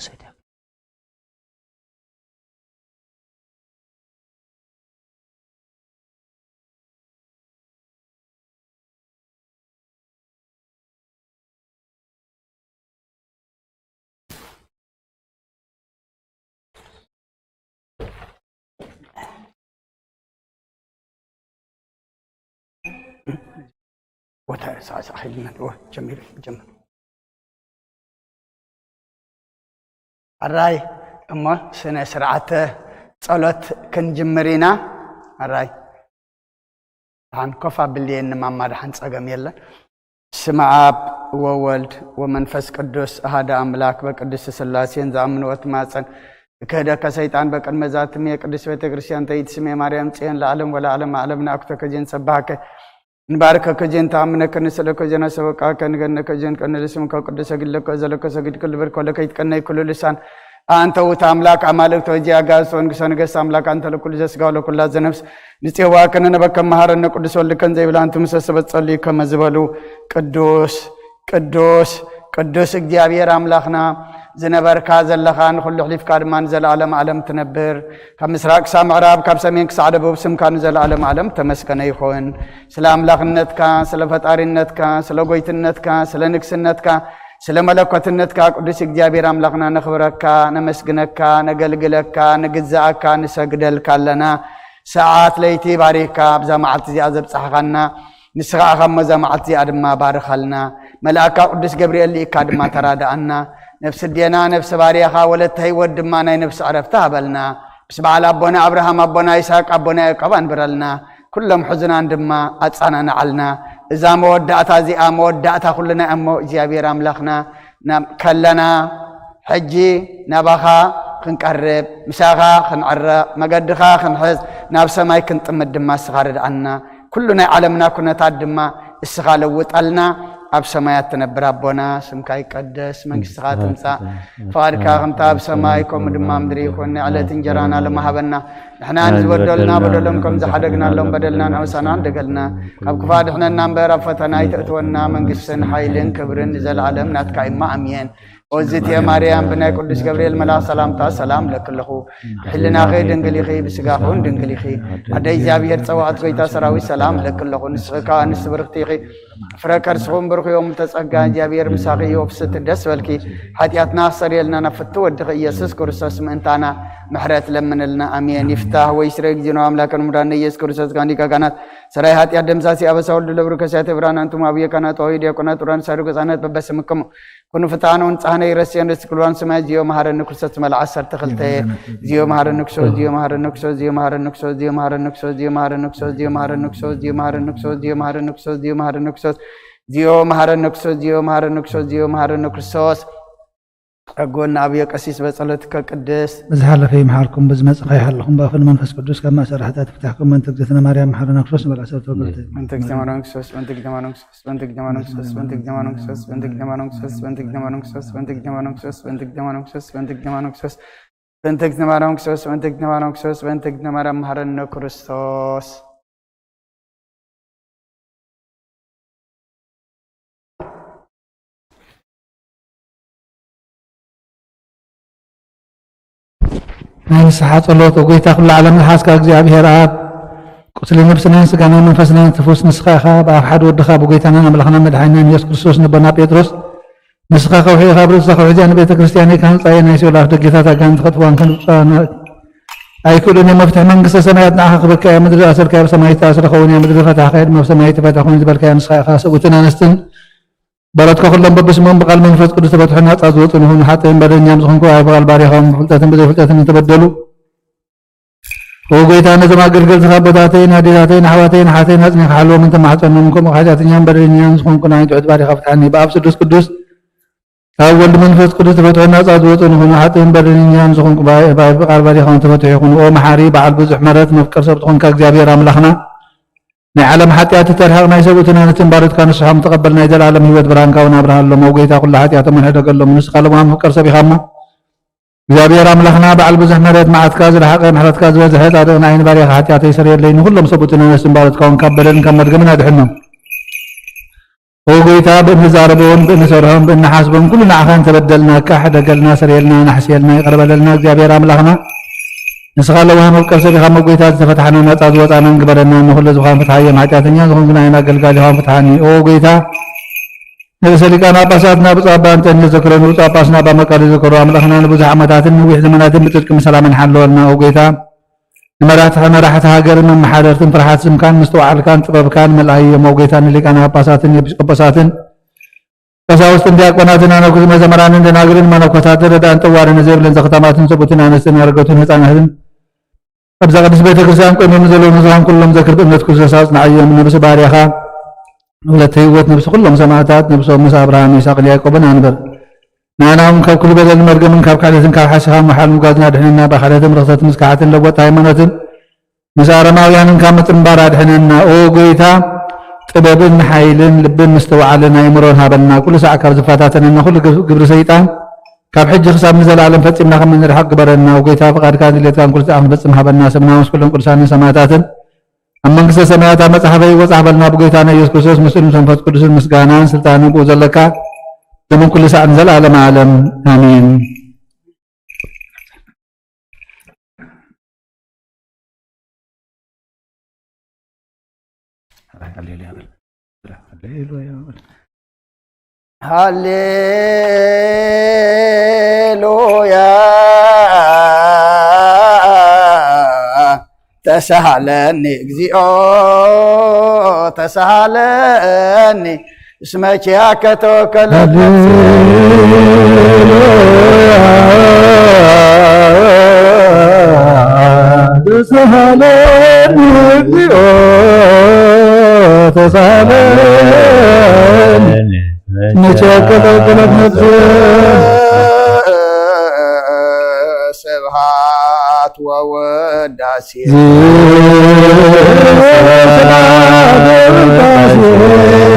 ሰደብ። ቦታ ሳዕሳዕ ኢልና ጀሚር ጀምር። ኣራይ እሞ ስነ ስርዓተ ጸሎት ክንጅምር ኢና። ኣራይ ደሓን ኮፍ ኣብልየኒ ማማ፣ ደሓን ጸገም የለን። ስመ ኣብ ወወልድ ወመንፈስ ቅዱስ ኣሃደ ኣምላክ በቅድስት ስላሴን ዝኣምንዎ ትማጸን ክህደከ ሰይጣን በቅድመ ዛትም የቅድስት ቤተ ክርስቲያን ተይት ስሜ ማርያም ጽዮን ለዓለም ወለዓለም ዓለም ናእኩተከ ጀን ሰባከ ንባርከከ ጀን ተኣምነከ ንስእለከ ጀን ኣሰበቃከ ንገነከ ጀን ቀንል ስምከ ቅዱስ ሰግድለከ ዘለከ ሰግድ ክልብር ኮለከ ይትቀነይ ኩሉ ልሳን ኣንተ ውእቱ ኣምላክ ኣማልክት ወእግዚእ ኣጋእዝት ወንጉሰ ነገስት ኣምላክ ኣንተ ለኩሉ ዘስጋ ወለኩላ ዘነፍስ ንጽዋ ከነነበከ መሃረነ ቅዱስ ወልድከን ዘይብላ ኣንቱ ምሰ ሰበት ጸልዩ ከመ ዝበሉ ቅዱስ ቅዱስ ቅዱስ እግዚኣብሔር ኣምላኽና ዝነበርካ ዘለኻ ንኹሉ ኣሕሊፍካ ድማ ንዘለኣለም ዓለም ትነብር። ካብ ምስራቅ ክሳብ ምዕራብ ካብ ሰሜን ክሳዕ ደቡብ ስምካ ንዘለኣለም ዓለም ተመስገነ ይኹን። ስለ ኣምላኽነትካ ስለ ፈጣሪነትካ ስለ ጎይትነትካ ስለ ንግስነትካ ስለ መለኮትነትካ ቅዱስ እግዚኣብሔር ኣምላኽና ነኽብረካ ነመስግነካ ነገልግለካ ንግዛኣካ ንሰግደልካ ኣለና። ሰዓት ለይቲ ባሪኽካ ኣብዛ መዓልቲ እዚኣ ዘብጻሕኻና ንስኻ ኢኻ እሞ እዛ መዓልቲ እዚኣ ድማ ባርኸልና። መልኣካ ቅዱስ ገብርኤል ልኢካ ድማ ተራድኣና። ነፍሲ ኣዴና ነፍሲ ባርያኻ ወለተ ህይወት ድማ ናይ ነፍሲ ዕረፍቲ ሃበልና። ምስ በዓል ኣቦና ኣብርሃም ኣቦና ይስሐቅ ኣቦና ያዕቆብ ኣንብረልና። ኩሎም ሕዙናን ድማ ኣጻናንዓልና። እዛ መወዳእታ እዚኣ መወዳእታ ኩልና እሞ እግዚኣብሔር ኣምላኽና ናብ ከለና ሕጂ ናባኻ ክንቀርብ ምሳኻ ክንዕረቕ መገድኻ ክንሕዝ ናብ ሰማይ ክንጥምት ድማ እስኻ ርድኣና። ኩሉ ናይ ዓለምና ኩነታት ድማ እስኻ ለውጠልና። ኣብ ሰማያት ትነብር ኣቦና ስምካ ይቀደስ መንግስትኻ ትምጻእ ፍቓድካ ከምታ ኣብ ሰማይ ከምኡ ድማ ምድሪ ይኹን ናይ ዕለት እንጀራና ሎሚ ሃበና። ንሕና ንዝበደሉና በደሎም ከም ዝሓደግናሎም በደልና ንሕውሳና ንደገልና ካብ ክፋ ድሕነና እምበር ኣብ ፈተና ኣይተእትወና መንግስትን ሓይልን ክብርን ንዘለኣለም ናትካ እማ ኣሜን። ኦዝትየ ማርያም ብናይ ቅዱስ ገብርኤል መልኣኽ ሰላምታ ሰላም እብለኪ ኣለኹ። ብሕልናኺ ድንግል ኢኺ፣ ብስጋኺ እውን ድንግል ኢኺ። ኣደ እግዚኣብሔር ጸባኦት ጎይታ ሰራዊት ሰላም እብለኪ ኣለኹ። ንስኺ ከኣ ኣንስቲ ብርኽቲ ኢኺ፣ ፍረ ከርስኹም ብሩኽ እዩ። እሙ ተጸጋ እግዚኣብሔር ምሳኺ እዩ። ፍስቲ ደስ በልኪ፣ ሓጢኣትና ኣስተሰርየልና ናብ ፍቱ ወድኺ ኢየሱስ ክርስቶስ ምእንታና ምሕረት ለምንልና። ኣሜን። ይፍታህ ወይ ስረ እግዚእነ አምላከ ሙዳነ ኢየሱስ ክርስቶስ ጋንዲ ካህናት ሰራይ ሓጢኣት ደምሳሲ ኣበሳ ወልዱ ለብሩ ከሳቴ ብርሃን ኣንቱም ኣብየ ካህናት ወይ ዲያቆናት ብርሃን ሳድጎ ህጻናት በበስምክሙ ኩኑ ፍትሓነ ወንጽሓነ ይረስየን ርእሲ ክልዋን ሰማይ ዚዮ መሃረኒ ክርስቶስ መልዓ ዓሰርተ ክልተ ዚዮ መሃረኒ ክርስቶስ ዚዮ መሃረኒ ክርስቶስ ዚዮ መሃረኒ ክርስቶስ ዚዮ መሃረኒ ክርስቶስ ዚዮ መሃረኒ ክርስቶስ ዚዮ መሃረኒ ክርስቶስ ዚዮ መሃረኒ ክርስቶስ ዚዮ መሃረኒ ክርስቶስ ዚዮ መሃረኒ ክርስቶስ ዚዮ መሃረኒ ክርስቶስ ዚዮ መሃረኒ ክርስቶስ ዚዮ መሃረኒ ክርስቶስ ጸጎና ኣብዮ ቀሲስ በጸሎትከ ቅድስት ብዝሓለፈ ይምሓርኩም፣ ብዝመጽእ ከይሓለኹም፣ ብኣፈ ንመንፈስ ቅዱስ ካብ ማእሰር ሓጢኣት ይፍታሕኩም። በእንተ እግዝእትነ ማርያም መሓረና ክርስቶስ ንበልዓ ሰብ ተወከልቲ። በእንተ እግዝእትነ ማርያም ክርስቶስ፣ በእንተ እግዝእትነ ማርያም ክርስቶስ፣ በእንተ እግዝእትነ ማርያም ክርስቶስ፣ በእንተ እግዝእትነ ማርያም ክርስቶስ፣ በእንተ እግዝእትነ ማርያም ክርስቶስ፣ በእንተ እግዝእትነ ማርያም ክርስቶስ፣ በእንተ እግዝእትነ ማርያም ክርስቶስ፣ በእንተ እግዝእትነ ማርያም ክርስቶስ፣ በእንተ እግዝእትነ ማርያም መሓረነ ክርስቶስ። ናይ ንስሓ ጸሎት። ኦ ጎይታ ኩሉ ዓለም ዝሓዝካ እግዚኣብሔር ኣብ ቁስሊ ነብስናን ስጋናን መንፈስናን ትፉስ ንስኻ ኢኻ። ብኣብ ሓደ ወድኻ ብጎይታናን ኣምላኽናን መድሓኒናን ኢየሱስ ክርስቶስ ንቦና ጴጥሮስ ንስኻ ከውሒ ኢኻ፣ ብርእስኻ ከውሒ እዚኣ ንቤተ ክርስቲያነይ ክሃንጻ እየ፣ ናይ ሲኦል ኣፍ ደጌታት ኣጋንንቲ ከጥፍዋን ከንብጽዋን ኣይክእሉን እዮም። መፍትሒ መንግስተ ሰማያት ንዓኻ ክበካ እያ። ምድሪ ዝኣሰርካያ ኣብ ሰማይ ዝተኣስረ ክኸውን እያ፣ ምድሪ ዝፈታሕካያ ድማ ኣብ ሰማይ ተፈትሐ ኮይኑ ዝበልካያ ንስኻ ኢኻ። ሰብኡትን ኣንስትን በረትካ ኩሎም በብስሞም ብቃል መንፈስ ቅዱስ ተፈትሑ ናጻ ዝወጹ ንኹኑ። ሓጥእን በደለኛም ዝኾንኩ ኣይ ብቃል ባሪኻውን ብፍልጠትን ብዘይፍልጠትን እንተበደሉ ኦ ጎይታ ነዞም ኣገልገልትኻ ኣቦታተይን ኣዴታተይን ኣሕዋተይን ኣሓተይን ኣጽኒኻ ሓልዎም እንተማሕጸኖም ከምኡ ሓጢኣተኛን በደለኛን ዝኾንኩ ንዓይ ትሑት ባሪኻ ፍትሓኒ። ብኣብ ስዱስ ቅዱስ ኣብ ወልድ መንፈስ ቅዱስ ተፈትሑ ናጻ ዝወጹ ንኹኑ። ሓጥእን በደለኛን ዝኾንኩ ባይ ብቃል ባሪኻውን ተፈትሑ ይኹኑ። ኦ መሓሪ በዓል ብዙሕ ምሕረት መፍቀር ሰብ ዝኾንካ እግዚኣብሔር ኣምላኽና ናይ ዓለም ሓጢኣት ተርሕቕ ናይ ሰብኡትን ኣንስትን ባሮትካ ንስሖም ተቐበል ናይ ዘለኣለም ህይወት ብርሃንካ እውን ኣብርሃሎም። ኦ ጎይታ ኩሉ ሓጢኣቶም ሕደገሎም ንስኻ ለማም ፍቅር ሰብ ኢኻ እሞ እግዚኣብሔር ኣምላኽና በዓል ብዙሕ ምሕረት መዓትካ ዝረሓቐ ምሕረትካ ዝበዝሐ ጻድቕ ንዓይ ንባርያኻ ሓጢኣተይ ስረየለይ ንኹሎም ሰብኡትን ኣንስትን ባሮትካ እውን ካብ በደልን ካብ መርገምን ኣድሕኖም። ኦ ጎይታ፣ ብእንዛረቦን ብእንሰርሖን ብእንሓስቦን ኩሉ ንዓኻ እንተበደልናካ፣ ሕደገልና፣ ስርየልና፣ ናሕስየልና፣ ይቕረ በለልና። እግዚኣብሔር ኣምላኽና፣ ንስኻ ለዋህ መብቀል ሰቢኻ መጎይታ ዝተፈትሓና ናጻ ዝወጻናን ግበረና። ንኹሉ ዝኾን ፍትሓ እዮም፣ ሓጢኣተኛ ዝኾንኩ ንዓይን ኣገልጋሊኻን ፍትሓኒ። ኦ ጎይታ፣ ንርእሰ ሊቃነ ጳጳሳትና ብፁዕ ኣባ እንጠንዮስ ዘክረኑ፣ ብፁዕ ጳጳስና ኣባ መቃርዮስ ዘክሩ፣ ኣምላኽና ንብዙሕ ዓመታትን ነዊሕ ዘመናትን ብጽድቂ ብሰላምን ሓለወልና። ኦ ጎይታ፣ ንመራሕቲ መራሕቲ ሃገርን መመሓደርትን ፍርሓት ስምካን ምስትውዓልካን ጥበብካን መልኣዮም። ኦ ጎይታ፣ ንሊቃነ ጳጳሳትን ኤጲስቆጶሳትን ቀሳውስትን ዲያቆናትን ኣነኩስ መዘምራንን ደናግልን መነኮሳትን ረዳእን ጠዋርን ዘይብለን ዘኽታማትን ሰብኡትን ኣንስትን ኣረገቱን ህፃናትን ኣብዛ ቅድስት ቤተ ክርስቲያን ቆይሞም ዘለዉ ንዝኾን ኩሎም ዘክር ብእምነት ክርስቶስ ኣጽንዓዮም። ነብሲ ባርያኻ ወለተ ህይወት፣ ነብሲ ኩሎም ሰማዕታት፣ ነብሶም ምስ ኣብርሃም፣ ይስሐቅን ያዕቆብን ኣንብር። ንኣና እውን ካብ ኩሉ በደልን መርገምን ካብ ክሕደትን ካብ ሓሲኻን ወሓልን ውጋዝን ኣድሕነና። ብኣኽሕደትን ብርኽሰትን ምስካሓትን ለወጥ ሃይማኖትን ምስ ኣረማውያንን ካብ ምጽንባር ኣድሕነና። ኦ ጎይታ፣ ጥበብን ሓይልን ልብን ምስትውዓልን ኣእምሮን ሃበና። ኩሉ ሳዕ ካብ ዝፈታተነና ኩሉ ግብ-፣ ግብሪ ሰይጣን ካብ ሕጂ ክሳብ ንዘለኣለም ፈጺምና ከም እንርሕቕ ግበረና። ኦ ጎይታ፣ ፍቓድካን ድሌትካን ኩሉ ሳዕ ክንፈጽም ሃበና። ስምና ምስ ኩሎም ቅዱሳንን ሰማዕታትን ኣብ መንግስተ ሰማያት ኣብ መጽሓፈይ ወጻሕ በልና። ብጎይታና ኢየሱስ ክርስቶስ ምስሉን ምስ መንፈስ ቅዱስን ምስጋናን ስልጣንን ብኡ ዘለካ ዘመን ኩሉ ሳዕ ንዘለኣለም ዓለም ኣሜን። ሃሌሉያ። ተሳሃለኒ እግዚኦ ተሳሃለኒ እስመ ኪያከ ተወከለት ነፍሲ። ሃሌሉያ። ተሳሃለኒ እግዚኦ ተሳሃለኒ እስመ ኪያከ ተወከለት ነፍሲ። ስብሐት ወውዳሴ ስብሐት ወውዳሴ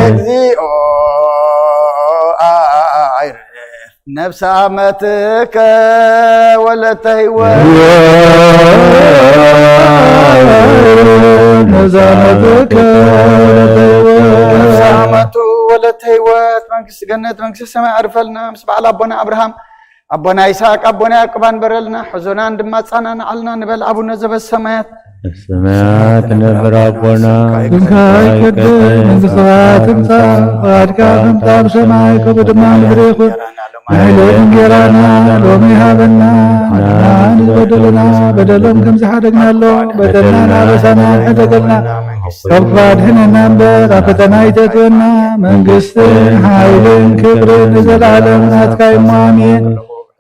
እግዚኦ አይረ ነፍሰ አመትከ ወለተ ሕይወት። ነፍሰ አመትከ ወለተ ሕይወት። ነፍሰ አመቱ ወለተ ሕይወት መንግስት ገነት መንግስት ሰማይ ኣዕርፈልና ምስ በዓል ኣቦና ኣብርሃም ኣቦና ይስሐቅ ኣቦና ያዕቆብ ኣንበረልና። ሕዞናን ድማ ኣጸናንዓልና ንበል። ኣቡነ ዘበሰማያት ሰማያት ነብር ኣቦና ስምካ ይቀደስ፣ መንግስትኻ ትምጻእ፣ ፍቓድካ ከምታ ኣብ ሰማይ ከምኡ ድማ ምድሪ ይኹን። ንዕለት እንጌራና ሎሚ ሃበና፣ ንሕና ንዝበደሉና በደሎም ከም ዝሓደግናሎም በደልና ኣበሳና ሕደገልና፣ ካብ ክፉእ ኣድሕነና እምበር ኣብ ፈተና ኣይተእትወና። መንግስትን ሓይልን ክብርን ንዘለኣለም ናትካ እዩ እሞ ኣሜን።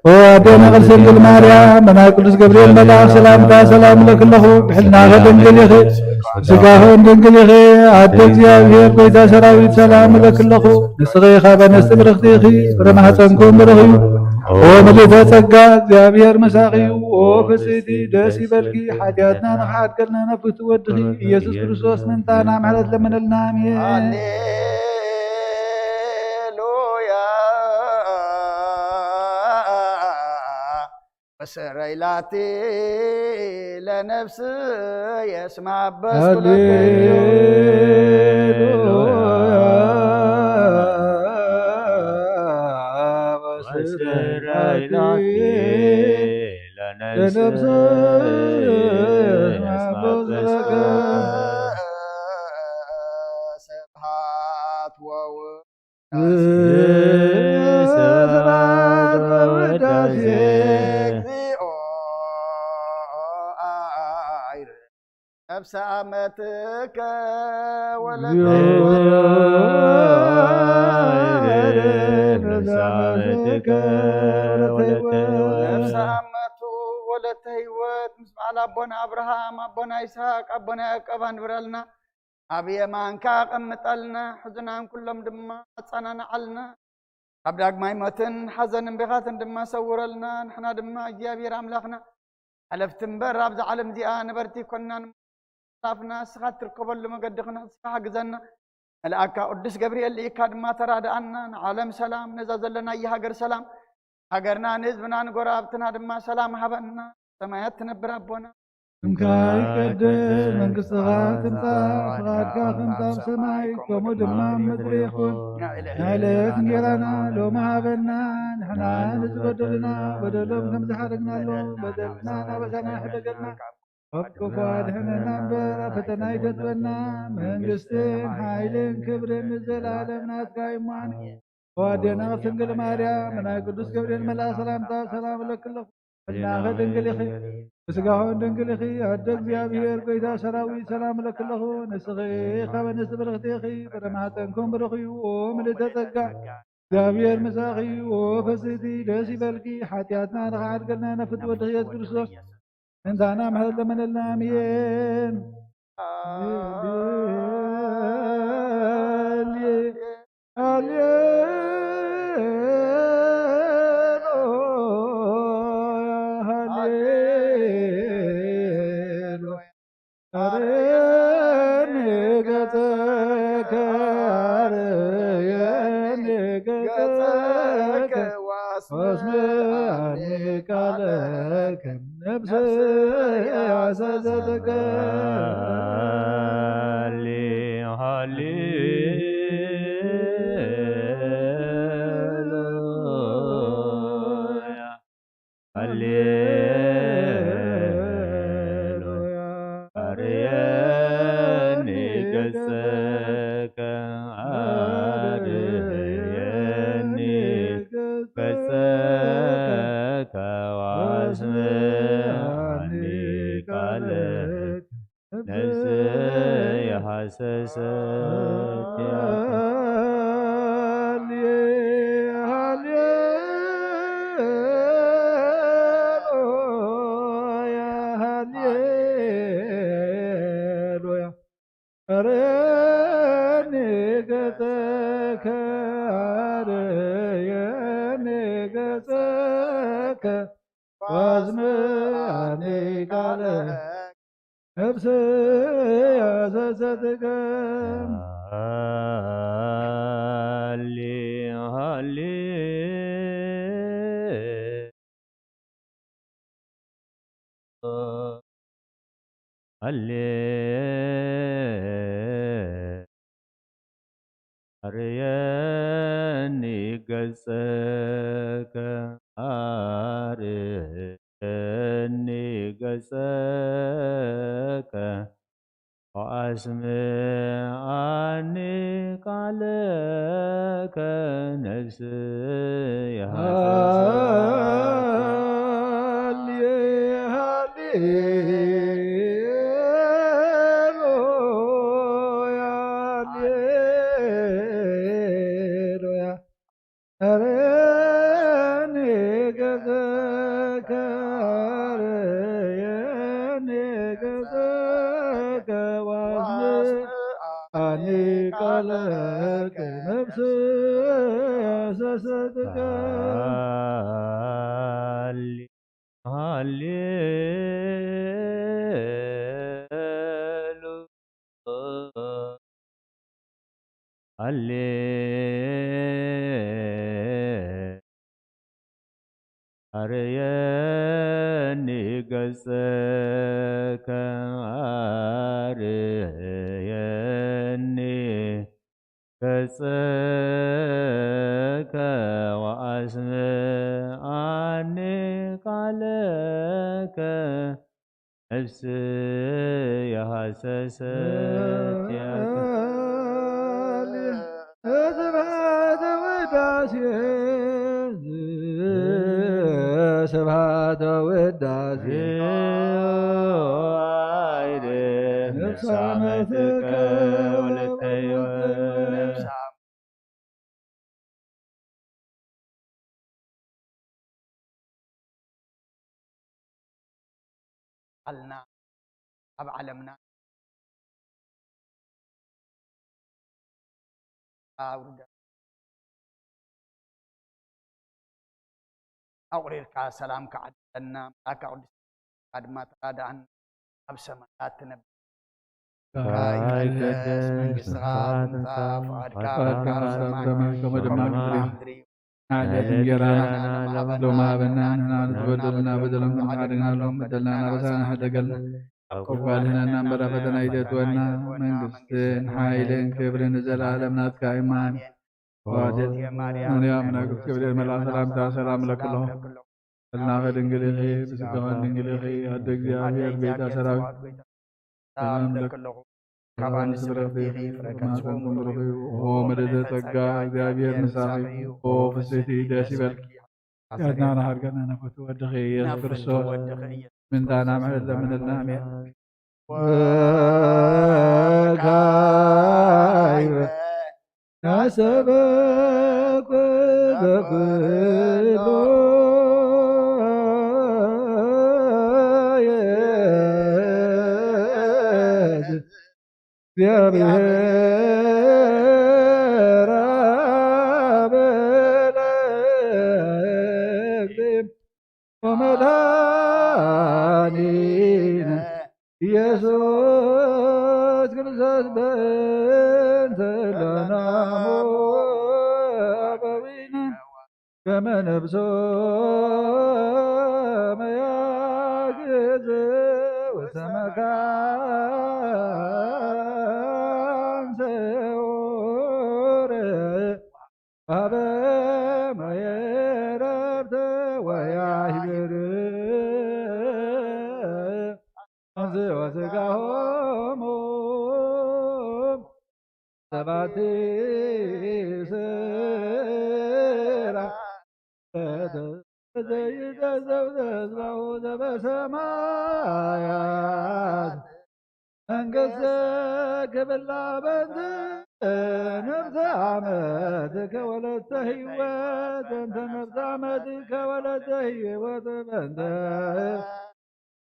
ኦ ኣዴና ቅድስት ድንግል ማርያም፣ ብናይ ቅዱስ ገብርኤል መልኣኽ ሰላምታ ሰላም እለኪ ኣለኹ። ብሕልናኸ ድንግል ኢኺ፣ ስጋኸ እውን ድንግል ኢኺ። ኣደ እግዚኣብሔር፣ ጎይታ ሰራዊት፣ ሰላም እለኪ ኣለኹ። ንስኺ ካብ ኣንስቲ ብርኽቲ ኢኺ፣ ፍረ ማሕፀንኩም ብሩኽ እዩ። ኦ ምልዕተ ጸጋ፣ እግዚኣብሔር ምሳኺ እዩ። ኦ ፍጽይቲ፣ ደስ ይበልኪ፣ ሓጢኣትና ንኽሓድገልና ናብ ፍትው ወድኺ ኢየሱስ ክርስቶስ ምእንታና ምሕረት ለምነልና። ኣሜን። ሃሌሉያ። ወሰረይላቲ ለነፍስየ እስመ አበስኩ ለኪ። ሃሌሉያ። ወሰረይላቲ ለነፍስየ እስመ አበስኩ ለኪ። ስብሐት ወውዳሴ ስብሐት ወውዳሴ እግዚኦ አይረ ነፍሰ አመትከ ወለተ እግዚኦ አይረ ነፍሰ አመትከ ወለተ ነፍሰ አመቱ ወለተ ህይወት ምስ በዓል ኣቦና ኣብርሃም ኣቦና ይስሐቅ ኣቦና ያዕቆብ ኣንብረልና። ኣብ የማንካ ኣቐምጠልና፣ ሕዙናን ኩሎም ድማ ኣጸናንዓልና። ካብ ዳግማይ ሞትን ሓዘንን ብኻትን ድማ ሰውረልና። ንሕና ድማ እግዚኣብሔር ኣምላኽና፣ ሓለፍቲ እምበር ኣብዛ ዓለም እዚኣ ነበርቲ ኮንና ንመላፍና፣ ንስኻ እትርከበሉ መገዲ ክንሕዝካ ሓግዘና። መልኣካ ቅዱስ ገብርኤል ልኢካ ድማ ተራድኣና። ንዓለም ሰላም፣ ነዛ ዘለናያ ሃገር ሰላም፣ ሃገርና ንህዝብና ንጎረባብትና ድማ ሰላም ሃበና። ሰማያት ትነብር ኣቦና፣ ስምካ ይቀደስ፣ መንግስትኻ ትምጻእ፣ ፍቓድካ ከምታ ኣብ ሰማይ ከምኡ ድማ ኣብ ምድሪ ይኹን። ናይ ዕለት እንጌራና ሎሚ ሃበና፣ ንሕና ንዝበደሉና በደሎም ከም ዝሓረግናሎም በደልና ናበሳና ሕደገልና፣ ካብ ክፉ ኣድሕነና እምበር ኣብ ፈተና ኣይተእትወና። መንግስትን ሓይልን ክብርን ንዘለኣለም ናትካ እዩ። እሞ ኣዴና ድንግል ማርያም፣ ናይ ቅዱስ ገብርኤል መልኣ ሰላምታ ሰላም እለኪ ኣለኹ። እናኸ ድንግል ኢኺ፣ ብስጋኹን ድንግል ኢኺ። ኣደ እግዚኣብሔር፣ ጎይታ ሰራዊት፣ ሰላም እለኪ ኣለኹ። ንስኺ ካብ ኣንስቲ ብርኽቲ ኢኺ፣ ፍረ ማህፀንኩም ብሩኽ እዩ። ኦ ምልዕተ ጸጋ፣ እግዚኣብሔር ምሳኺ። ኦ ፍስሕቲ፣ ደስ ይበልኪ። ሓጢኣትና ንኽሓድገልና ነፍቲ ወድኺ ኢየሱስ ክርስቶስ እንታና ምሕረት ለመነልና። ኣሜን። ሃሌሉያ፣ ሃሌሉያ፣ ሃሌሉያ። ኣርየኒ ገጸከ፣ ኣርየኒ ገጸከ፣ ወስምዓኒ ቃለከ፣ ነፍሰይ ኣሰሰተከ። ሃሌ፣ ሃሌሉያ፣ ሃሌሉያ። ኣርየኒ ገጸከ፣ ኣርየኒ ገጸከ፣ ወስምዓኒ ቃለከ፣ ነፍሰይ ሃሰሰት ያከ። ሃሌ፣ ሃሌሉያ፣ ሃሌሉያ። ኣርየኒ ገጸከ፣ ኣርየኒ ገጸከ፣ ወስምዓኒ ቃለከ፣ ነፍሰይ ኣሰሰትከ። ሃሌ፣ ሃሌ፣ ሃሌ፣ ኣርየኒ ገጸከ፣ ኣርየኒ ገጸከ፣ ወኣስምዓኒ ቃለከ፣ ነፍሰይ ሃሌ፣ ሃሌ፣ ሃሌሉያ፣ ሃሌሉያ። ኣርየኒ ገጸከ፣ ኣርየኒ ገጸከ፣ ወኣስምዓኒ ቃለከ፣ ነፍሰይ ሃሰሰትከ። ሃሌ፣ ሃሌ፣ ሃሌ፣ ኣርየኒ ገጸከ፣ ኣርየኒ ገጸከ፣ ወኣስምዓኒ ቃለከ፣ ነፍሰይ ሃሰሰት ያከ። ስብሐተ ውዳሴ፣ ስብሐተ ውዳሴ፣ ነፍሳመትከ ወለተ ሕይወት። ኣልና ኣብ ዓለምና ኣውርዳ። ኣቑሪርካ ሰላም ክዓድለና፣ መልኣካ ቅዱስ ድማ ተራድኣና፣ ኣብ ሰማያት ትነብር። ይትቀደስ መንግስትኻ፣ ትምጻእ ፍቓድካ፣ ፍቓድካ ኣብ ሰማይ ከምኡ ድማ ኣብ ምድሪ። ንዕለት እንጌራና ሎሚ ሃበና፣ ንሕና ንዝበደሉና በደሎም ከም ንሓድግናሎም፣ በደልና ናበሳና ሕደገልና፣ ኣኳልህነና እምበር ኣብ ፈተና ኣይተእትወና። መንግስትን ሓይልን ክብርን ንዘለኣለም ናትካ እማ። ኣሜን። ኦዴት ማርያም፣ ንያም ናግፍ ገብርኤል መልኣ ሰላምታ ሰላም ለክሎ። ህልናኸ ድንግል ኢኺ፣ ብስጋኸ ድንግል ኢኺ፣ ኣደ እግዚኣብሔር፣ ቤታ ሰራዊት። ሰላም ለክሎ። ካብ ኣንስቲ ብረኽቲ ኢኺ፣ ፍረ ከርሥኺ ብሩኽ እዩ። ኦ ምልዕተ ጸጋ፣ እግዚኣብሔር ምሳኺ እዩ። ኦ ፍስሕቲ ደስ ይበልኪ። ያድናና ሃድጋና ነፈቱ ወድኺ ኢየሱስ ክርስቶስ። ምንታና ምሕረት ለምንልና። ኣሜን። ወካይበ ናሰበኩ በኩሉ እግዚአብሔር አብ ለእግዚእነ ወመድኃኒነ ኢየሱስ ክርስቶስ በእንተ ለናሙ አበዊነ ከመ ነብሶ መያግዝ ውስተ መካን ስዑር ሀበ ማየ ዕረፍት ወያህብር እንስኦ ሥጋሆሙ ሰባቲ ስራ ዘይገዘው ተስፋሁ ዘበሰማያት መንግሥት ክብላ በንተ ነፍሰ አመትከ ወለተ ሕይወት በንተ ነፍሰ አመትከ ወለተ ሕይወት በንተ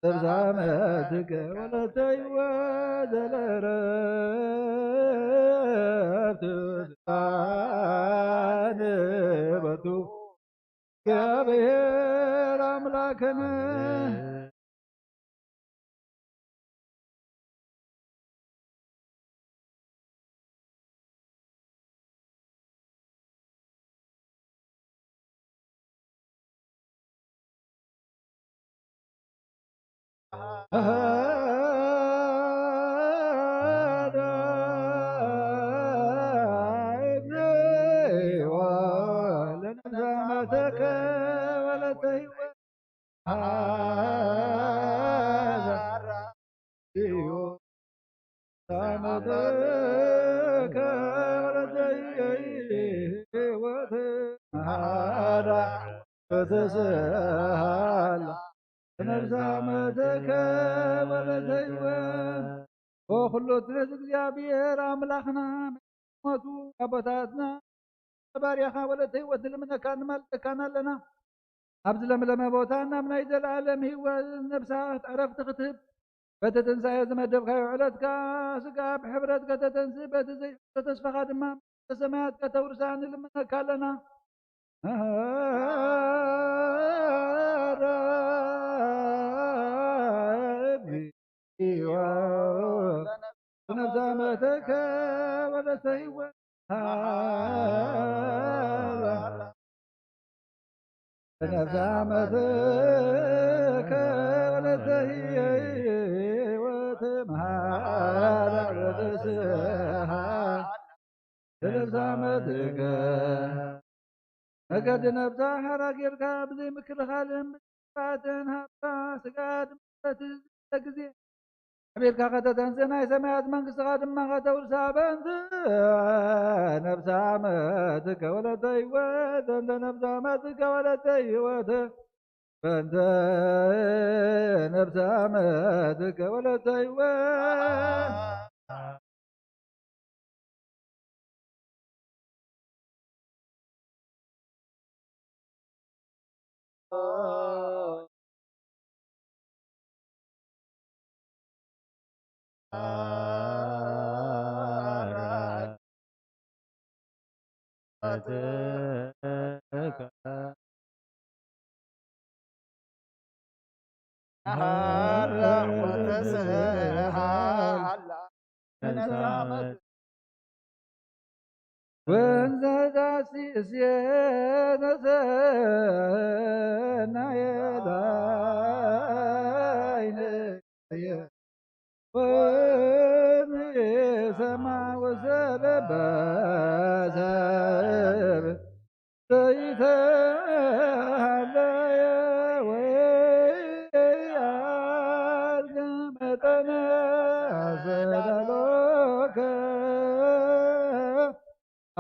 ነፍሰ አመትከ ወለተ ሕይወት ዘለረፍት ስልጣን በቱ እግዚአብሔር አምላክነ። ኩሉ ትሕት እግዚኣብሔር ኣምላኽና ሞቱ ኣቦታትና ባርያኻ ወለተ ህይወት ንልምነካ ንማልደካን ኣለና። ኣብዚ ለምለመ ቦታ ናብ ናይ ዘለኣለም ህይወት ነፍሳት ዕረፍቲ ክትህብ በቲ ትንሳኤ ዝመደብካዮ ዕለትካ ስጋ ብሕብረት ከተተንስእ በቲ ዘይሕቶ ተስፋኻ ድማ መንግስተ ሰማያት ከተውርሳ ንልምነካ ኣለና። ነፍሰ መትከ ወለተ ህይወት ነፍሰ መትከ ወለተ ህይወት መሃላ ወተስሃ ነፍሰ መትከ መገዲ ነብሳ ሓራ ጌርካ ብዘይ ምክልኻልን ብጥፋትን ሃብታ ስጋ ድማ በቲ ዝበለ ግዜ ኣቢልካ ከተተንስእ ናይ ሰማያት መንግስትኻ ድማ ከተውርሳ በእንተ ነብሳ መትከ ወለተ ህይወት በእንተ ነብሳ መትከ ወለተ ህይወት በእንተ ነብሳ መትከ ወለተ ህይወት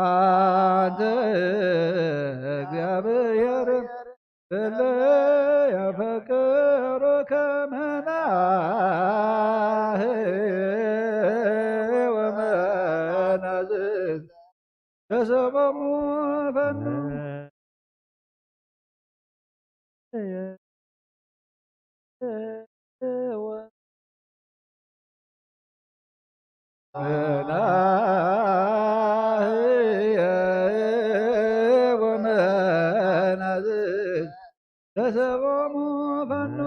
አንተ እግዚአብሔር እለ ያፈቅሩከ መናህ ወመናዝዝ ተሰቦሙ ፈኑ። ተሰቦሙ ፈኑ።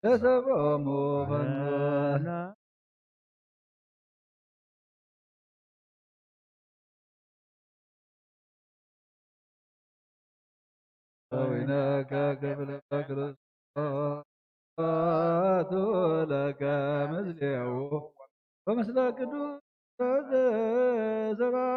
ተሰቦሙ ፈኑ። አዊነ ከክፍለ ክርስቶስ ለከ ምስሌሁ ወምስለ ቅዱስ ሰባት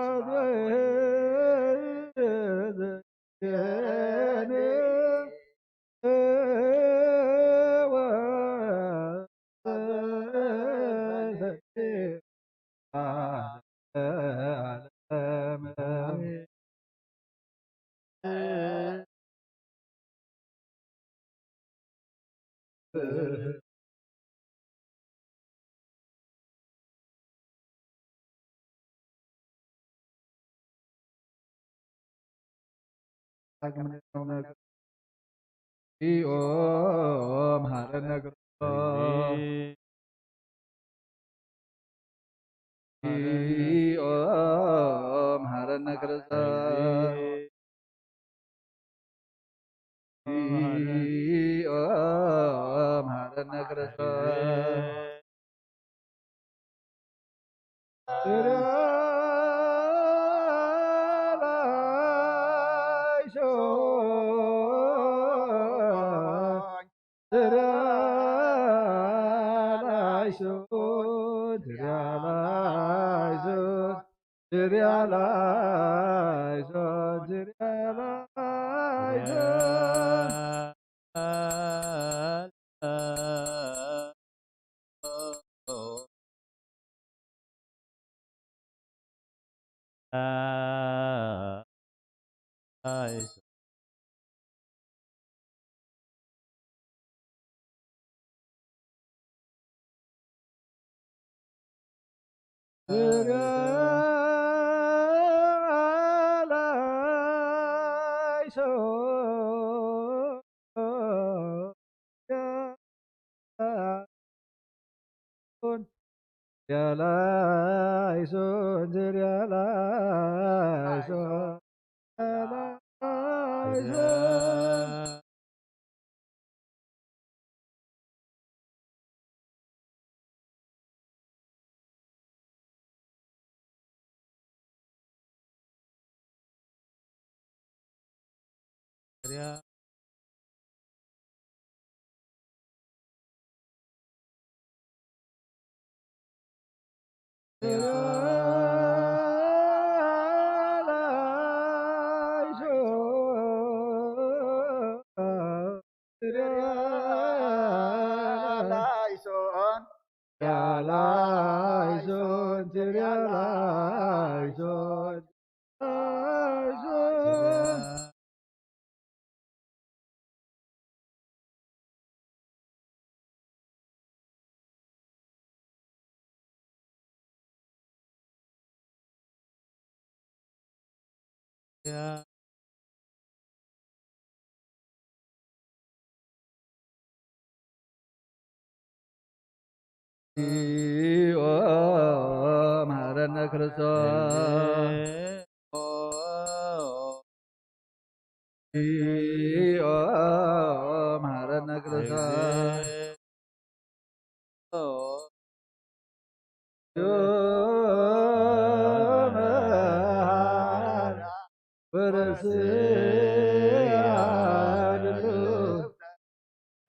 ኦ መሐረነ ክርስቶስ። ኦ መሐረነ ክርስቶስ። ኦ መሐረነ ክርስቶስ። ኦ መሐረነ ክርስቶስ። ኦ መሐረነ ክርስቶስ።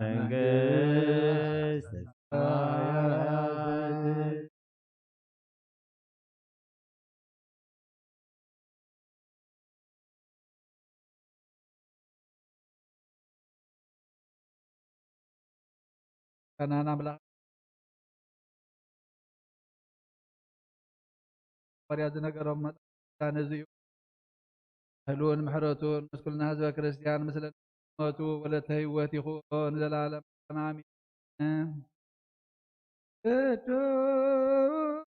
መንግስተ ሰማያት። ካናን ኣምላኽ ባርያ ዝነገሮም መጽሓፍ ነዚ እዩ። ኃይሉን ምሕረቱን ምስ ኩልና ህዝበ ክርስቲያን፣ ምስለ ሞቱ ወለተ ህይወት ይኹን ዘላለም ኣሜን። ቅዱስ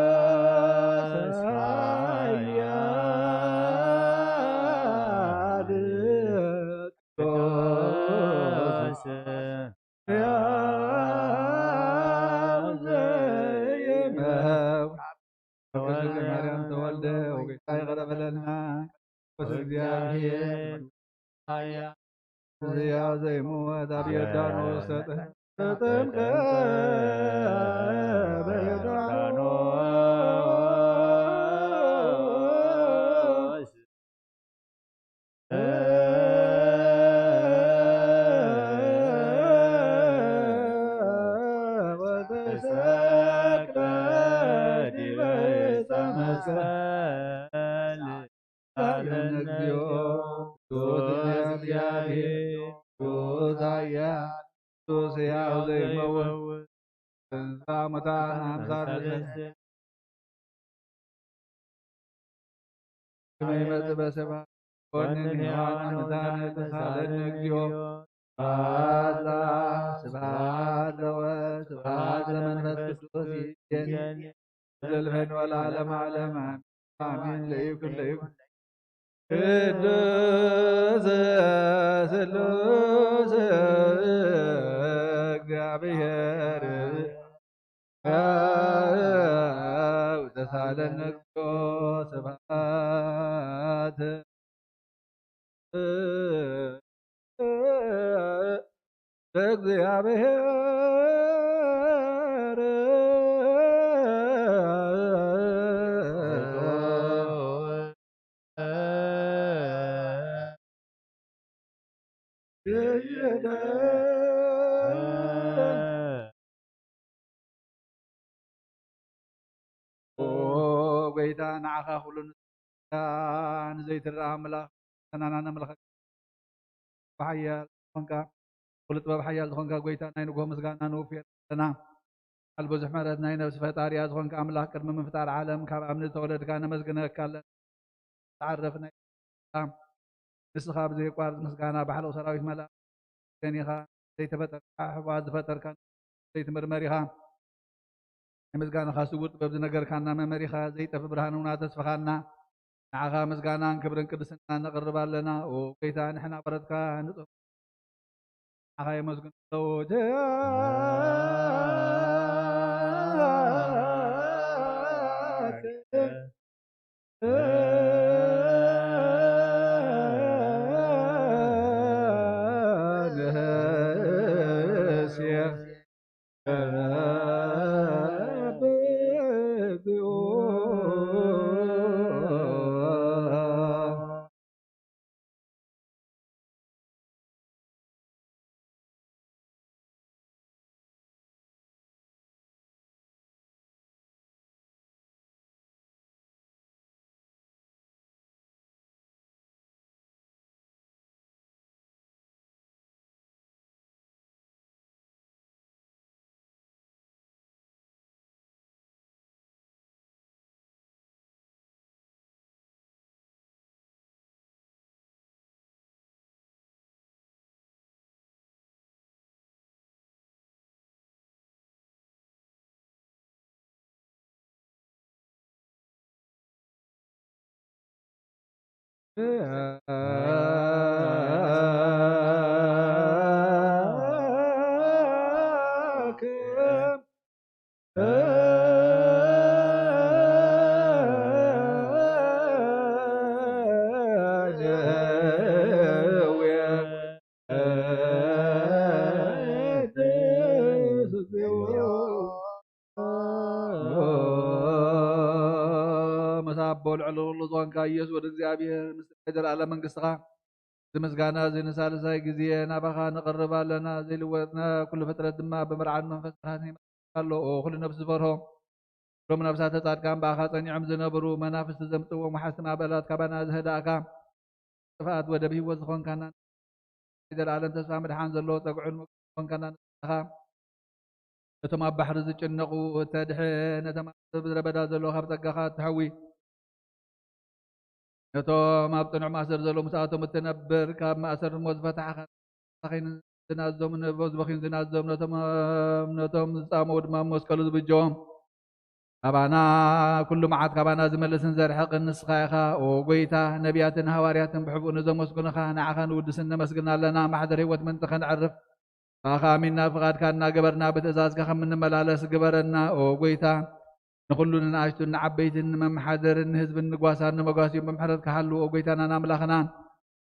ቅዱስ ኃያል ቅዱስ ሕያው ዘይመውት ተወልደ ማርያም ተወልደ፣ ወጌታ ይቕረ በለልና። ቅዱስ እግዚአብሔር ሕያው ዘይመውት ኣብ ዮርዳኖስ ተጠ-፣ ተጠምቀ በዮርዳኖስ። ወተሰቅለ ዲበ ዕፀ መስቀል። ቃለ እግዚኦ። ቅዱስ እግዚአብሔር፣ ቅዱስ ኃያል፣ ቅዱስ ሕያው ዘይመውት፣ ተንሥአ እሙታን አምሳለ ከመ ይመጽእ በሰብአ። ኮንን ሕያዋን ሙታነ ተሳለነ እግዚኦ። ስብሐት ለአብ፣ ስብሐት ለወልድ፣ ስብሐት ለመንፈስ ቅዱስ። ይእዜኒ ወዘልፈኒ ወለዓለመ ዓለም። አሜን። ለይኩን ለይኩን። ቅዱስ ስሉስ እግዚአብሔር ተሳለነ እግዚኦ። ስብሐት ለእግዚአብሔር። ኦ ጎይታ፣ ንዓኻ ኩሉ ንስኻ ንዘይትረኣ ኣምላኽ፣ ንሕና ነምልኸካ። ብሓያል ዝኾንካ፣ ኩሉ ጥበብ ሓያል ዝኾንካ ጎይታ፣ ናይ ንግሆ ምስጋና ንውፍየልካ ኣለና። በዓል ብዙሕ ምሕረት፣ ናይ ነፍሲ ፈጣሪያ ዝኾንካ ኣምላኽ፣ ቅድሚ ምፍጣር ዓለም ካብ እምኒ ዝተወለድካ ነመስግነካ ኣለና። ትዓርፍ ናይ ንስኻ ብዘየቋርጽ ምስጋና ባሕሪ ሰራዊት መላእክት ኢኻ። ዘይተፈጠርካ፣ ኣሕዋት ዝፈጠርካ፣ ዘይትምርመር ኢኻ። ናይ ምስጋናኻ ስውር ጥበብ ዝነገርካና መምህር ኢኻ። ዘይጠፍእ ብርሃን እውን ኣተስፈኻና። ንዓኻ ምስጋናን ክብርን ቅድስና ነቕርብ ኣለና። ኦ ጎይታ፣ ንሕና ባሮትካ ንጾም፣ ንዓኻ የመስግኑ ኣለዉ። ኣቦ ልዕሊ ኩሉ ዝኾንካ ኢየሱስ ወዲ እግዚኣብሔር፣ ምስ ናይ ዘለኣለም መንግስትኻ፣ እዚ ምስጋና እዚ ንሳልሳይ ግዜ ናባኻ ንቕርብ ኣለና። ዘይልወጥና ኩሉ ፍጥረት ድማ ብመርዓን መንፈስ ቅዱስን ይመልእ ኣሎ። ኦ ኩሉ ነፍሲ ዝፈርሆ፣ ኩሎም ነፍሳተ ጻድቃን ብኣኻ ጸኒዖም ዝነብሩ መናፍስቲ ዘምጽእዎም ወሓስቲ ማዕበላት ካባና ዝህዳእካ፣ ጥፍኣት ወደብ ህይወት ዝኾንካና፣ ናይ ዘለኣለም ተስፋ ምድሓን ዘለዎ ጸግዑን መግቢ ዝኾንካና ንስኻ፣ ነቶም ኣብ ባሕሪ ዝጭነቑ እተድሕን፣ ነቶም ኣብ ምድረ በዳ ዘለዉ ካብ ጸጋኻ እትሕዊ፣ ነቶም ኣብ ጽኑዕ ማእሰር ዘለዉ ምስኣቶም እትነብር፣ ካብ ማእሰር ሞት ዝፈታሕኻ፣ ዝናዞም፣ ንህዝቦም ዝናዞም፣ ነቶም፣ ነቶም ዝጻመዉ ድማ መስቀሉ ዝብጀዎም፣ ካባና ኩሉ መዓት ካባና ዝመልስን ዘርሕቕን ንስኻ ኢኻ። ኦ ጎይታ፣ ነቢያትን ሃዋርያትን ብሕቡእ ንዘመስግኑኻ፣ ንዓኻ ንውድስን ነመስግን ኣለና። ማሕደር ህይወት ምእንቲ ከነዕርፍ፣ ብኣኻ ኣሚንና ፍቓድካ እናገበርና ብትእዛዝካ ከም እንመላለስ ግበረና። ኦ ጎይታ፣ ንኹሉ ንንኣሽቱን ንዓበይትን ንመመሓደርን ንህዝብን ንጓሳን ንመጓስዩን ብምሕረትካ ሓሉ። ኦ ጎይታናን ኣምላኽናን፣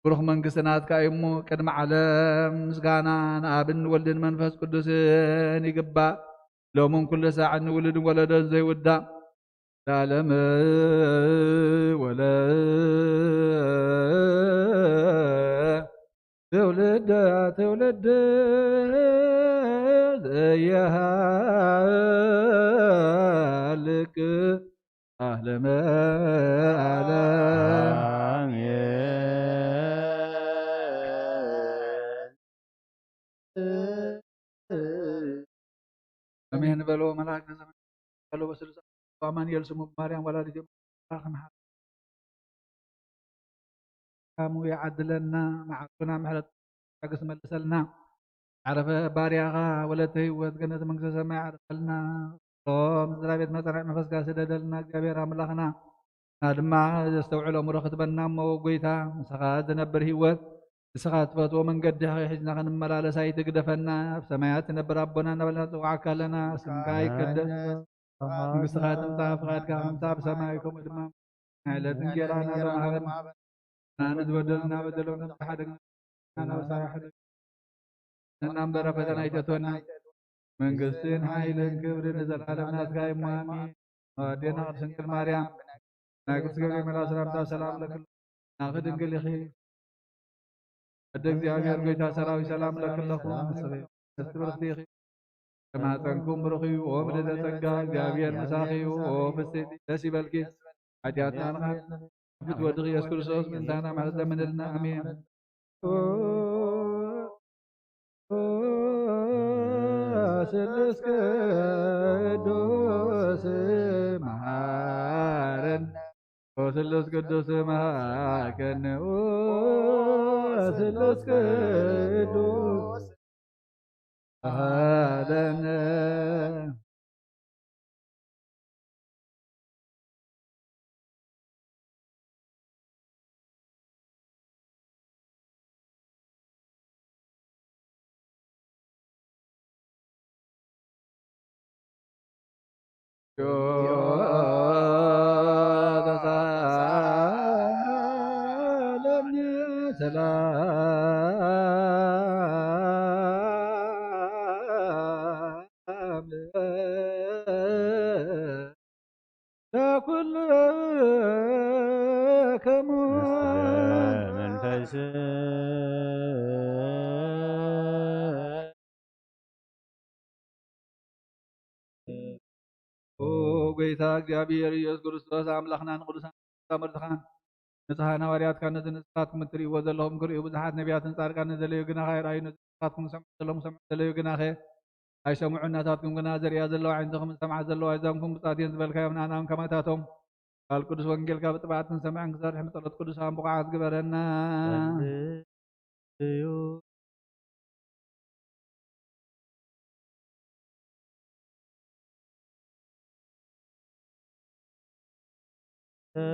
ብሩኽ መንግስቲ ናትካ እዩ እሞ፣ ቅድሚ ዓለም ምስጋና ንኣብን ወልድን መንፈስ ቅዱስን ይግባእ፣ ሎምን ኩሉ ሳዕን ንውሉድን ወለዶን ዘይውዳእ፣ ለዓለም ወለ ትውልደ ትውልድ ዘየሃልቅ ዓለመ ዓለም። ኣሜን በሎ። መላእክተ ሰማይ በሎ። በስሉስ ኣማኑኤል ስሙ፣ ማርያም ወላዲት ኣምላኽ መሓ-፣ ካሙ ይዓድለና፣ መዓልቱና ምሕረት ሓግስ መልሰልና። ዓረፈ ባርያኻ ወለተ ህይወት ገነት መንግስተ ሰማይ ዓርፈልና። ሎም ስድራ ቤት መጸናዕ መንፈስካ ስደደልና። እግዚኣብሔር ኣምላኽና፣ ንሕና ድማ ዘስተውዕል ኣእምሮ ክትበና እሞ፣ ጎይታ፣ ምሳኻ ዝነብር ህይወት፣ ንስኻ ትፈትዎ መንገዲ ሒዝና ክንመላለስ ኣይትግደፈና። ኣብ ሰማያት ትነብር ኣቦና እናበልና ንጽውዓካ ኣለና። ስምካ ይቀደስ፣ መንግስትኻ ትምጻእ፣ ፍቓድካ ከምቲ ኣብ ሰማይ ከምኡ ድማ ናይ ዕለት እንጌራና ሃበና። ንዝበደሉና በደሎም ንስሓደግና፣ ናብ ሳያሕደ ነና እምበር ኣብ ፈተና ኣይተእትወና። መንግስትን ሓይልን ክብርን ንዘለዓለም ናትካ እዩ እሞ ኣሜን። ኣዴና ቅድስት ድንግል ማርያም፣ ናይ ቅዱስ ገብርኤል መልኣክ ሰላምታ ሰላም ለኪ፣ ናኺ ድንግል ኢኺ። ኣደ እግዚኣብሔር ጎይታ ሰራዊት ሰላም ለኪ ኣለኹ። ንስኺ ቅድስቲ ብርክቲ ኢኺ። ከማፀንኩም ብሩኽ እዩ። ኦ ምልዕተ ጸጋ፣ እግዚኣብሔር ምሳኺ እዩ። ኦ ፍስሕቲ ደስ ይበልኪ። ሓጢኣትና ንኻ-፣ ፍትወድኺ ኢየሱስ ክርስቶስ ምእንታና ምሕረት ለምንልና። ኣሜን። ኦ ስሉስ ቅዱስ መሃረን፣ ኦ ስሉስ ቅዱስ መሃከን፣ ኦ ስሉስ ቅዱስ መሃረን። ሰላም ለኩልክሙ። መንፈስ ኦ ጎይታ እግዚኣብሔር ኢየሱስ ክርስቶስ፣ ኣምላኽናን ቅዱሳን መዛሙርትኻን ንጹሓን ሃዋርያትካ፣ ነዚ ንስኻትኩም እትርእይዎ ዘለኹም ክርእዩ ብዙሓት ነቢያትን ጻድቃንን ዘለዩ ግናኸ ኣይረኣዩ፣ ነዚ ንስኻትኩም ዝሰምዑ ዘለኹም ክሰምዑ ዘለዩ ግናኸ ኣይሰምዑ፣ ናታትኩም ግና ዝርእያ ዘለዋ ኣዒንትኹም ዝሰምዓ ዘለዋ ኣእዛንኩም ብጻት እየን ዝበልካዮም ንኣናውን ከማታቶም ቃል ቅዱስ ወንጌልካ ብጥባዕትን ሰምዕን ክሰርሕ ብጸሎት ቅዱሳን ብቑዓት ግበረና። እዩ።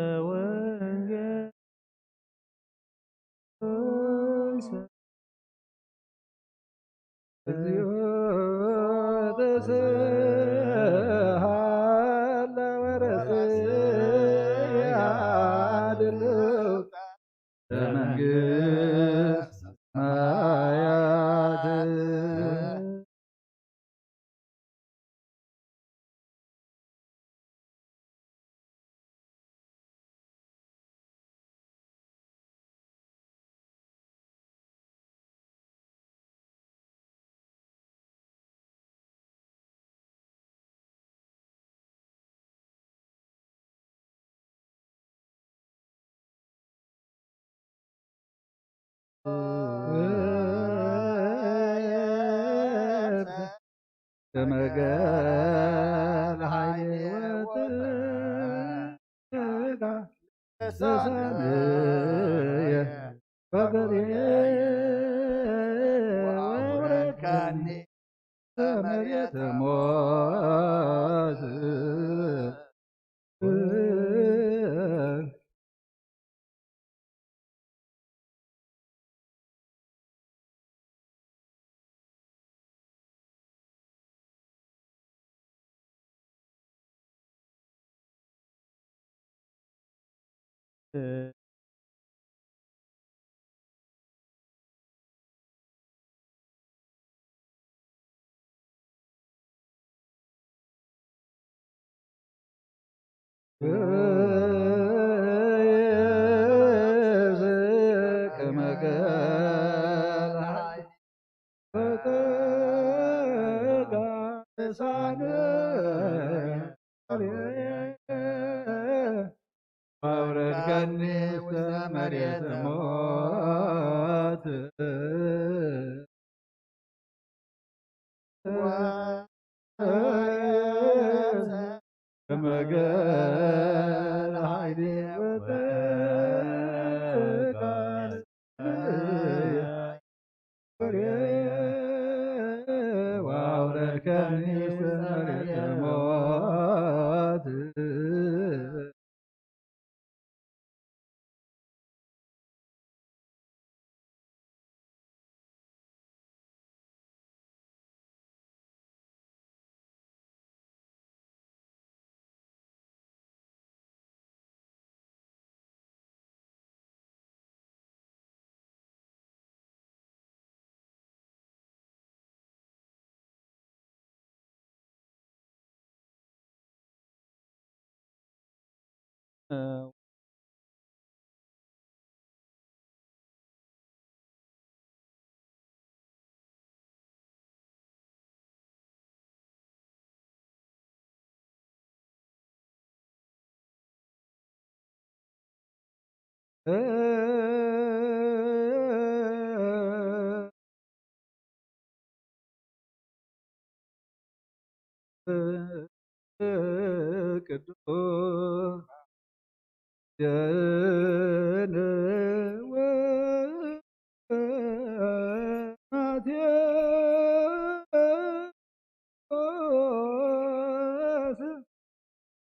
ተወንጌል እግዚኦ ተስሃለ ወረስያ ድልው ለመንግስት ሰማያት። መገል ኃይሌ ወትጋ ተሳንየ በገሬ ወረድካኒ መሬተ ሞት። አውረድከኒ ውስተ መሬት ሞት። ከመገል ኃይሌ ወተጋድልየ ወአውረድከኒ ውስተ መሬተ ሞት። ቅዱስ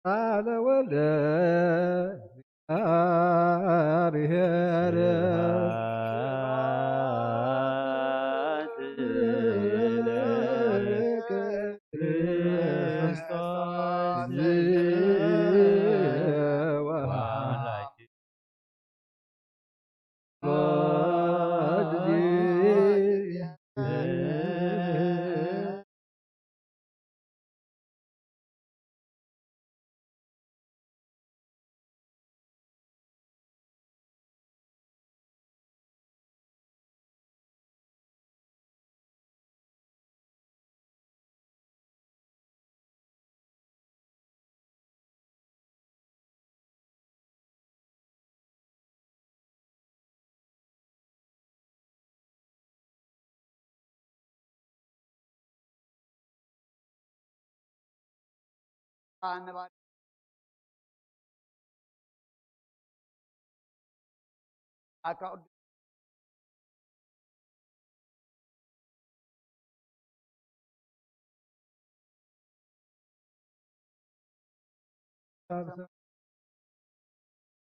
ቃለ ወልደ እግዚአብሔር።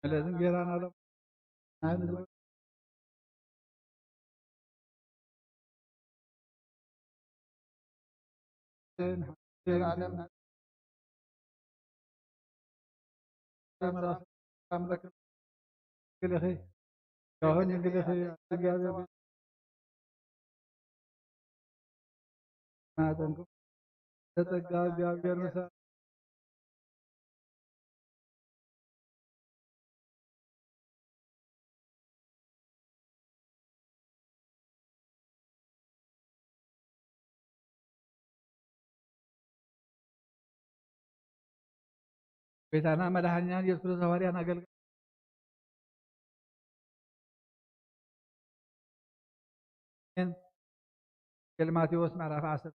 ስለዚህ ጌራና ሎ ተጸጋ እግዚኣብሔር ምሳ ጌታና መድኃኒና ኢየሱስ ክርስቶስ ሐዋርያን ኣገልጋሊ። ወንጌል ማቴዎስ ምዕራፍ ዓሰርተ።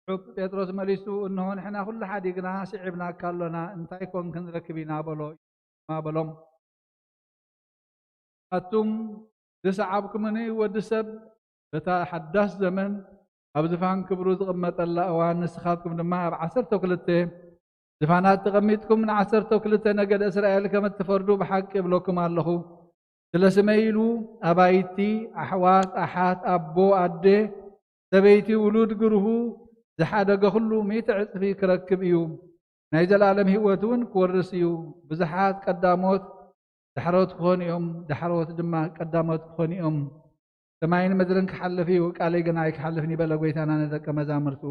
ስሑብ ጴጥሮስ መሊሱ፣ "እንሆ ንሕና ኩሉ ሓዲግና ስዒብናካ ኣሎና፣ እንታይ ኮን ክንረክብ ኢና?" በሎ። በሎም። ኣቱም ዝሰዓብኩምኒ፣ ወዲ ሰብ በታ ሓዳስ ዘመን ኣብ ዝፋን ክብሩ ዝቕመጠላ እዋን፣ ንስኻትኩም ድማ ኣብ ዓሰርተ ክልተ ዝፋናት ተቐሚጥኩም፣ ንዓሰርተ ክልተ ነገደ እስራኤል ከም እትፈርዱ ብሓቂ እብለኩም ኣለኹ። ስለ ስመይ ኢሉ ኣባይቲ፣ ኣሕዋት፣ ኣሓት፣ ኣቦ፣ ኣደ፣ ሰበይቲ፣ ውሉድ፣ ግርሁ ዝሓደገ ኩሉ ሚእቲ ዕጽፊ ክረክብ እዩ። ናይ ዘለኣለም ህይወት እውን ክወርስ እዩ። ብዙሓት ቀዳሞት ዳሕሮት ክኾኑ እዮም፣ ዳሕሮት ድማ ቀዳሞት ክኾኑ እዮም። ሰማይን ምድርን ክሓልፍ እዩ፣ ቃለይ ግን ኣይክሓልፍን እዩ በለ ጐይታና ንደቀ መዛሙርቱ።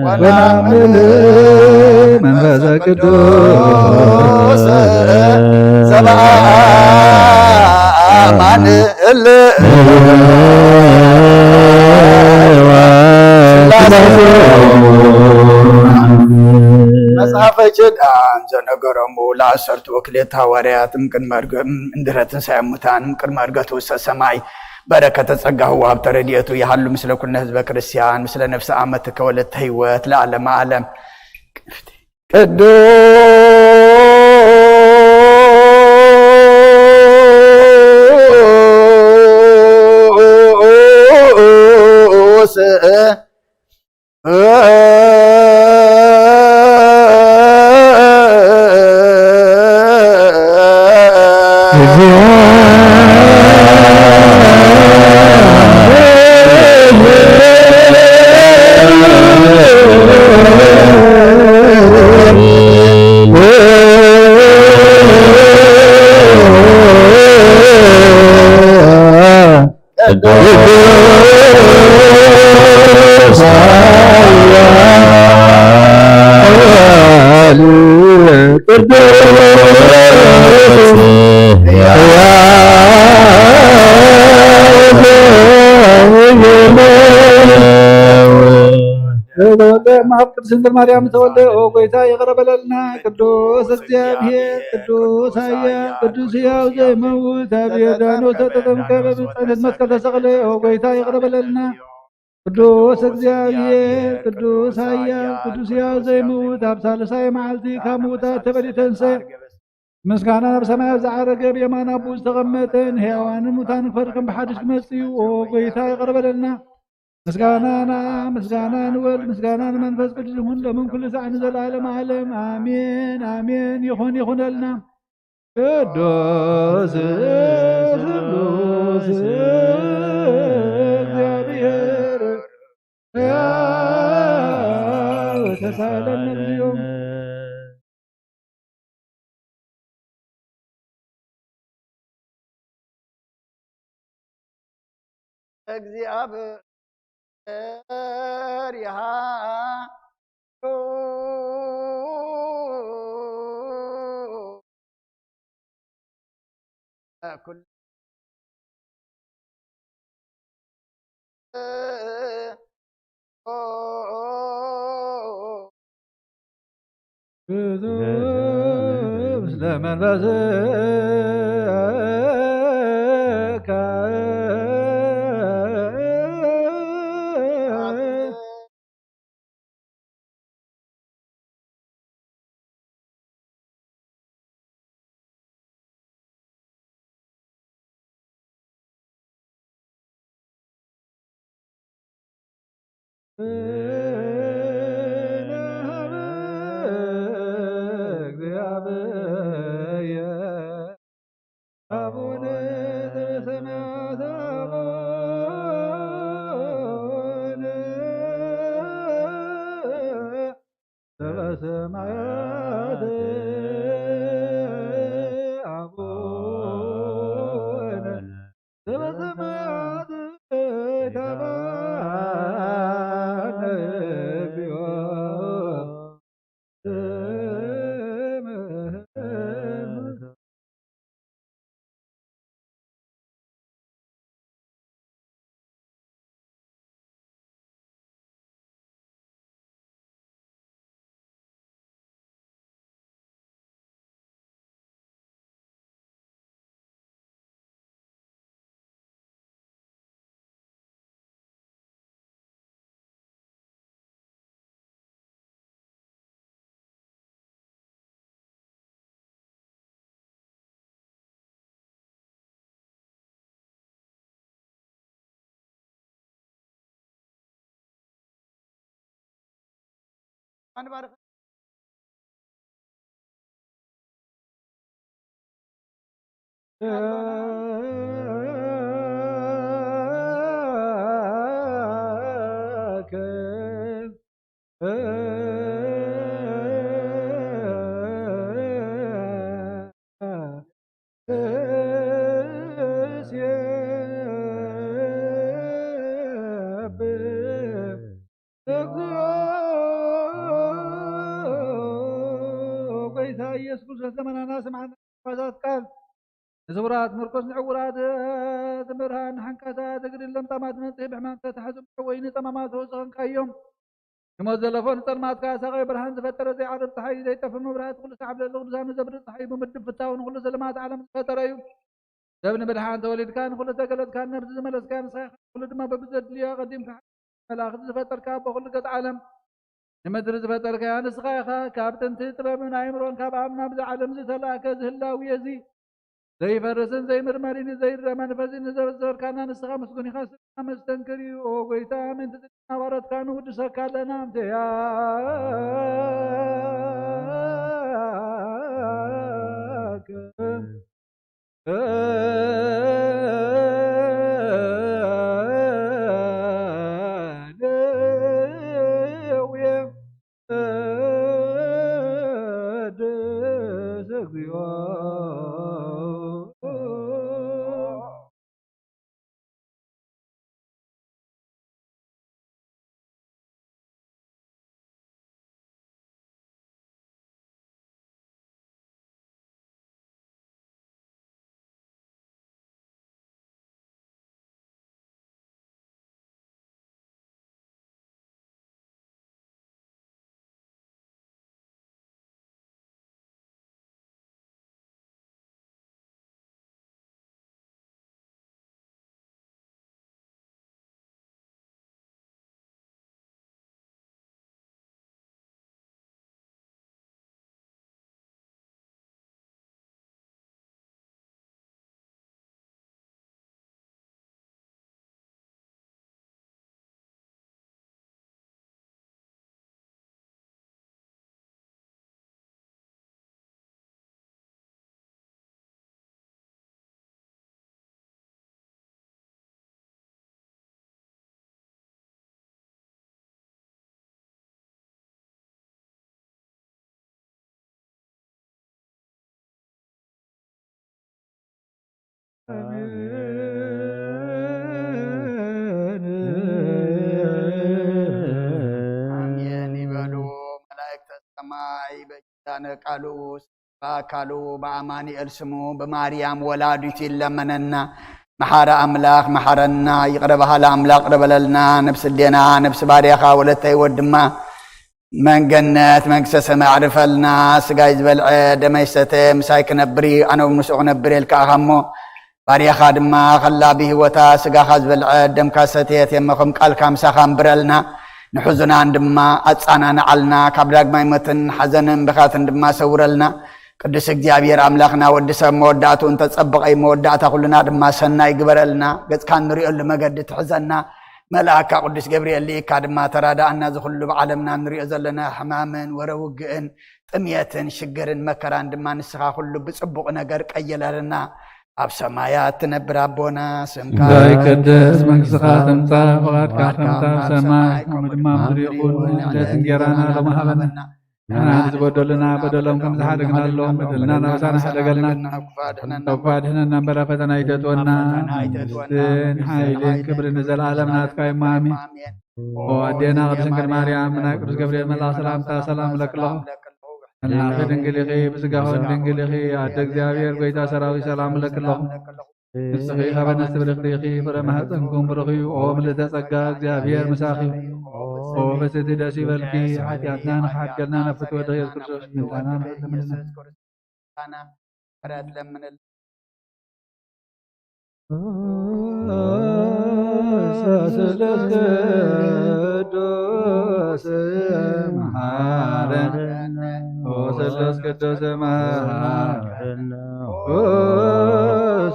ወናምን መንፈሰ ቅዱስ ዘበአማን እል መጽሐፈ ኪዳን ዘነገሮሙ ለዐሰርቱ ወክልኤተ ሃዋርያት እምቅድመ ዕርገ-፣ እንድሕረ ትንሳኤ ሙታን እምቅድመ ዕርገቱ ውስተ ሰማይ በረከተ ጸጋሁ ወሀብተ ረድኤቱ ይሃሉ ምስለ ኩልነ ህዝበ ክርስቲያን ምስለ ነፍሰ አመትከ ወለተ ህይወት ለዓለመ ዓለም። ቅዱስ ቅዱስ ኃያል ቅዱስ ሕያው ተወልደ እምአብ ቅድስት ድንግል ማርያም ተወልደ። ኦ ጐይታ ይቕረ በለልና። ቅዱስ እግዚኣብሔር፣ ቅዱስ ኃያል፣ ቅዱስ ሕያው ዘይመውት፣ ኣብ ዮርዳኖስ ተጠምቀ፣ በብጸነት መስቀል ተሰቕለ። ኦ ጐይታ ይቕረ በለልና። ቅዱስ እግዚኣብሔር፣ ቅዱስ ኃያል፣ ቅዱስ ሕያው ዘይመውት፣ ኣብ ሳልሳይ መዓልቲ ካብ ምውታት ተፈልዩ ተንሥአ። ምስጋና ናብ ሰማያት ዝዓረገ፣ ብየማን ኣቦኡ ዝተቐመጠ፣ ንሕያዋንን ሙታንን ክፈርድ ከም ብሓድሽ ክመጽእ እዩ። ኦ ጐይታ ይቕረ በለልና። ምስጋና ንኣብ፣ ምስጋና ንወልድ፣ ምስጋና ንመንፈስ ቅዱስ ይኹን፣ ሎምን ኩሉ ሳዕ ንዘለዓለመ ዓለም። ኣሜን፣ ኣሜን። ይኹን፣ ይኹነልና። ቅዱስ ስሉስ እግዚኣብሔር ሕያው ተሳለነ እግዚኦ። እግዚአብሔር ይሃ ኩል ኣንባርኽ። ጎይታ ኢየሱስ ክርስቶስ ዘመናና ስምዓና። ቃል ንስውራት ምርኮስ ንዕውራት ትምህርሃን ሓንካሳ ትግድል ለምጻማት መንጽሂ ብሕማም ተታሕዙ ምሕወይ ንጸማማት ዝወሰኸንካዮም ንሞት ዘለፎ ንጸልማት ካሳቒ ብርሃን ዝፈጠረ ዘይዓርብ ጸሓይ ዘይጠፍእ መብራህቲ ኩሉ ሰዓብ ለለ ቅዱሳን ንዘብርህ ጸሓይ ብምድብ ፍታው ንኹሉ ዘለማት ዓለም ዝፈጠረ እዩ። ሰብ ንምድሓን ተወሊድካ ንኹሉ ዝተገለጽካ ነብሲ ዝመለስካ ንስኻ ኢኻ። ኩሉ ድማ በብዘድልዮ ኣቐዲምካ መላእኽቲ ዝፈጠርካ ኣቦ ኩሉ ገጽ ዓለም ንምድሪ ዝፈጠርካያ ንስኻ ኢኻ። ካብ ጥንቲ ጥበብን ኣእምሮን ካብ ኣብ ናብዚ ዓለም ዝተላእከ ዝህላዊ እዚ ዘይፈርስን ዘይምርመርን ዘይረ መንፈስ ንዘበዘበርካና ንስኻ ምስጉን ኢኻ። ስና መስተንክር እዩ። ኦ ጎይታ ምእንቲ ጽድቅና ባሮትካ ንውድሰካ ኣለና። እንተያከ ኣሜን ይበሉ መላእክተ ሰማይ። በኪዳነ ቃሉ ኣካሉ ብኣማኑኤል ስሙ ብማርያም ወላዲቱ ይለመነና። መሓሪ ኣምላኽ መሓረና፣ ይቕረ በሃሊ ኣምላኽ ይቕረ በለልና። ነብሲ ኣዴና፣ ነብሲ ባርያኻ ወለተ ህይወት ድማ መንገነት መንግስተ ሰማይ ኣዕርፈልና። ስጋይ ዝበልዐ ደመይ ዝሰተ ምሳይ ክነብር እዩ፣ ኣነ እውን ምስኡ ክነብር እየ ኢልካ ኢኻ እሞ፣ ባርያኻ ድማ ከላ ብህይወታ ስጋኻ ዝበልዐ ደምካ ዝሰተየት እየ እሞ፣ ከም ቃልካ ምሳኻ ኣንብረልና። ንሕዙናን ድማ ኣጻናንዓልና፣ ካብ ዳግማይ ሞትን ሓዘንን ብኻትን ድማ ሰውረልና። ቅዱስ እግዚኣብሔር ኣምላኽና፣ ወዲ ሰብ መወዳእትኡ እንተጸበቐ እዩ፣ መወዳእታ ኩልና ድማ ሰናይ ግበረልና። ገጽካ እንርእየሉ መገዲ ትሕዘና። መልኣካ ቅዱስ ገብርኤል ልኢካ ድማ ተራዳኣና። እዚ ኩሉ ብዓለምና እንርእዮ ዘለና ሕማምን ወረ ውግእን ጥምየትን ሽግርን መከራን ድማ ንስኻ ኩሉ ብጽቡቕ ነገር ቀይረልና። ኣብ ሰማያት ትነብር ኣቦና፣ ስምካ እንታይ ይቀደስ፣ መንግስትኻ ትምጻእ፣ ፍቓድካ ከም ኣብ ሰማይ ከምኡ ድማ ኣብ ምድሪ ይኹን። ዕለት እንጀራና ሎሚ ሃበና። ንሕና ንዝበደሉና በደሎም ከም ዝሓደግናሎም በደልና ናብሳና ሓደገልና። ካብ ክፉእ ኣድሕነና እምበር ኣብ ፈተና ኣይተእትወና። መንግስትን ሓይልን ክብርን ንዘለኣለም ናትካ እዩ እሞ ኣሜን። ኦ ኣዴና ቅድስት ድንግል ማርያም፣ ብናይ ቅዱስ ገብርኤል መልኣኽ ሰላምታ ሰላም እብለኪ ኣለኹ። ሕልናኺ ድንግል ኢኺ፣ ብስጋኺ ድንግል ኢኺ። ኣደ እግዚኣብሔር፣ ጎይታ ሰራዊት፣ ሰላም እብለኪ ኣለኹ። ንስኺ ካብ ኣንስቲ ብርኽቲ ኢኺ፣ ፍረ ማህፀንኩም ብሩኽ እዩ። ኦ ምልዕተ ጸጋ፣ እግዚኣብሔር ምሳኺ እዩ። ኦ ፍስሕቲ ደስ ይበልኪ፣ ሓጢኣትና ንኽሓትከልና ናብ ፍትወ ወድኺ ኢየሱስ ክርስቶስ ይምጻና። ምሕረት ለምንልና። ስሉስ ቅዱስ መሐረነ። ኦ ስሉስ ቅዱስ መሐረነ። ኦ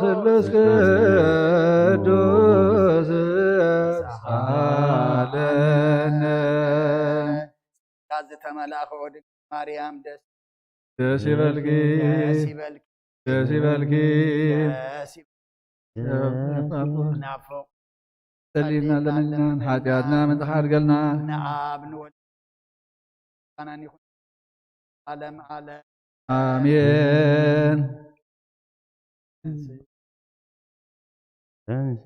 ስሉስ ቅዱስ ሳለነ። ተመላእኸ ድንግል ማርያም ደስ ደስ ይበልኪ፣ ደስ ይበልኪ፣ ደስ ይበልኪ። ደስ ይበልኪ። ናፍቆት ጸሊእና ለምንና ሓጢኣትና ምንጽሓድገልና ንኣብ ንወልድ ምስጋናን ይኹን ዓለም ዓለም። ኣሜን። ተንስ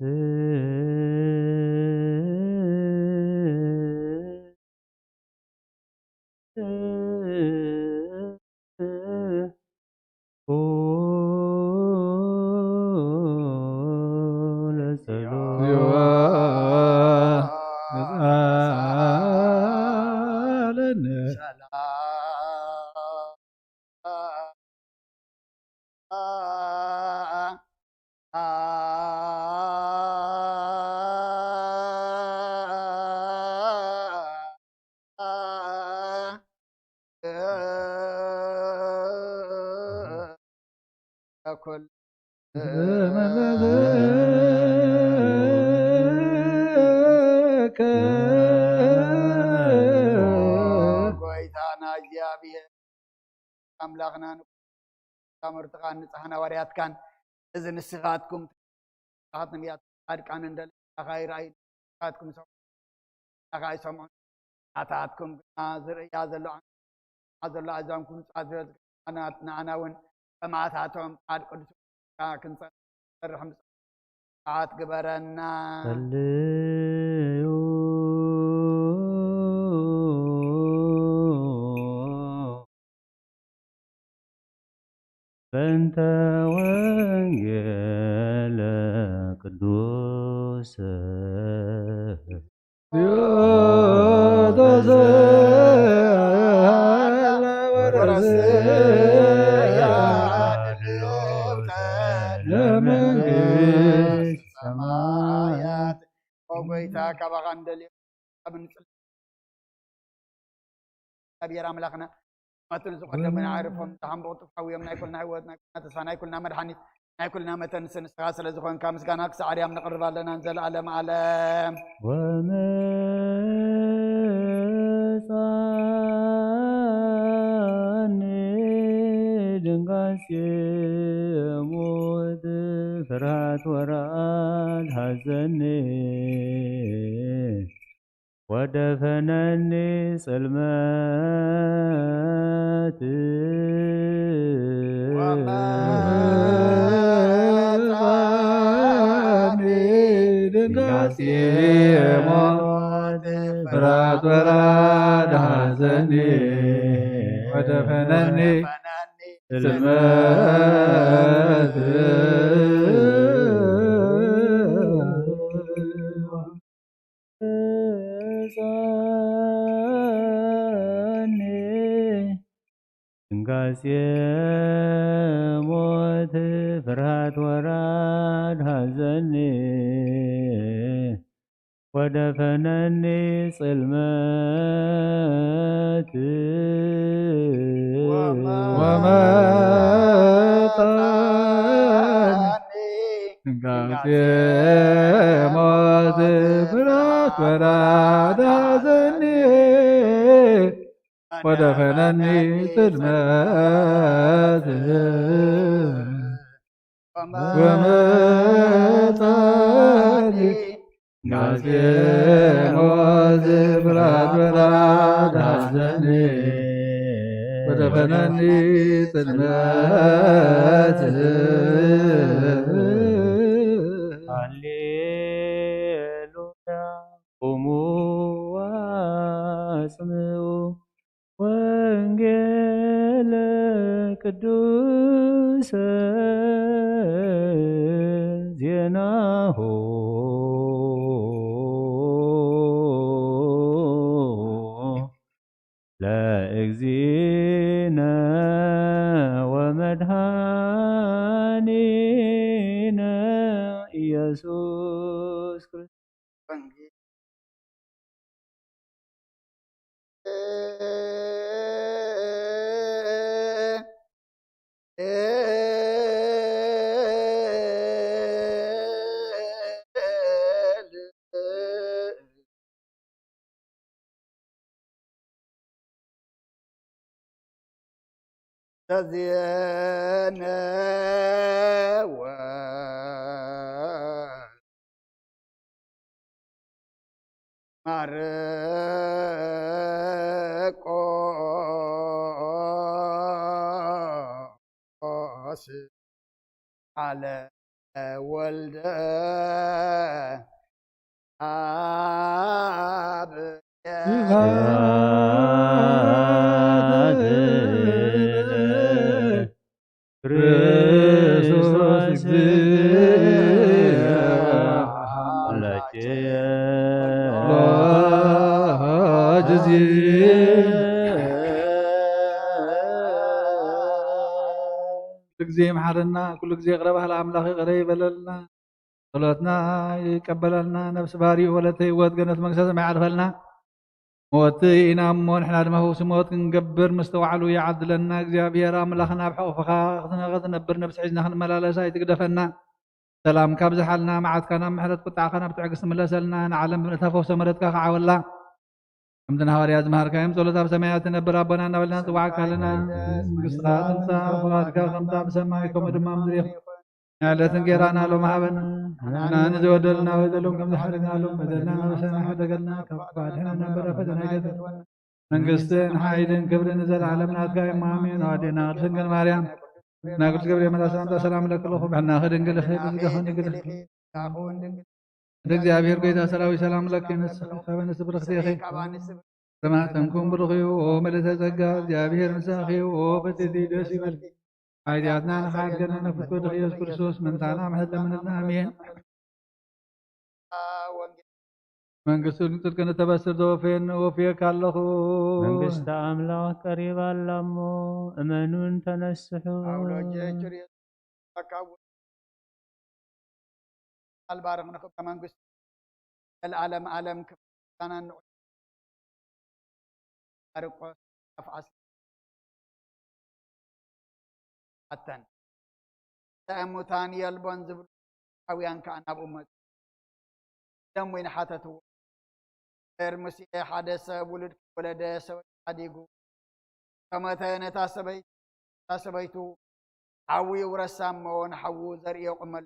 ጎይታና እግዚኣብሔር ኣምላኽና ንመርትኻን ንጽሓን ሃዋርያትካን እዚ ንስኻትኩም ንስኻት ነቢያት ጻድቃን እንደለ ንስኻ ይረኣዩ ንስኻትኩም ሰምዑ ንስኻ ይሰምዑ ናታትኩም ግና ዝርእያ ዘሎ ዘሎ ኣዛንኩም ጻት ዝበዝግናት ንኣና እውን ከማታቶም ኣብ ቅዱስ ክንጸርሕ ምጽኣት ግበረና። ጸልዩ በእንተ ወንጌለ ቅዱስ ሰማያት። ኦ ጎይታ፣ ካባኻ ንደልዮ ኣብ ንጽል እግዚኣብሔር ኣምላኽና፣ ማትን ዝቐደሙን ኣዕርፎም ዝሃምበቑ ጥፍሓውዮም ናይ ኩልና ህይወት ናይ ኩልና ተስፋ ናይ ኩልና መድሓኒት ናይ ኩልና መተንስ ንስኻ ስለ ዝኾንካ ምስጋና ክሳዕ ኣርያም ነቕርብ ኣለና ንዘለኣለም ዓለም። ወመጻኒ ድንጋጼ ሞት ፍርሃት ወራድ ሐዘኒ ወደፈነኒ ጽልመት። ወመጻኒ ድንጋጼ ሞት ፍርሃት ወራድ ሐዘኒ ወደፈነኒ ጽልመት። ጸኒ ድንጋጼ ሞት ፍርሃት ወራድ ሐዘኒ ወደፈነኒ ጽልመት። ወመጻኒ ድንጋጼ ሞት ፍርሃት ወራድ ሐዘኒ ወደፈነኒ ጽልመት። ወመጻኒ ድንጋጼ ሞት ፍርሃት ወራድ ሐዘኒ ወደፈነኒ ጽልመት። ሃሌሉያ ቁሙ ወስምዑ ወንጌለ ቅዱሰ ዜናሁ ለእግዚእነ ወመድኃኒነ ኢየሱስ ክርስቶስ። ተዜነወ ማርቆስ ቃለ ወልደ ኣብ ክርስቶስ ጊዜ ይምሓረና፣ ኩሉ ግዜ ይቕረ ባህል ኣምላኽ ይቕረ ይበለልና። ጸሎትና ይቀበለልና። ነፍሲ ባሪኡ ወለተ ህይወት ገነት መንግስተ ሰማይ ያዕርፈልና። ሞት ኢና እሞ ንሕና ድማ ፈውሲ ሞት ክንገብር ምስተዋዕሉ ይዓድለና። እግዚኣብሔር ኣምላኽ ናብ ሕቑፍኻ ክትነ-፣ ክትነብር ነብሲ ሒዝና ክንመላለስ ኣይትግደፈና። ሰላምካ ኣብዝሓልና፣ መዓትካ ናብ ምሕረት፣ ቁጣዕካ ናብ ትዕግስቲ ምለሰልና። ንዓለም ብምልእታ ፈውሰ ምሕረትካ ክዓወላ። ከምቲ ንሃዋርያት ዝመሃርካዮም ጸሎት ኣብ ሰማያት ትነብር ኣቦና እናበልና ንጽዋዕካ ኣለና። መንግስትኻ ትምጻእ፣ ፍቓድካ ከምታ ብሰማይ ከምኡ ድማ ምድሪ ይኹን። ንዕለት እንጌራና ሎም ሃበና። ንሕና ንዝበደሉና በደሎም ከም ዝሓለና ሎም በደልና ናብ ሰማይ ሓደገልና፣ ካብ ክፉእ ኣድሕነና እምበር ፈተና ኣይተእትወና። መንግስትን ሓይልን ክብርን ንዘለዓለም ናትካ እዮም። ኣሜን። ኣዴና ቅድስት ድንግል ማርያም፣ ናግልት ገብርኤል መልኣክ ሰላምታ ሰላም ለኪ ለኹ፣ ብሕናኺ ድንግል ኢኺ፣ ብስጋኺ ድንግል ኢኺ። ወደ እግዚኣብሔር ጎይታ ሰራዊት ሰላም ለኪ፣ ንስኺ ካብ ኣንስቲ ብርኽቲ ኢኺ። ከማህፀንኩም ብሩኽ እዩ፣ ኦ ምልዕተ ጸጋ፣ እግዚኣብሔር ምሳኺ እዩ። ኦ ፍጽምቲ ደስ ይበልኪ፣ ሓጢኣትና ንኽሓድገና ንፍቁር ወድኺ ኢየሱስ ክርስቶስ ምሕረትካ ምሕረት ለምንልና። ኣሜን። መንግስትን ጽድቅን እተበስር ዘወፍየኒ ወፍየካ ኣለኹ። መንግስቲ ኣምላኽ ቀሪባ ኣላ እሞ እመኑን ተነስሑ። ኣውሎጀ ችርዮ ካብ ኣልባርኽ ንኽብረ መንግስቱ ዘልኣለም ኣለም ክብርን ምስጋናን ንዑ። ማርቆስ ኣፍ ዓሰርተ ሓተን። እንታይ ሙታን የልቦን ዝብሉ ሓውያን ከኣ ናብኡ መጹ። ደም ወይኒ ሓተትዎ። እምበር ሙሴ ሓደ ሰብ ውሉድ ከይወለደ ሰበይቱ ሓዲጉ ከሞተ ነታ ሰበይቲ፣ እታ ሰበይቱ ሓዊ ይውረሳ እሞ ንሓዉ ዘርኢ የቑመሉ።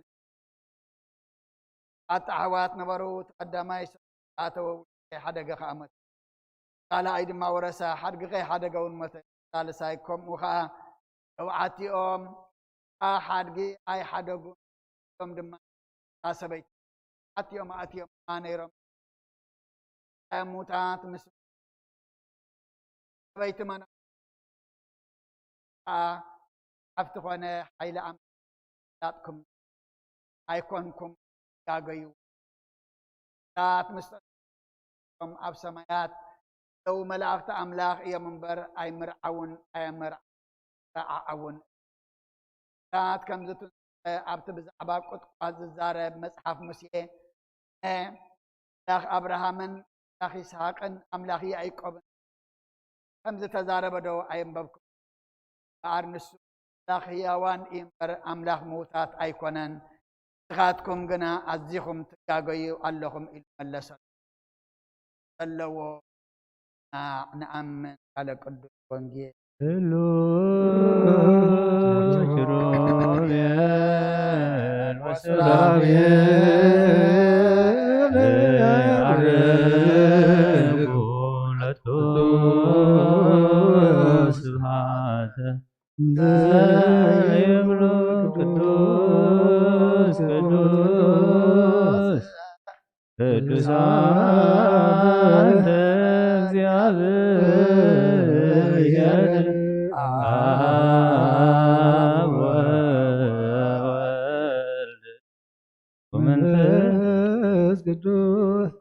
ኣታ ኣሕዋት ነበሩ፣ እቲ ቀዳማይ ሰብ ዝኣተወ ውሉድ ከይሓደገ ከኣ ሞተ። ካልኣይ ድማ ወረሳ ሓድጊ ከይሓደገ እውን ሞተ። ሳልሳይ ከምኡ ከኣ ሸውዓቲኦም ከኣ ሓድጊ ኣይሓደጉን። እቶም ድማ እታ ሰበይቲ ሓቲኦም ኣእትዮም ነይሮም። እታ ሙታት ምስ ሰበይቲ መና ከኣ ሓፍቲ ኮነ ሓይሊ ኣምላኽ ላጥኩም ኣይኮንኩም ጋገዩ። ታት ምስጢር እቶም ኣብ ሰማያት ዘለዉ መላእኽቲ ኣምላኽ እዮም እምበር ኣይምርዓውን ኣየመርዓዓውን። ታት ከምዚ ትንስኤ ኣብቲ ብዛዕባ ቁጥቋጥ ዝዛረብ መጽሓፍ ሙሴ ኣምላኽ ኣብርሃምን ኣምላኽ ይስሓቅን ኣምላኽ ያዕቆብን ከም ዝተዛረበ ዶ ኣየንበብኩም? እምበኣር ንሱ ኣምላኽ ህያዋን እዩ እምበር ኣምላኽ ምዉታት ኣይኮነን። ንስኻትኩም ግና ኣዚኹም ትጋገዩ ኣለኹም ኢሉ መለሰሉ። ዘለዎ ንኣምን ኣለ ቅዱስ ወንጌል። ህሉ ኪሩቤል ወሱራፌል ያዕርጉ ለቱ ስብሐተ እንተ ይብሉ ቅዱስ ቅዱስ ቅዱስ አንተ እግዚአብሔር አብ ወወልድ ወመንፈስ ቅዱስ።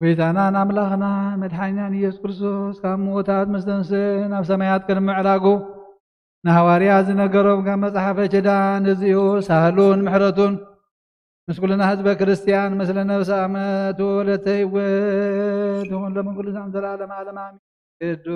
ጎይታናን ኣምላኽና መድሓኒናን ኢየሱስ ክርስቶስ ካብ ምዉታት ምስ ተንስእ ናብ ሰማያት ቅድሚ ምዕራጉ ንሃዋርያት ዝነገሮም ካብ መጽሓፈ ኪዳን እዚ እዩ። ሳህሉን ምሕረቱን ምስ ኩልና ህዝበ ክርስትያን፣ ምስለ ነፍሰ ኣመት ወለተ ህይወት ይኹን ሎምን ኩሉ ዘም ዘላለም ዓለም ኣሜን። ቅዱስ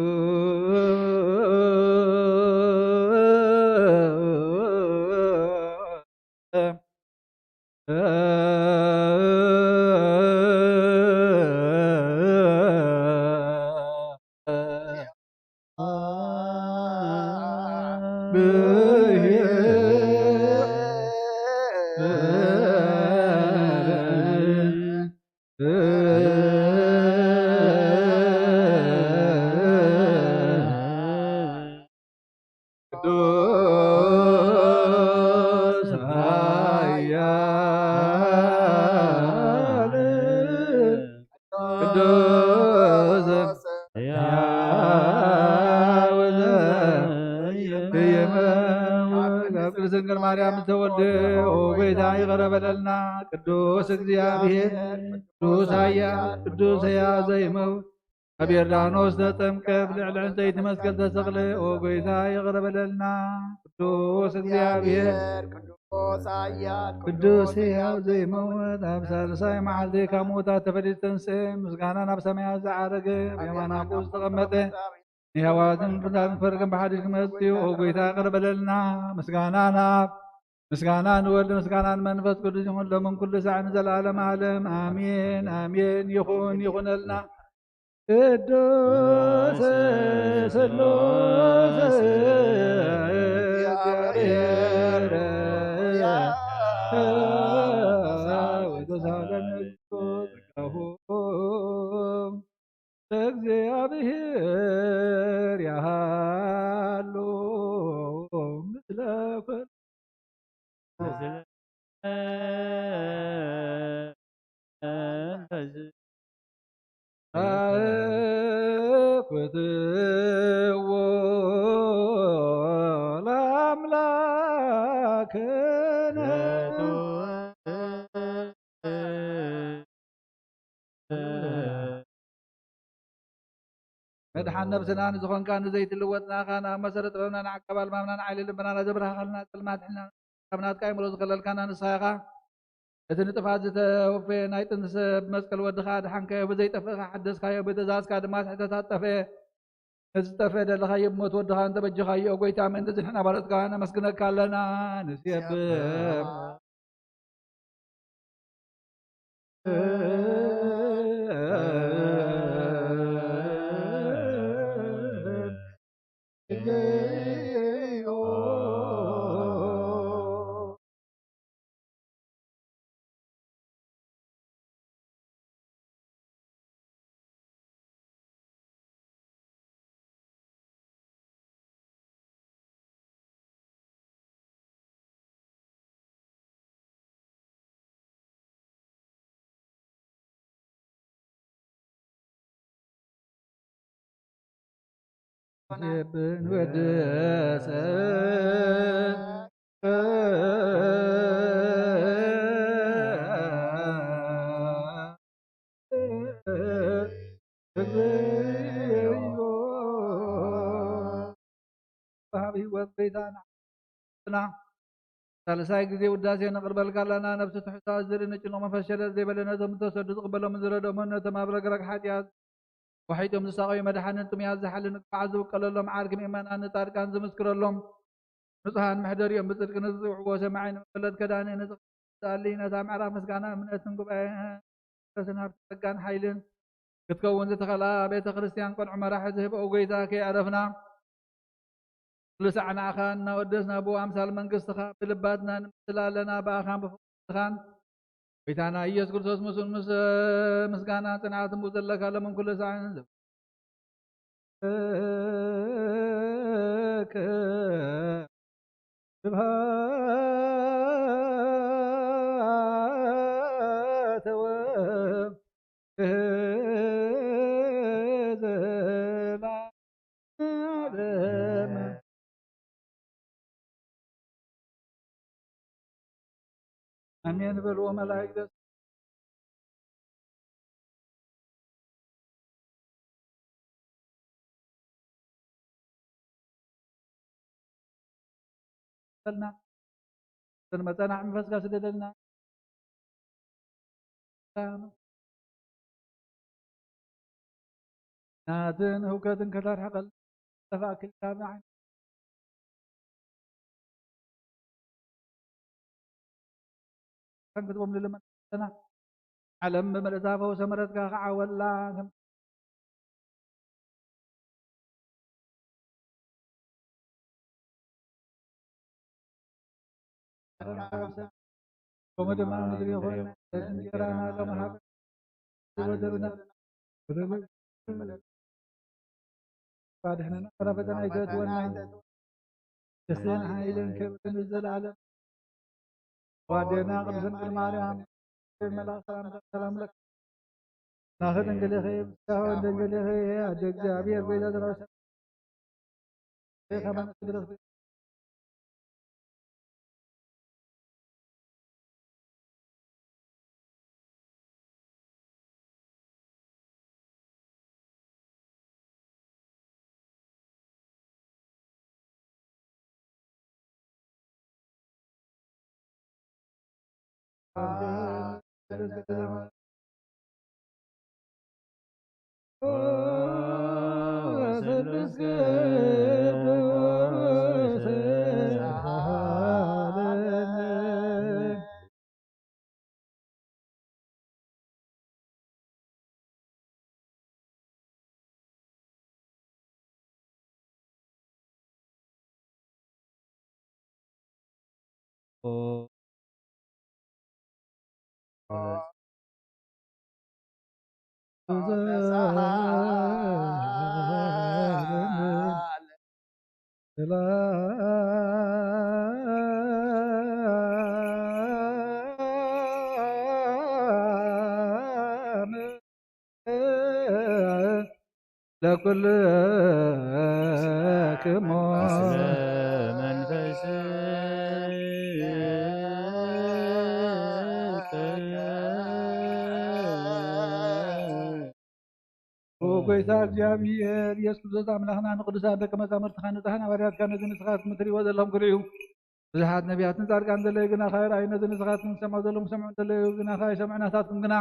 ቅዱስ ኃያል ቅዱስ ሕያው ዘኢይመውት፣ ካብ ቅድስት ድንግል ማርያም ዝተወልደ፣ ኦ ጐይታ፣ ይቕረ በለልና። ቅዱስ እግዚኣብሔር፣ ቅዱስ ኃያል፣ ቅዱስ ሕያው ዘይመውት፣ ኣብ ዮርዳኖስ ተጠምቀ፣ ኣብ ልዕሊ ዕንጨይቲ መስቀል ተሰቕለ። ኦ ጐይታ፣ ይቕረ በለልና። ቅዱስ እግዚኣብሔር፣ ቅዱስ ኃያል፣ ቅዱስ ሕያው ዘይመውት፣ ኣብ ሳልሳይ መዓልቲ ካብ ምዉታት ተፈልዩ ዝተንስአ፣ ምስጋና ናብ ሰማያት ዝዓረገ፣ ኣብ የማን ኣቦኡ ዝተቐመጠ፣ ንሕያዋትን ፍጡራትን ክፈርድ ከም ብሓድሽ ክመጽእ እዩ። ኦ ጐይታ፣ ይቕረ በለልና። ምስጋና ናብ ምስጋና ንወልድ፣ ምስጋና ንመንፈስ ቅዱስ ይኹን፣ ሎምን ኩሉ ሳዕ ንዘለዓለም ዓለም። ኣሜን፣ ኣሜን። ይኹን፣ ይኹነልና። ቅዱስ ሥሉስ እግዚአብሔር ወተሳለን ጸጋሁ ለእግዚአብሔር ያሃሉ ምስለ ኩል አኩትዎ ለአምላክነ። መድሓን ነብስና ንዝኾንካ ንዘይትልወጥ ንኣኻ፣ ንኣብ መሰረት ጥበብና ንዓቃብ ኣልማምና ንዓሊ ልብናና ዘብርሃኻልና፣ ጸልማት ሕልና ካብ ናትካ ኣእምሮ ዝኸለልካና ንስኻ ኢኻ። እቲ ንጥፋት ዝተወፈየ ናይ ጥንቲ ሰብ መስቀል ወድኻ ኣድሓንካዮ፣ ብዘይጠፍእ ከኣ ሓደስካዮ፣ ብትእዛዝካ ድማ ስሕተታት ጠፍአ። ነዚ ዝጠፍአ ደለኻዮ ብሞት ወድኻ እንተበጀኻዮ፣ ኦ ጐይታ፣ ምእንቲ እዚ ንሕና ባሮትካ ነመስግነካ ኣለና። ንሴብሕ የብን ወደሰ ወሃብ ህይወት ጐይታ ንዓና። ሳልሳይ ግዜ ውዳሴ ነቕርበልካ ኣለና። ነፍሲ ትሕቶ፣ ዝርኢ ንጭኑቕ መንፈስ ሸለል ዘይበለ፣ ነቶም እተሰዱ ዝቕበሎምን ዝረድኦምን፣ ነቶም ኣብ ረግረግ ሓጢኣት ወሒጦም ዝሳቐዩ መድሓንን ጥሙያት ዝሓልን ንክፍኣት ዝውቀለሎም ዓርኪ ምእመናን ንጻድቃን ዝምስክረሎም ንጹሃን መሕደሪኦም ብጽድቂ ንዝጽውዕዎ ሰማዒ ንመበለት ከዳኒ ንዝኽኣሊ ነታ ምዕራፍ ምስጋና እምነትን ጉባኤ መንፈስን ሃብቲ ጸጋን ሓይልን ክትከውን ዝተኸላ ቤተ ክርስቲያን ቆልዑ መራሒ ዝህበ ኦ ጐይታ ከየዕረፍና ኩሉ ሳዕ ንኣኻ እናወደስና ብኡ ኣምሳል መንግስትኻ ብልባትና ንምስል ኣለና። ብኣኻን ብፍቕርኻን ጐይታና ኢየሱስ ክርስቶስ ምስኡን ምስ ምስጋና ጽንዓትን ብኡ ዘለካ ሎምን ኩሉ ሳዕን ስብሐተ ወክብር ዘለዓለመ። ኣሜን በልዎ መላእክት። በልና። ስንመጸና መንፈስካ ስደደልና። ናትን ህውከትን ከተርሕቐል ጠፋእክል ካብ ንዓይ ክንክትቦም ንልመና። ዓለም ብመልእታ ፈውሰ ምሕረትካ ክዓወላ ከም ከምኡ ድማ ምድሪ ይኹን እንጀራና ሎም ሃብ ወደብና ባድሕነና ተረፈተና ኣይተእትወና። ደስታን ሓይልን ክብርን ንዘለዓለም። ዋዴና ቅድስት ድንግል ማርያም፣ መልኣክ ሰላምታ ሰላም ለኪ። ናኸ ድንግል ኢኺ፣ ብስጋኸ ድንግል ኢኺ፣ ኣደ እግዚኣብሔር፣ ቤዛ ዘራሰ ከመ ንስግደት ለኩልክሙ። ጎይታ እግዚኣብሔር ኢየሱስ ክርስቶስ ኣምላኽና ንቅዱሳን ደቂ መዛሙርትኻ ንጽሓን ሃዋርያትካ ነዚ ንስኻትኩም እትርእይዎ ዘለኹም ክርእዩ ብዙሓት ነቢያትን ጻድቃን ዘለዩ ግና ከይረኣዩ ነዚ ንስኻትኩም ዝሰምዑ ዘለኹም ክሰምዑ ዘለዩ ግና ከይሰምዑ ናታትኩም ግና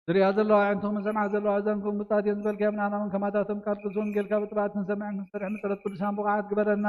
ዝርእያ ዘለዋ ኣዒንትኹም ዝሰምዓ ዘለዋ እዘንኩም ብጻት እየን ዝበልካዮም ንኣና እውን ከማታቶም ቃል ቅዱስ ወንጌልካ ብጥባዕትን ሰምዕን ክንሰርሕ ንጸሎት ቅዱሳን ብቑዓት ግበረና።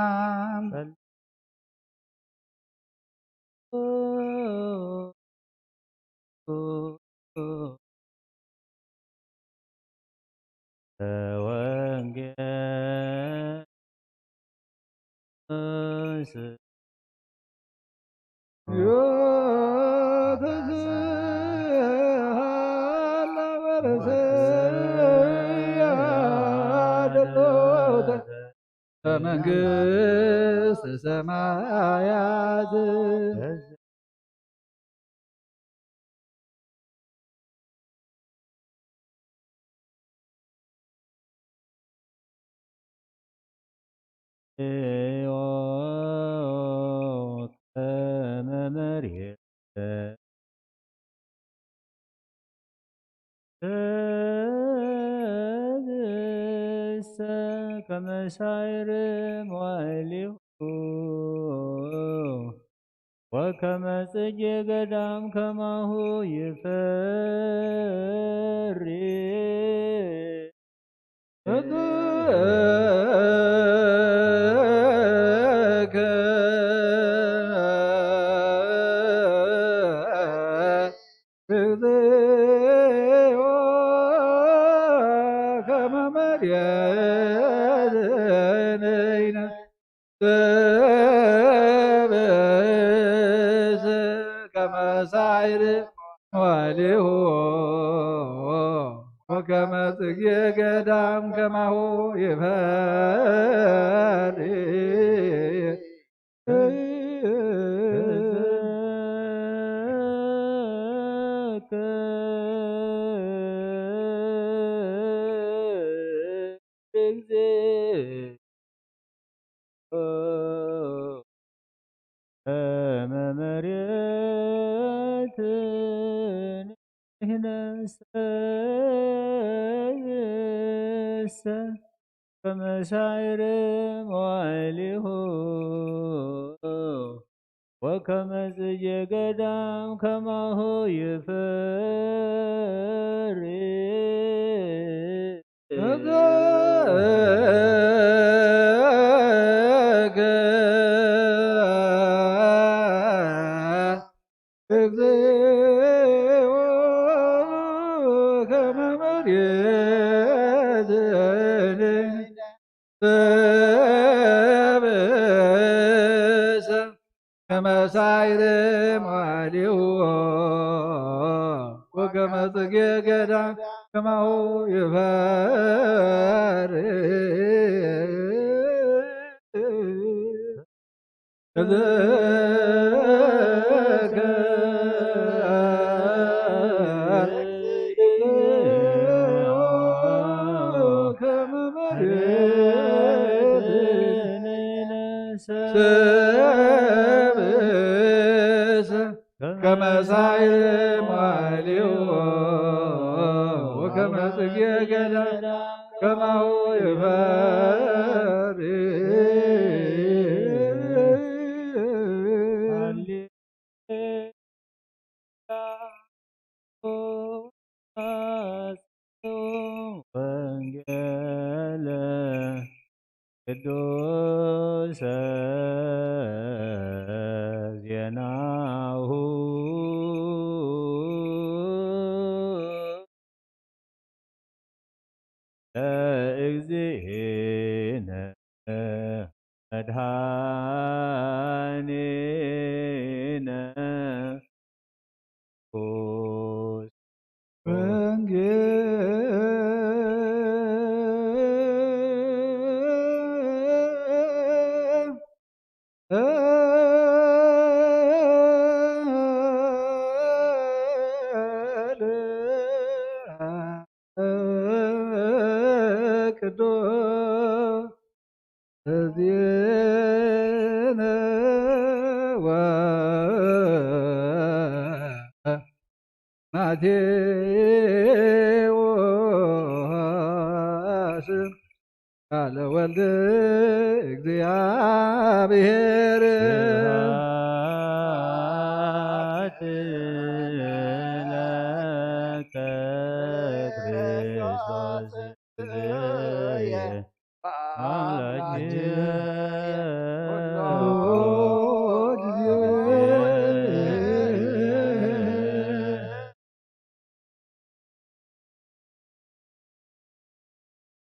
መንግስት ሰማያት። ሕይወት ከመ መሬት። እሰ ከመ ሳይር መዋዕሊሁ ወከመ ጽጌ ገዳም ከማሁ ይፈሪ። ወከመ ጽጌ ገዳም ከማሁ ይፈሪ። ከመ መሬት ንሕነሰ ከመ ሳይር መዋዕሊሁ ወከመ ጽጌ ገዳም ከማሁ ይፈሪ። ከመ ሳይረ መዋሊዎ ወከመ ጽጌ ገዳ ከማሁ ይፈሪ። ከመ ሳይል መዋሊዎ ወከመ ጽጌ ገዳ ከማሁ ይፈሪ። ወንጌለ ቅዱሰ ዜናሁ ለእግዚእነ መድኃኒነ ክርስቶስ። ወንጌል ቅዱስ ዜነ ወማቴዎስ ቃለ ወልድ እግዚአብሔር። ስብሐት ለከ ክርስቶስ።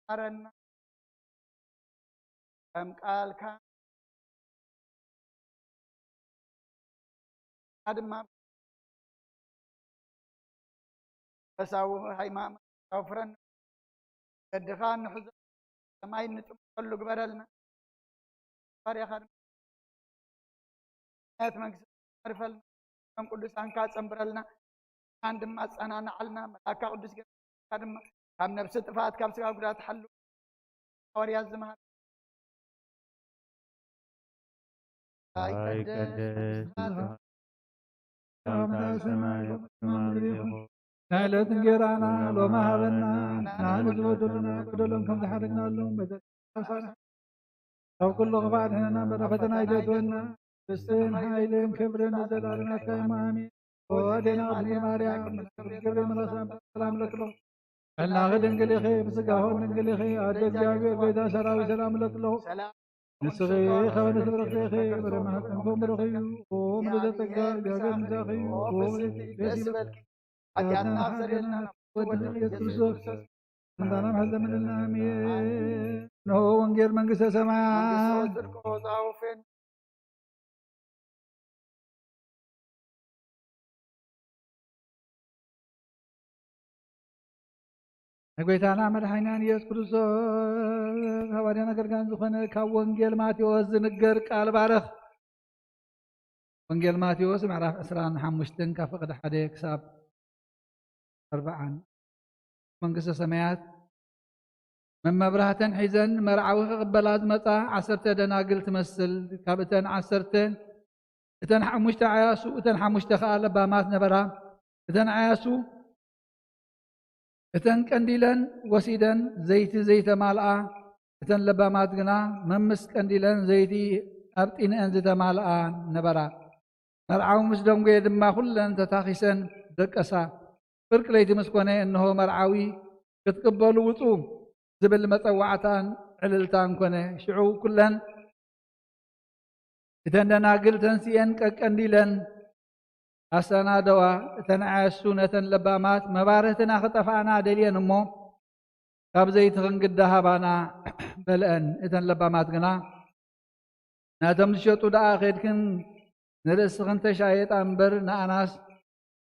ኣረና ከም ቃልካ ድማ መንፈሳዊ ሃይማኖት ኣውፍረን። ገድኻ እንሕዞ ሰማይ እንጥምተሉ ግበረልና። ባርያኻ ድማ ናየት መንግስቲ ተርፈልና ከም ቅዱሳንካ ጸንብረልና። ኣን ድማ ኣጸናናዓልና። መልኣካ ቅዱስ ገብርኤል ድማ ካብ ነብሲ ጥፋት ካብ ስጋ ጉዳት ሓሉ። ሃዋርያት ዝመሃር ኣይቀደስ። ናይ ዕለት እንጌራና ሎሚ ሃበና። ንዓና ዝበደሉና በደሎም ከም ዝሓለግናሎም በደል። ካብ ኩሉ ክፋእ ኣድሕነና፣ በረኸትና ኣይተእትወና። መንግስትን ሓይልን ክብርን ንዘለኣለም ናትካ እዩ። ኣሜን። ወዴና ድንግል ማርያም፣ ገብርኤል መልኣክ ሰላም ለኪ። ሕልናኺ ድንግል ኢኺ፣ ብስጋኺ ድንግል ኢኺ። ኣደ እግዚኣብሔር፣ ጎይታ ሰራዊት፣ ሰላም ለኪ። ንስኺ ከበነ ትብርኽቲ ኢኺ፣ ፍረ ማህፀንኩም ብሩኽ እዩ። ኦ ምልዕተ ጸጋ፣ እግዚኣብሔር ምሳኺ እዩ። ኦ ፍስሕቲ ደስ ይበልኪ፣ ሓጢኣትና ኣስተሰርየልና፣ ወዲ ኢየሱስ ክርስቶስ ሰላምታ ምሕረት ለምንልና። ኣሜን። እንሆ ወንጌል መንግስተ ሰማያት። ጽድቆ ጻውፌን ንጎይታና መድሓኒናን ኢየሱስ ክርስቶስ ሃዋርያን ኣገልጋልን ዝኾነ ካብ ወንጌል ማቴዎስ ዝንገር ቃል ባርኽ። ወንጌል ማቴዎስ ምዕራፍ ዕስራን ሓሙሽተን ካብ ፍቕዲ ሓደ ክሳብ ኣርብዓን። መንግስተ ሰማያት መመብራህተን ሒዘን ንመርዓዊ ክቕበላ ዝመጻ ዓሰርተ ደናግል ትመስል። ካብ እተን ዓሰርተ እተን ሓሙሽተ ዓያሱ፣ እተን ሓሙሽተ ኸኣ ለባማት ነበራ። እተን ዓያሱ እተን ቀንዲለን ወሲደን ዘይቲ ዘይተማልኣ፣ እተን ለባማት ግና መምስ ቀንዲለን ዘይቲ ኣብ ጢንአን ዝተማልኣ ነበራ። መርዓዊ ምስ ደንጎየ ድማ ኩለን ተታኺሰን ደቀሳ። ፍርቂ ለይቲ ምስ ኮነ፣ እንሆ መርዓዊ፣ ክትቅበሉ ውጹ ዝብል መጸዋዕታን ዕልልታን ኮነ። ሽዑ ኩለን እተን ደናግል ተንሲኤን ቀቀንዲለን ኣሰናደዋ። እተን ዓያሱ ነተን ለባማት፣ መባርህትና ክጠፍኣና ደልየን እሞ፣ ካብ ዘይትኽን ግዳ ሃባና በልአን። እተን ለባማት ግና፣ ናቶም ዝሸጡ ደኣ ኬድክን ንርእስኽን ተሻየጣ እምበር ንኣናስ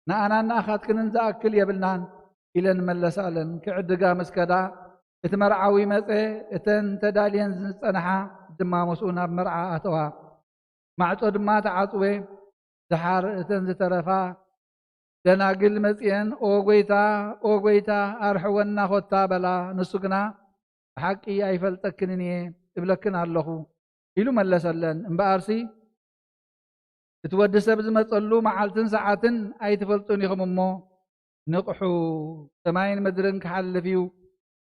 ንኣናን ንኣኻትክንን ዝኣክል የብልናን ኢለን መለሳለን። ክዕድጋ ምስ ከዳ እቲ መርዓዊ መጸ፣ እተን ተዳልየን ዝጸንሓ ድማ ምስኡ ናብ መርዓ ኣተዋ። ማዕጾ ድማ ተዓጽወ። ደሓር እተን ዝተረፋ ደናግል መጺኤን፣ "ኦ ጐይታ፣ ኦ ጐይታ፣ ኣርሕወና ኾታ" በላ። ንሱ ግና፣ "ብሓቂ ኣይፈልጠክንን እየ እብለክን ኣለኹ" ኢሉ መለሰለን። እምበኣርሲ፣ "እቲ ወዲ ሰብ ዝመጸሉ መዓልትን ሰዓትን ኣይትፈልጡን ኢኹም እሞ፣ ንቕሑ፣ ሰማይን ምድርን ክሓልፍ እዩ፣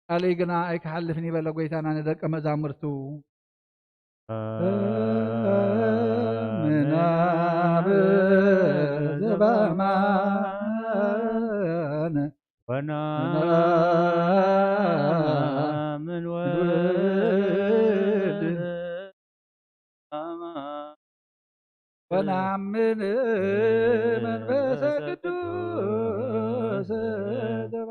ቃለይ ግና ኣይክሓልፍን" እዩ በለ ጐይታና ንደቀ መዛሙርቱ። ምናብ ዘበማን ወናምን ወልድ ወናምን መንፈሰ ቅዱስ ዘባ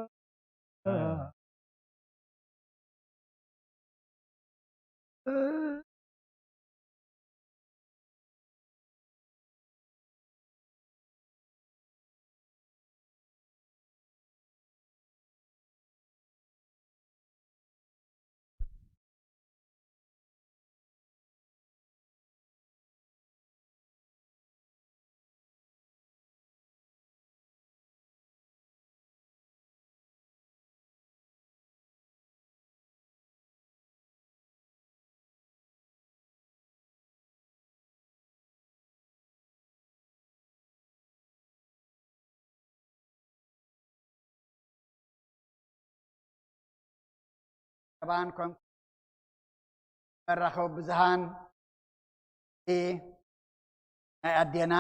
ቀባን ኮንኩ መራኸቢ ብዙሃን ናይ ኣዴና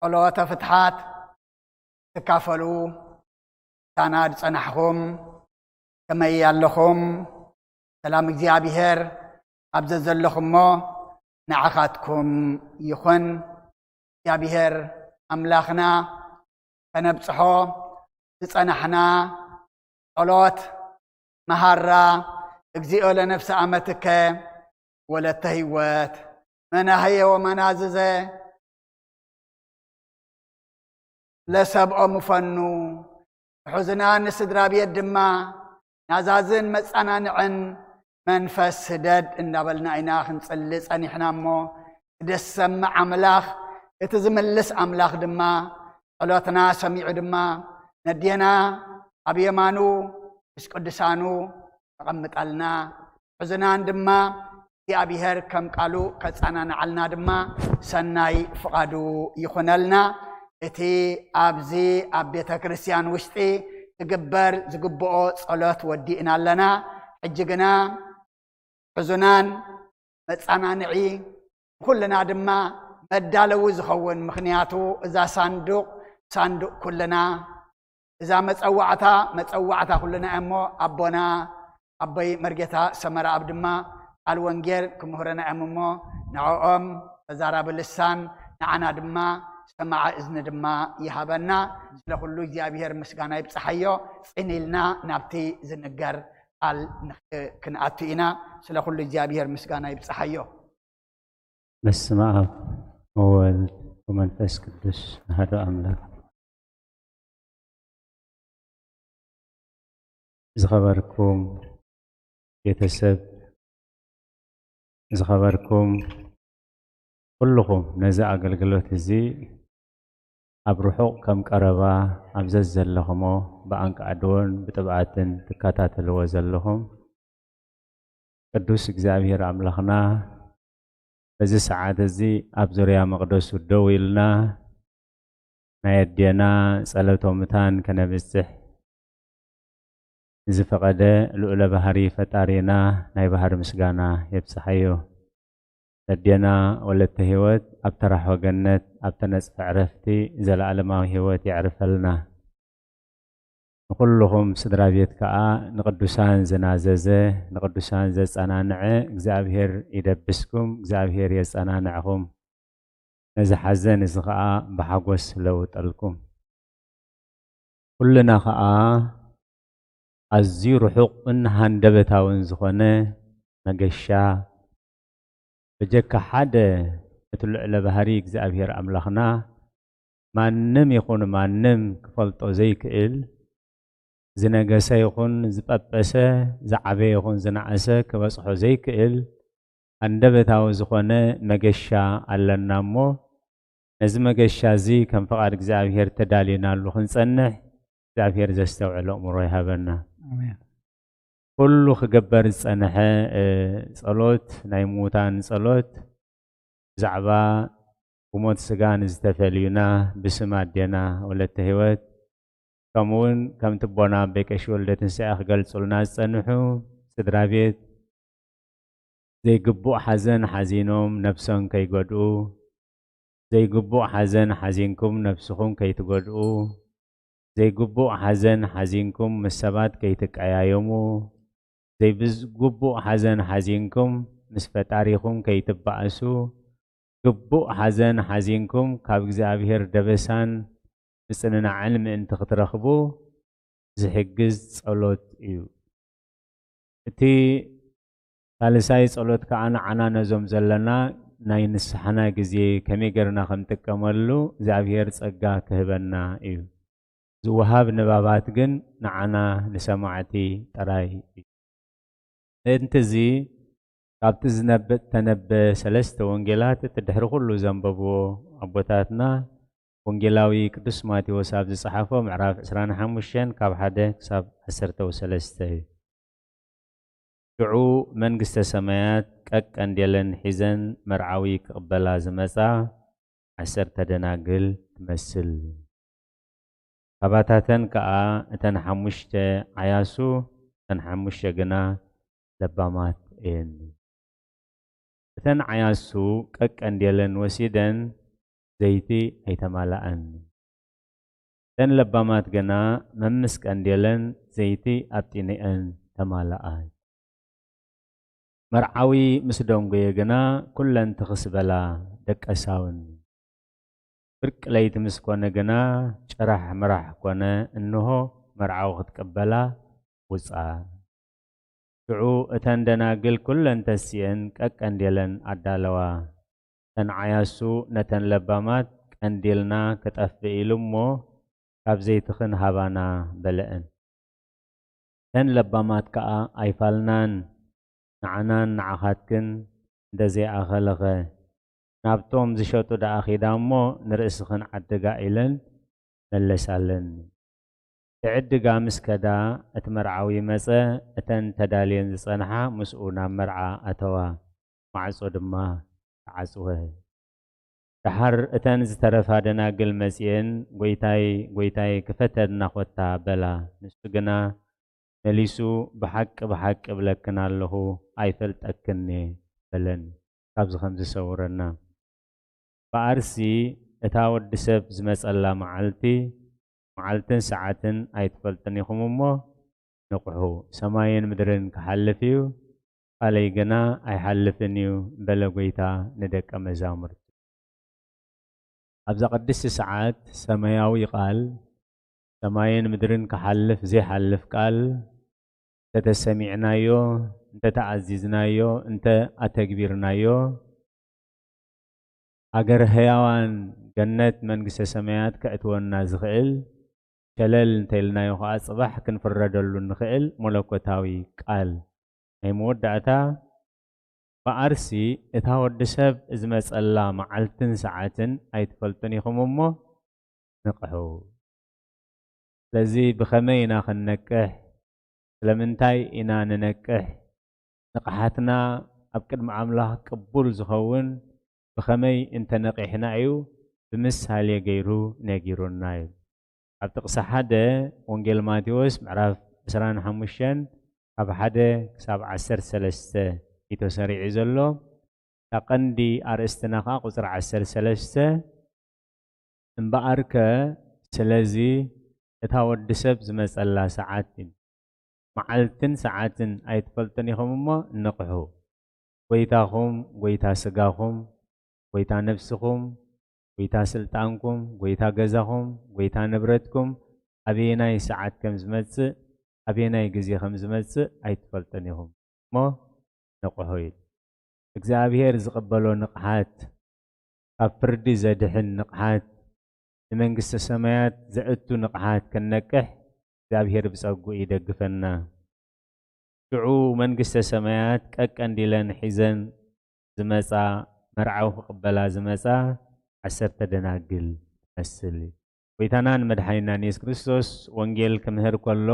ጸሎተ ፍትሓት ትካፈሉ፣ ሳና ዝጸናሕኹም ከመይ ኣለኹም? ሰላም እግዚኣብሔር ኣብ ዘዘለኹሞ ንዓኻትኩም ይኹን። እግዚኣብሔር ኣምላኽና ከነብጽሖ ዝጸናሕና ጸሎት መሃራ፣ እግዚኦ ለነፍሰ ኣመትከ ወለተ ህይወት መናህየ ወመናዝዘ ለሰብኦ ምፈኑ፣ ሕዙናን ንስድራ ቤት ድማ ናዛዝን መጸናንዕን መንፈስ ስደድ እንዳበልና ኢና ክንጽሊ ጸኒሕና እሞ፣ እቲ ደስ ዝሰምዕ ኣምላኽ፣ እቲ ዝምልስ ኣምላኽ ድማ ጸሎትና ሰሚዑ ድማ ነዴና ኣብ የማኑ ምስ ቅዱሳኑ ተቐምጠልና። ሕዙናን ድማ እግዚኣብሔር ከም ቃሉ ከጸናንዓልና ድማ ሰናይ ፍቓዱ ይኹነልና። እቲ ኣብዚ ኣብ ቤተ ክርስቲያን ውሽጢ ክግበር ዝግብኦ ጸሎት ወዲእና ኣለና። ሕጂ ግና ሕዙናን መጸናንዒ፣ ንኹልና ድማ መዳለዊ ዝኸውን፣ ምኽንያቱ እዛ ሳንዱቕ፣ ሳንዱቕ ኩልና፣ እዛ መጸዋዕታ፣ መጸዋዕታ ኩልና እያ እሞ፣ ኣቦና፣ ኣቦይ መርጌታ ሰመረኣብ ድማ ቃል ወንጌል ክምህሩና እዮም እሞ፣ ንዕኦም ተዛራቢ ልሳን፣ ንዓና ድማ ሰማዒ እዝኒ ድማ ይሃበና። ስለ ኩሉ እግዚኣብሔር ምስጋና ይብጽሓዮ። ጽን ኢልና ናብቲ ዝንገር ቃል ንኽ-፣ ክንኣቱ ኢና። ስለ ኩሉ እግዚኣብሔር ምስጋና ይብጽሓዮ። በስመ ኣብ ወወልድ ወመንፈስ ቅዱስ ኣሐዱ ኣምላክ። ዝኸበርኩም ቤተሰብ፣ ዝኸበርኩም ኩልኹም ነዚ ኣገልግሎት እዚ ኣብ ርሑቕ ከም ቀረባ ኣብ ዘዘለኹሞ ብኣንቃዕድዎን ብጥብዓትን ትከታተልዎ ዘለኹም ቅዱስ እግዚኣብሔር ኣምላኽና፣ በዚ ሰዓት እዚ ኣብ ዙርያ መቕደሱ ደው ኢልና ናይ ኣዴና ጸሎተ ምታን ከነብጽሕ ንዝፈቐደ ልዑለ ባህሪ ፈጣሪና ናይ ባህሪ ምስጋና የብጽሓዮ። ነዴና ወለተ ህይወት ኣብ ተራሕወ ገነት ኣብ ተነጽፈ ዕረፍቲ ዘለኣለማዊ ህይወት የዕርፈልና። ንኹልኹም ስድራ ቤት ከኣ ንቅዱሳን ዝናዘዘ ንቅዱሳን ዘጸናንዐ እግዚኣብሔር ይደብስኩም፣ እግዚኣብሔር የጸናንዕኹም። ነዚ ሓዘን እዚ ከኣ ብሓጎስ ለውጠልኩም። ኩልና ከኣ ኣዝዩ ርሑቕን ሃንደበታውን ዝኾነ መገሻ፣ በጀካ ሓደ እቲ ልዑለ ባህሪ እግዚኣብሔር ኣምላኽና ማንም ይኹን ማንም ክፈልጦ ዘይክእል፣ ዝነገሰ ይኹን ዝጠበሰ፣ ዝዓበየ ይኹን ዝነኣሰ ክበጽሖ ዘይክእል፣ ኣንደበታዊ ዝኾነ መገሻ ኣለና እሞ፣ ነዚ መገሻ እዚ ከም ፍቓድ እግዚኣብሔር ተዳሊናሉ ክንጸንሕ እግዚኣብሔር ዘስተውዕል ኣእምሮ ይሃበና። ኣሜን። ኩሉ ክገበር ዝጸንሐ እ፣ ጸሎት፣ ናይ ምዉታን ጸሎት፣ ብዛዕባ ብሞት ስጋ ንዝተፈልዩና፣ ብስም ኣዴና ወለተ ህይወት፣ ከምኡውን ከምቲ ኣቦና ኣቦይ ቀሺ ወልደ ትንሳኤ ክገልጹልና ዝጸንሑ ስድራ ቤት፣ ዘይግቡእ ሓዘን ሓዚኖም ነብሶም ከይጎድኡ፣ ዘይግቡእ ሓዘን ሓዚንኩም ነብስኹም ከይትጎድኡ፣ ዘይግቡእ ሓዘን ሓዚንኩም ምስ ሰባት ከይትቀያየሙ፣ ዘይግቡእ ሓዘን ሓዚንኩም ምስ ፈጣሪኹም ከይትበኣሱ፣ ግቡእ ሓዘን ሓዚንኩም ካብ እግዚኣብሔር ደበሳን ምጽንናዕን ምእንቲ ክትረኽቡ ዝሕግዝ ጸሎት እዩ። እቲ ሳልሳይ ጸሎት ከኣ ንዓና ነዞም ዘለና ናይ ንስሓና ግዜ ከመይ ጌርና ከም ጥቀመሉ እግዚኣብሔር ጸጋ ክህበና እዩ። ዝወሃብ ንባባት ግን ንዓና ንሰማዕቲ ጥራይ እዩ። ምእንቲ እዚ ካብቲ ዝነብ-፣ ተነበ ሰለስተ ወንጌላት እቲ ድሕሪ ኩሉ ዘንበብዎ ኣቦታትና ወንጌላዊ ቅዱስ ማቴዎስ ኣብ ዝጸሓፎ ምዕራፍ ዕስራን ሓሙሽተን ካብ ሓደ ክሳብ ዓሰርተ ሰለስተ እዩ። ሽዑ መንግስተ ሰማያት ቀቀንዴለን ሒዘን መርዓዊ ክቕበላ ዝመጻ ዓሰርተ ደናግል ትመስል። ካባታተን ከኣ እተን ሓሙሽተ ዓያሱ፣ እተን ሓሙሽተ ግና ለባማት እየን። እተን ዓያሱ ቀቀንዴለን ወሲደን ዘይቲ ኣይተማልኣን። እተን ለባማት ግና መምስ ቀንዴለን ዘይቲ ኣብጢነኤን ተማልኣ። መርዓዊ ምስ ደንጎየ ግና ኩለን ትኽስ በላ ደቀሳውን። ፍርቂ ለይቲ ምስ ኮነ ግና ጭራሕ ምራሕ ኮነ፣ እንሆ መርዓዊ ክትቅበላ ውጻ። ሽዑ እተን ደናግል ኩለን ተሲኤን ቀቀንዴለን ኣዳለዋ። እተን ዓያሱ ነተን ለባማት ቀንዴልና ክጠፍእ ኢሉ እሞ ካብ ዘይትኽን ሃባና በለአን። እተን ለባማት ከኣ ኣይፋልናን፣ ንዓናን ንዓኻትክን እንተዘይኣኸለኸ ናብቶም ዝሸጡ ደኣ ኺዳ እሞ ንርእስኽን ዓድጋ ኢለን መለሳለን። ክዕድጋ ምስ ከዳ እቲ መርዓዊ መጸ፣ እተን ተዳልየን ዝጸንሓ ምስኡ ናብ መርዓ ኣተዋ፣ ማዕጾ ድማ ተዓጽወ። ደሓር እተን ዝተረፋ ደናግል መጺኤን፣ "ጐይታይ፣ ጐይታይ፣ ክፈተልና ኾታ" በላ። ንሱ ግና መሊሱ፣ "ብሓቂ፣ ብሓቂ እብለክን ኣለኹ፣ ኣይፈልጠክን እየ" በለን። ካብዚ ከም ዝሰውረና። ብኣርሲ እታ ወዲ ሰብ ዝመጸላ መዓልቲ፣ መዓልትን ሰዓትን ኣይትፈልጥን ኢኹም እሞ ንቕሑ። ሰማይን ምድርን ክሓልፍ እዩ፣ ቃለይ ግና ኣይሓልፍን እዩ በለ ጐይታ ንደቀ መዛሙርቱ። ኣብዛ ቅድስቲ ሰዓት ሰማያዊ ቃል፣ ሰማይን ምድርን ክሓልፍ ዘይሓልፍ ቃል፣ እንተተሰሚዕናዮ፣ እንተተኣዚዝናዮ፣ እንተ ኣተግቢርናዮ፣ ኣገር ህያዋን ገነት መንግስተ ሰማያት ከእትወና ዝኽእል፣ ሸለል እንተኢልናዮ ኸዓ ጽባሕ ክንፍረደሉ ንኽእል መለኮታዊ ቃል። ናይ መወዳእታ፣ ብኣርሲ እታ ወዲ ሰብ ዝመጸላ መዓልትን ሰዓትን ኣይትፈልጡን ኢኹም እሞ ንቕሑ። ስለዚ ብኸመይ ኢና ክንነቅሕ? ስለምንታይ ኢና ንነቅሕ? ንቕሓትና ኣብ ቅድሚ ኣምላኽ ቅቡል ዝኸውን ብኸመይ እንተነቒሕና እዩ? ብምሳሌ ገይሩ ነጊሩና እዩ። ኣብ ጥቕሲ ሓደ ወንጌል ማቴዎስ ምዕራፍ ዕስራን ሓሙሽተን ካብ ሓደ ክሳብ ዓሰርተ ሰለስተ እዩ ተሰሪዑ ዘሎ። እታ ቀንዲ ኣርእስትና ኸዓ ቁጽሪ ዓሰርተ ሰለስተ፣ "እምበኣርከ ስለዚ እታ ወዲ ሰብ ዝመጸላ ሰዓት እዩ፣ መዓልትን ሰዓትን ኣይትፈልጡን ኢኹም እሞ ንቕሑ። ጐይታኹም፣ ጐይታ ስጋኹም፣ ጐይታ ነፍስኹም፣ ጐይታ ስልጣንኩም፣ ጐይታ ገዛኹም፣ ጐይታ ንብረትኩም ኣበየናይ ሰዓት ከም ዝመጽእ፣ ኣበየናይ ግዜ ከም ዝመጽእ ኣይትፈልጡን ኢኹም እሞ ንቕሑ" ኢሉ። እግዚኣብሔር ዝቕበሎ ንቕሓት፣ ካብ ፍርዲ ዘድሕን ንቕሓት፣ ንመንግስተ ሰማያት ዘእቱ ንቕሓት ክንነቅሕ እግዚኣብሔር ብጸግኡ ይደግፈና። ሽዑ መንግስተ ሰማያት ቀቀንዲለን ሒዘን ዝመጻ፣ መርዓዊ ክቕበላ ዝመጻ ዓሰርተ ደናግል ትመስል። ጎይታናን መድሓኒናን የሱስ ክርስቶስ ወንጌል ክምህር ከሎ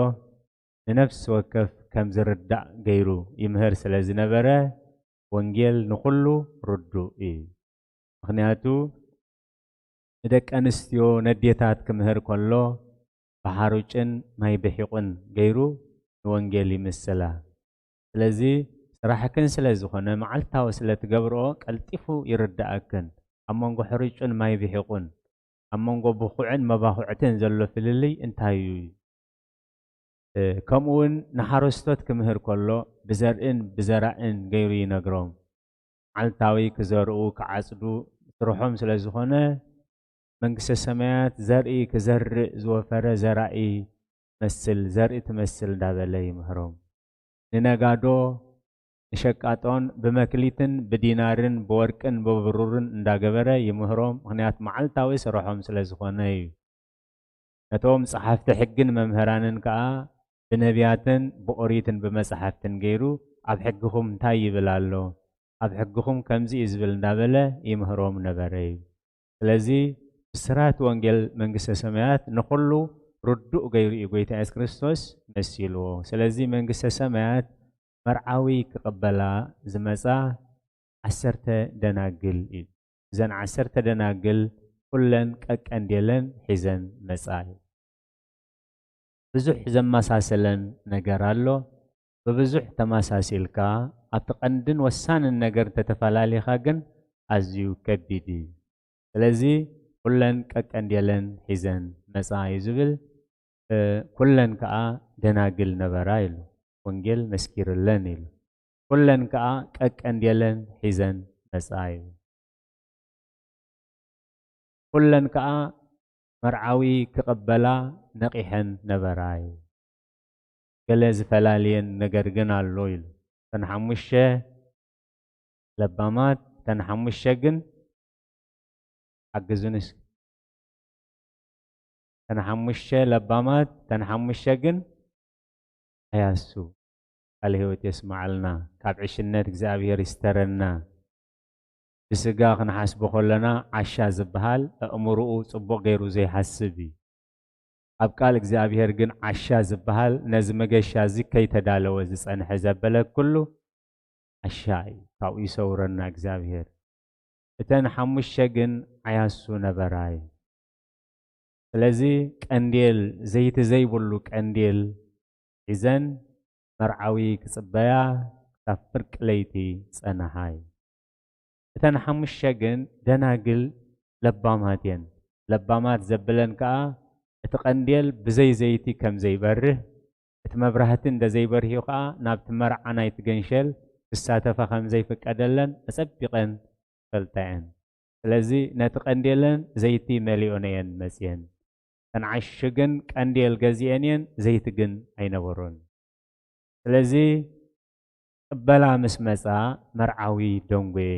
ንነፍሲ ወከፍ ከም ዝርዳእ ገይሩ ይምህር ስለ ዝነበረ ወንጌል ንኹሉ ርዱእ እዩ። ምኽንያቱ ንደቂ ኣንስትዮ ነዴታት ክምህር ከሎ ብሓሩጭን ማይ ብሒቑን ገይሩ ንወንጌል ይምስላ። ስለዚ ስራሕክን ስለ ዝኾነ መዓልታዊ ስለ ትገብርኦ ቀልጢፉ ይርዳእክን። ኣብ መንጎ ሕሩጭን ማይ ብሒቑን ኣብ መንጎ ብኹዕን መባኹዕትን ዘሎ ፍልልይ እንታይ እዩ? ከምኡ እውን ንሓረስቶት ክምህር ከሎ ብዘርእን ብዘራእን ገይሩ ይነግሮም። መዓልታዊ ክዘርኡ ክዓጽዱ ስርሖም ስለ ዝኾነ መንግስተ ሰማያት ዘርኢ ክዘርእ ዝወፈረ ዘራኢ መስል ዘርኢ ትመስል እንዳበለ ይምህሮም። ንነጋዶ ንሸቃጦን ብመክሊትን ብዲናርን ብወርቅን ብብሩርን እንዳገበረ ይምህሮም። ምኽንያት መዓልታዊ ስርሖም ስለ ዝኾነ እዩ። ነቶም ጸሓፍቲ ሕግን መምህራንን ከኣ ብነቢያትን ብኦሪትን ብመጻሕፍትን ገይሩ ኣብ ሕግኹም እንታይ ይብል ኣሎ? ኣብ ሕግኹም ከምዚ እዩ ዝብል እንዳበለ ይምህሮም ነበረ እዩ። ስለዚ ብስራት ወንጌል መንግስተ ሰማያት ንኹሉ ርዱእ ገይሩ እዩ ጎይታ የሱስ ክርስቶስ መሲልዎ። ስለዚ መንግስተ ሰማያት መርዓዊ ክቕበላ ዝመጻ ዓሰርተ ደናግል እዩ። እዘን ዓሰርተ ደናግል ኩለን ቀቀንዴለን ሒዘን መጻ እዩ። ብዙሕ ዘመሳሰለን ነገር ኣሎ። ብብዙሕ ተመሳሲልካ ኣብቲ ቀንድን ወሳንን ነገር ተተፈላሊኻ ግን ኣዝዩ ከቢድ እዩ። ስለዚ ኩለን ቀቀንዴለን ሒዘን መጻ እዩ ዝብል። ኩለን ከኣ ደናግል ነበራ ኢሉ። ወንጌል መስኪርለን ኢሉ። ኩለን ከኣ ቀቀንዴለን ሒዘን መጻ እዩ። ኩለን ከኣ መርዓዊ ክቕበላ ነቒሐን ነበራ እዩ። ገለ ዝፈላልየን ነገር ግን ኣሎ ኢሉ። እተን ሓሙሽተ ለባማት፣ እተን ሓሙሽተ ግን ሓግዙኒ እስኪ። እተን ሓሙሽተ ለባማት፣ እተን ሓሙሽተ ግን ኣያሱ። ቃለ ህይወት የስምዓልና። ካብ ዕሽነት እግዚኣብሔር ይስተረና። ብስጋ ክንሓስቦ ከለና ዓሻ ዝበሃል ኣእምሮኡ ጽቡቕ ገይሩ ዘይሓስብ እዩ። ኣብ ቃል እግዚኣብሔር ግን ዓሻ ዝበሃል ነዚ መገሻ እዚ ከይተዳለወ ዝጸንሐ ዘበለ ኩሉ ዓሻ እዩ። ካብኡ ይሰውረና እግዚኣብሔር። እተን ሓሙሽተ ግን ዓያሱ ነበራ እዩ። ስለዚ ቀንዴል፣ ዘይቲ ዘይብሉ ቀንዴል ሒዘን መርዓዊ ክጽበያ ክሳብ ፍርቂ ለይቲ ጸናሓ እዩ። እተን ሓሙሽተ ግን ደናግል ለባማት እየን። ለባማት ዘብለን ከኣ እቲ ቀንዴል ብዘይ ዘይቲ ከም ዘይበርህ፣ እቲ መብራህቲ እንደ ዘይበርህዩ ከኣ ናብቲ መርዓ ናይቲ ገንሸል ክሳተፋ ከም ዘይፍቀደለን ኣጸቢቐን ይፈልጣ እየን። ስለዚ ነቲ ቀንዴለን ዘይቲ መሊኦን እየን መጽየን። እተን ዓሽግን ቀንዴል ገዚኤን እየን፣ ዘይቲ ግን ኣይነበሮን። ስለዚ ቅበላ ምስ መጻ መርዓዊ ደንጎየ።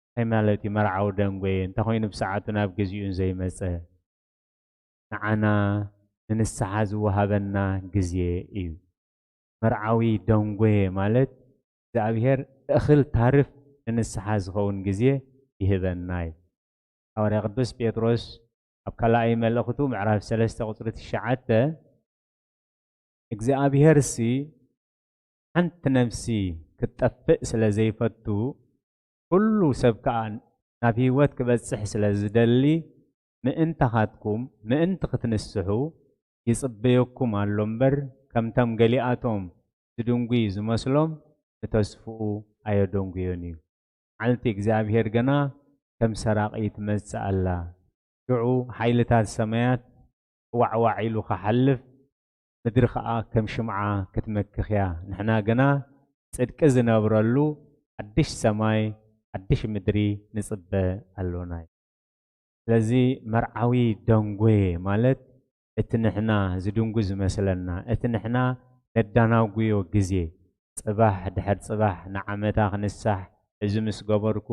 እንታይ ማለት እዩ መርዓዊ ደንጎየ? እንተኾይኑ ብሰዓቱ ናብ ግዚኡን ዘይመጸ፣ ንዓና ንንስሓ ዝወሃበና ግዜ እዩ። መርዓዊ ደንጎየ ማለት እግዚኣብሔር እኽል ታርፍ ንንስሓ ዝኸውን ግዜ ይህበና እዩ። ሃዋርያ ቅዱስ ጴጥሮስ ኣብ ካልኣይ መልእኽቱ ምዕራፍ ሰለስተ ቁጽሪ ትሽዓተ እግዚኣብሔርሲ ሓንቲ ነፍሲ ክትጠፍእ ስለ ዘይፈቱ፣ ኩሉ ሰብ ከኣ ናብ ህይወት ክበጽሕ ስለ ዝደሊ፣ ምእንታኻትኩም፣ ምእንቲ ክትንስሑ ይጽበየኩም ኣሎ እምበር፣ ከምቶም ገሊኣቶም ዝድንጉይ ዝመስሎም፣ ንተስፍኡ ኣየደንጉዮን እዩ። መዓልቲ እግዚኣብሔር ገና ከም ሰራቒ ትመጽእ ኣላ። ሽዑ ሓይልታት ሰማያት ዋዕዋዕ ኢሉ ክሓልፍ፣ ምድሪ ኸኣ ከም ሽምዓ ክትመክኽ እያ። ንሕና ግና ጽድቂ ዝነብረሉ ሓድሽ ሰማይ፣ ሓድሽ ምድሪ ንጽበ ኣሎና። ስለዚ መርዓዊ ደንጎየ ማለት እቲ ንሕና ዝድንጉ ዝመስለና፣ እቲ ንሕና ነዳናጉዮ ግዜ፣ ጽባሕ ድሕር ጽባሕ ንዓመታ ክንሳሕ፣ እዚ ምስ ገበርኩ፣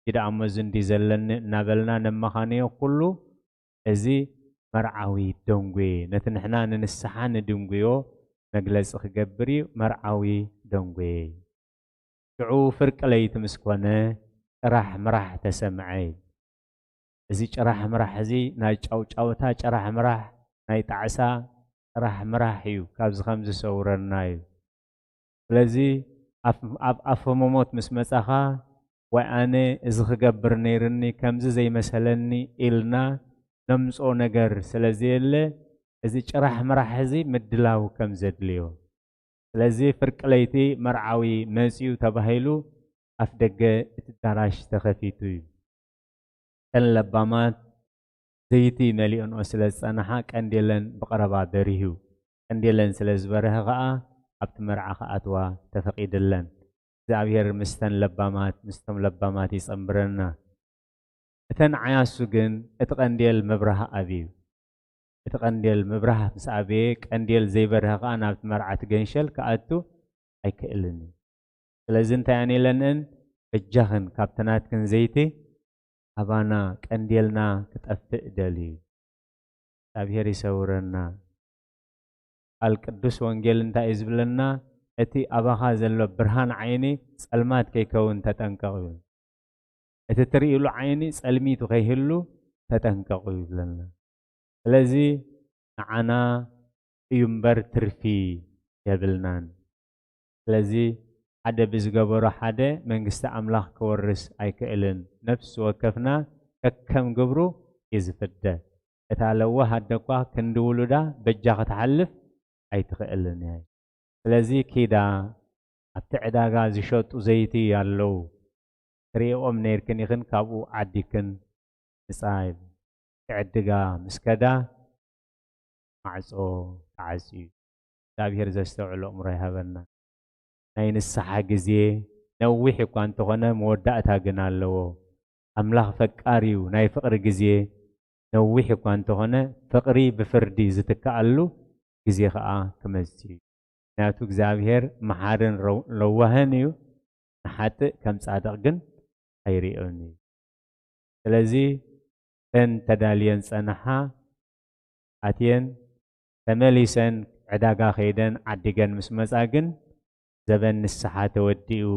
ኪዳ እሞ እዚ እንዲ ዘለኒ እናበልና ነመኻንዮ ኩሉ፣ እዚ መርዓዊ ደንጉየ፣ ነቲ ንሕና ንንስሓ ንድንጉዮ መግለጺ ክገብር እዩ። መርዓዊ ደንጉየ። ሽዑ ፍርቂ ለይቲ ምስ ኮነ፣ ጭራሕ ምራሕ ተሰምዐ። እዚ ጭራሕ ምራሕ እዚ ናይ ጫውጫውታ ጭራሕ ምራሕ፣ ናይ ጣዕሳ ጭራሕ ምራሕ እዩ። ካብዚ ከም ዝሰውረና እዩ። ስለዚ ኣብ ኣፈ ሞሞት ምስ መጻኻ፣ ወይ ኣነ እዚ ክገብር ነይርኒ፣ ከምዚ ዘይመሰለኒ ኢልና ነምጽኦ ነገር ስለ ዘየለ፣ እዚ ጭራሕ ምራሕ እዚ ምድላው ከም ዘድልዮ። ስለዚ ፍርቂ ለይቲ መርዓዊ መጺኡ ተባሂሉ ኣፍ ደገ እቲ ኣዳራሽ ተኸፊቱ እዩ። እተን ለባማት ዘይቲ መሊኦንኦ ስለ ዝጸንሓ ቀንዴለን ብቐረባ በሪሁ። ቀንዴለን ስለ ዝበርሀ ኸኣ ኣብቲ መርዓ ክኣትዋ ተፈቒድለን። እግዚኣብሔር ምስተን ለባማት፣ ምስቶም ለባማት ይጸንብረና። እተን ዓያሱ ግን እቲ ቀንዴል ምብራህ ኣብዩ። እቲ ቀንዴል ምብራህ ምስ ኣበየ፣ ቀንዴል ዘይበርሀ ከኣ ናብቲ መርዓቲ ገንሸል ክኣቱ ኣይክእልን እዩ። ስለዚ እንታይ ኣነ ኢለንእን፣ በጃኽን ካብቲ ናትክን ዘይቲ ሃባና፣ ቀንዴልና ክጠፍእ ደልዩ። እግዚኣብሔር ይሰውረና። ቃል ቅዱስ ወንጌል እንታይ እዩ ዝብለና? እቲ ኣባኻ ዘሎ ብርሃን ዓይኒ ጸልማት ከይከውን ተጠንቀቕ እዩ። እቲ ትርእይሉ ዓይኒ ጸልሚቱ ከይህሉ ተጠንቀቑ ይብለና። ስለዚ ንዓና እዩ እምበር ትርፊ የብልናን። ስለዚ ሓደ ብዝገበሮ ሓደ መንግስቲ ኣምላኽ ክወርስ ኣይክእልን። ነፍሲ ወከፍና ከከም ግብሩ እዩ ዝፍደ። እታ ለዋህ ኣደ እኳ ክንዲ ውሉዳ በጃ ክትሓልፍ ኣይትኽእልን እያ። ስለዚ ኪዳ ኣብቲ ዕዳጋ ዝሸጡ ዘይቲ ኣለዉ። ትርእኦም ነይርክን ኢኽን፣ ካብኡ ዓዲክን ምጻ ይብል። ክዕድጋ ምስ ከዳ ማዕጾ ተዓጽዩ። እግዚኣብሔር ዘስተውዕሎ ኣእምሮ ይሃበና። ናይ ንስሓ ግዜ ነዊሕ እኳ እንተኾነ መወዳእታ ግን ኣለዎ። ኣምላኽ ፈቃር እዩ። ናይ ፍቕሪ ግዜ ነዊሕ እኳ እንተኾነ ፍቕሪ ብፍርዲ ዝትክኣሉ ግዜ ኸኣ ክመጽእ እዩ። ምኽንያቱ እግዚኣብሔር መሓርን ረው-፣ ለዋህን እዩ። ንሓጥእ ከም ጻድቕ ግን ኣይርእዮን እዩ። ስለዚ እተን ተዳልየን ጸንሓ ኣትየን ተመሊሰን ዕዳጋ ከይደን ዓዲገን ምስ መጻ ግን ዘበን ንስሓ ተወዲኡ፣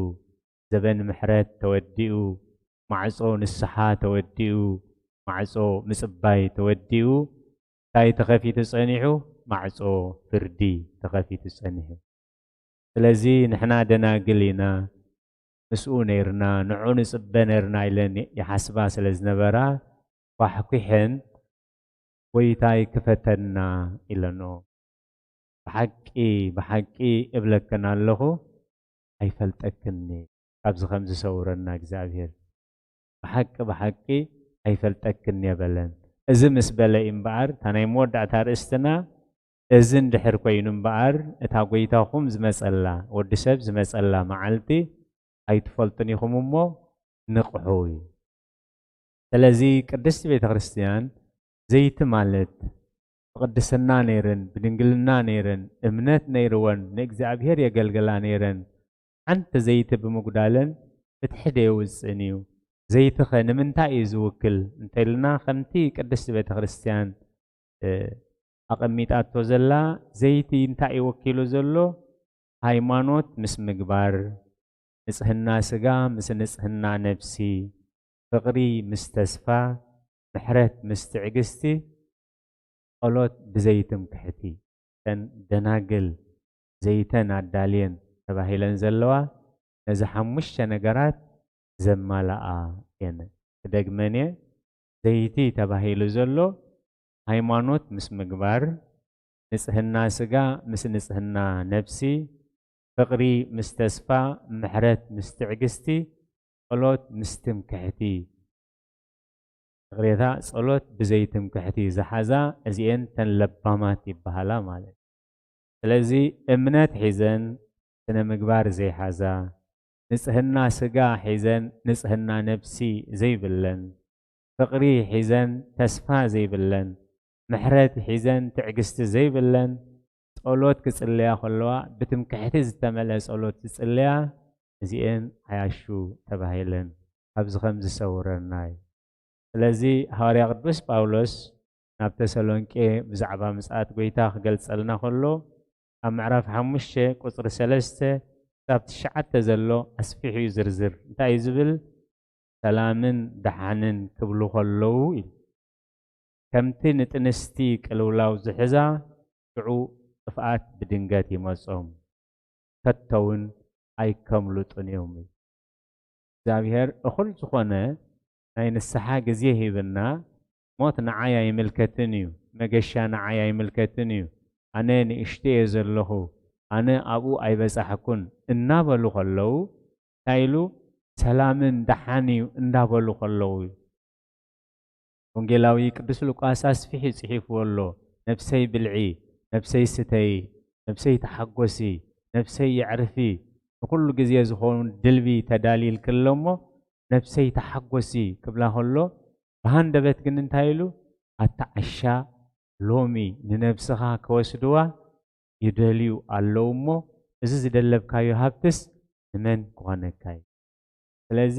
ዘበን ምሕረት ተወዲኡ፣ ማዕጾ ንስሓ ተወዲኡ፣ ማዕጾ ምጽባይ ተወዲኡ፣ እንታይ ተኸፊቱ ጸኒሑ? ማዕጾ ፍርዲ ተኸፊቱ ጸኒሑ። ስለዚ ንሕና ደናግል ኢና፣ ምስኡ ነይርና፣ ንዑ ንጽበ ነይርና ኢለን ይሓስባ ስለ ዝነበራ፣ ኳሕኲሐን፣ "ጐይታይ ክፈተና" ኢለንኦ። "ብሓቂ፣ ብሓቂ እብለክን ኣለኹ፣ ኣይፈልጠክን እየ፣ ካብዚ ከም ዝሰውረና እግዚኣብሔር። ብሓቂ፣ ብሓቂ ኣይፈልጠክን እየ" በለን። እዚ ምስ በለ እዩ እምበኣር፣ እታ ናይ መወዳእታ ኣርእስትና፣ እዚ እንድሕር ኮይኑ እምበኣር፣ እታ ጐይታኹም ዝመጸላ፣ ወዲ ሰብ ዝመጸላ መዓልቲ ኣይትፈልጡን ኢኹም እሞ ንቕሑ እዩ። ስለዚ ቅድስቲ ቤተ ክርስቲያን ዘይቲ ማለት ብቅድስና ነይረን፣ ብድንግልና ነይረን፣ እምነት ነይርወን፣ ንእግዚኣብሔር የገልግላ ነይረን፣ ሓንቲ ዘይቲ ብምጉዳለን ፍትሒ ደየውፅእን እዩ። ዘይትኸ ንምንታይ እዩ ዝውክል እንተልና፣ ከምቲ ቅድስቲ ቤተ ክርስቲያን፣ እ፣ ኣቐሚጣቶ ዘላ፣ ዘይቲ እንታይ እዩ ወኪሉ ዘሎ? ሃይማኖት ምስ ምግባር፣ ንጽህና ስጋ ምስ ንጽህና ነፍሲ፣ ፍቕሪ ምስ ተስፋ፣ ምሕረት ምስ ትዕግስቲ፣ ጸሎት ብዘይትምክሕቲ። እተን ደናግል ዘይተን ኣዳልየን ተባሂለን ዘለዋ፣ ነዚ ሓሙሽተ ነገራት ዘማልኣ እየን። ክደግመን እየ፣ ዘይቲ ተባሂሉ ዘሎ ሃይማኖት ምስ ምግባር፣ ንጽህና ስጋ ምስ ንጽህና ነፍሲ፣ ፍቕሪ ምስ ተስፋ፣ ምሕረት ምስ ትዕግስቲ፣ ጸሎት ምስ ትምክሕቲ። ይቕሬታ፣ ጸሎት ብዘይ ትምክሕቲ ዝሓዛ፣ እዚኤን ተን ለባማት ይበሃላ ማለት እዩ። ስለዚ እምነት ሒዘን ስነ ምግባር ዘይሓዛ፣ ንጽህና ስጋ ሒዘን ንጽህና ነፍሲ ዘይብለን፣ ፍቕሪ ሒዘን ተስፋ ዘይብለን፣ ምሕረት ሒዘን ትዕግስቲ ዘይብለን፣ ጸሎት ክጽልያ ከለዋ ብትምክሕቲ ዝተመልአ ጸሎት ዝጽልያ፣ እዚኤን ዓያሹ ተባሂለን። ካብዚ ከም ዝሰውረና እዩ። ስለዚ ሃዋርያ ቅዱስ ጳውሎስ ናብ ተሰሎንቄ ብዛዕባ ምጽኣት ጐይታ ክገልጸልና ከሎ፣ ኣብ ምዕራፍ ሓሙሽተ ቁጽሪ ሰለስተ ክሳብ ትሽዓተ ዘሎ ኣስፊሑ እዩ ዝርዝር። እንታይ እዩ ዝብል? ሰላምን ደሓንን ክብሉ ከለዉ ኢሉ። ከምቲ ንጥንስቲ ቅልውላው ዝሕዛ፣ ሽዑ ጥፍኣት ብድንገት ይመጾም፣ ከቶ እውን ኣይከምልጡን እዮም። እግዚኣብሔር እኹል ዝኾነ ናይ ንስሓ ግዜ ሂብና፣ ሞት ንዓይ ኣይምልከትን እዩ፣ መገሻ ንዓይ ኣይምልከትን እዩ፣ ኣነ ንእሽቶ እየ ዘለኹ፣ ኣነ ኣብኡ ኣይበጻሕኩን እናበሉ ከለዉ፣ እንታይ ኢሉ? ሰላምን ደሓን እዩ እንዳበሉ ከለዉ እዩ። ወንጌላዊ ቅዱስ ሉቃስ ኣስፊሑ ጽሒፍዎ ኣሎ። "ነፍሰይ ብልዒ፣ ነፍሰይ ስተዪ፣ ነፍሰይ ተሓጎሲ፣ ነፍሰይ የዕርፊ፣ ንኹሉ ግዜ ዝኸውን ድልቢ ተዳሊልኪ ኣሎ እሞ፣ ነፍሰይ ተሓጎሲ" ክብላ ከሎ፣ ብሃንደበት ግን እንታይ ኢሉ? "ኣታ ዓሻ፣ ሎሚ ንነብስኻ ክወስድዋ ይደልዩ ኣለዉ እሞ፣ እዚ ዝደለብካዮ ሃብትስ ንመን ክኾነካ እዩ?" ስለዚ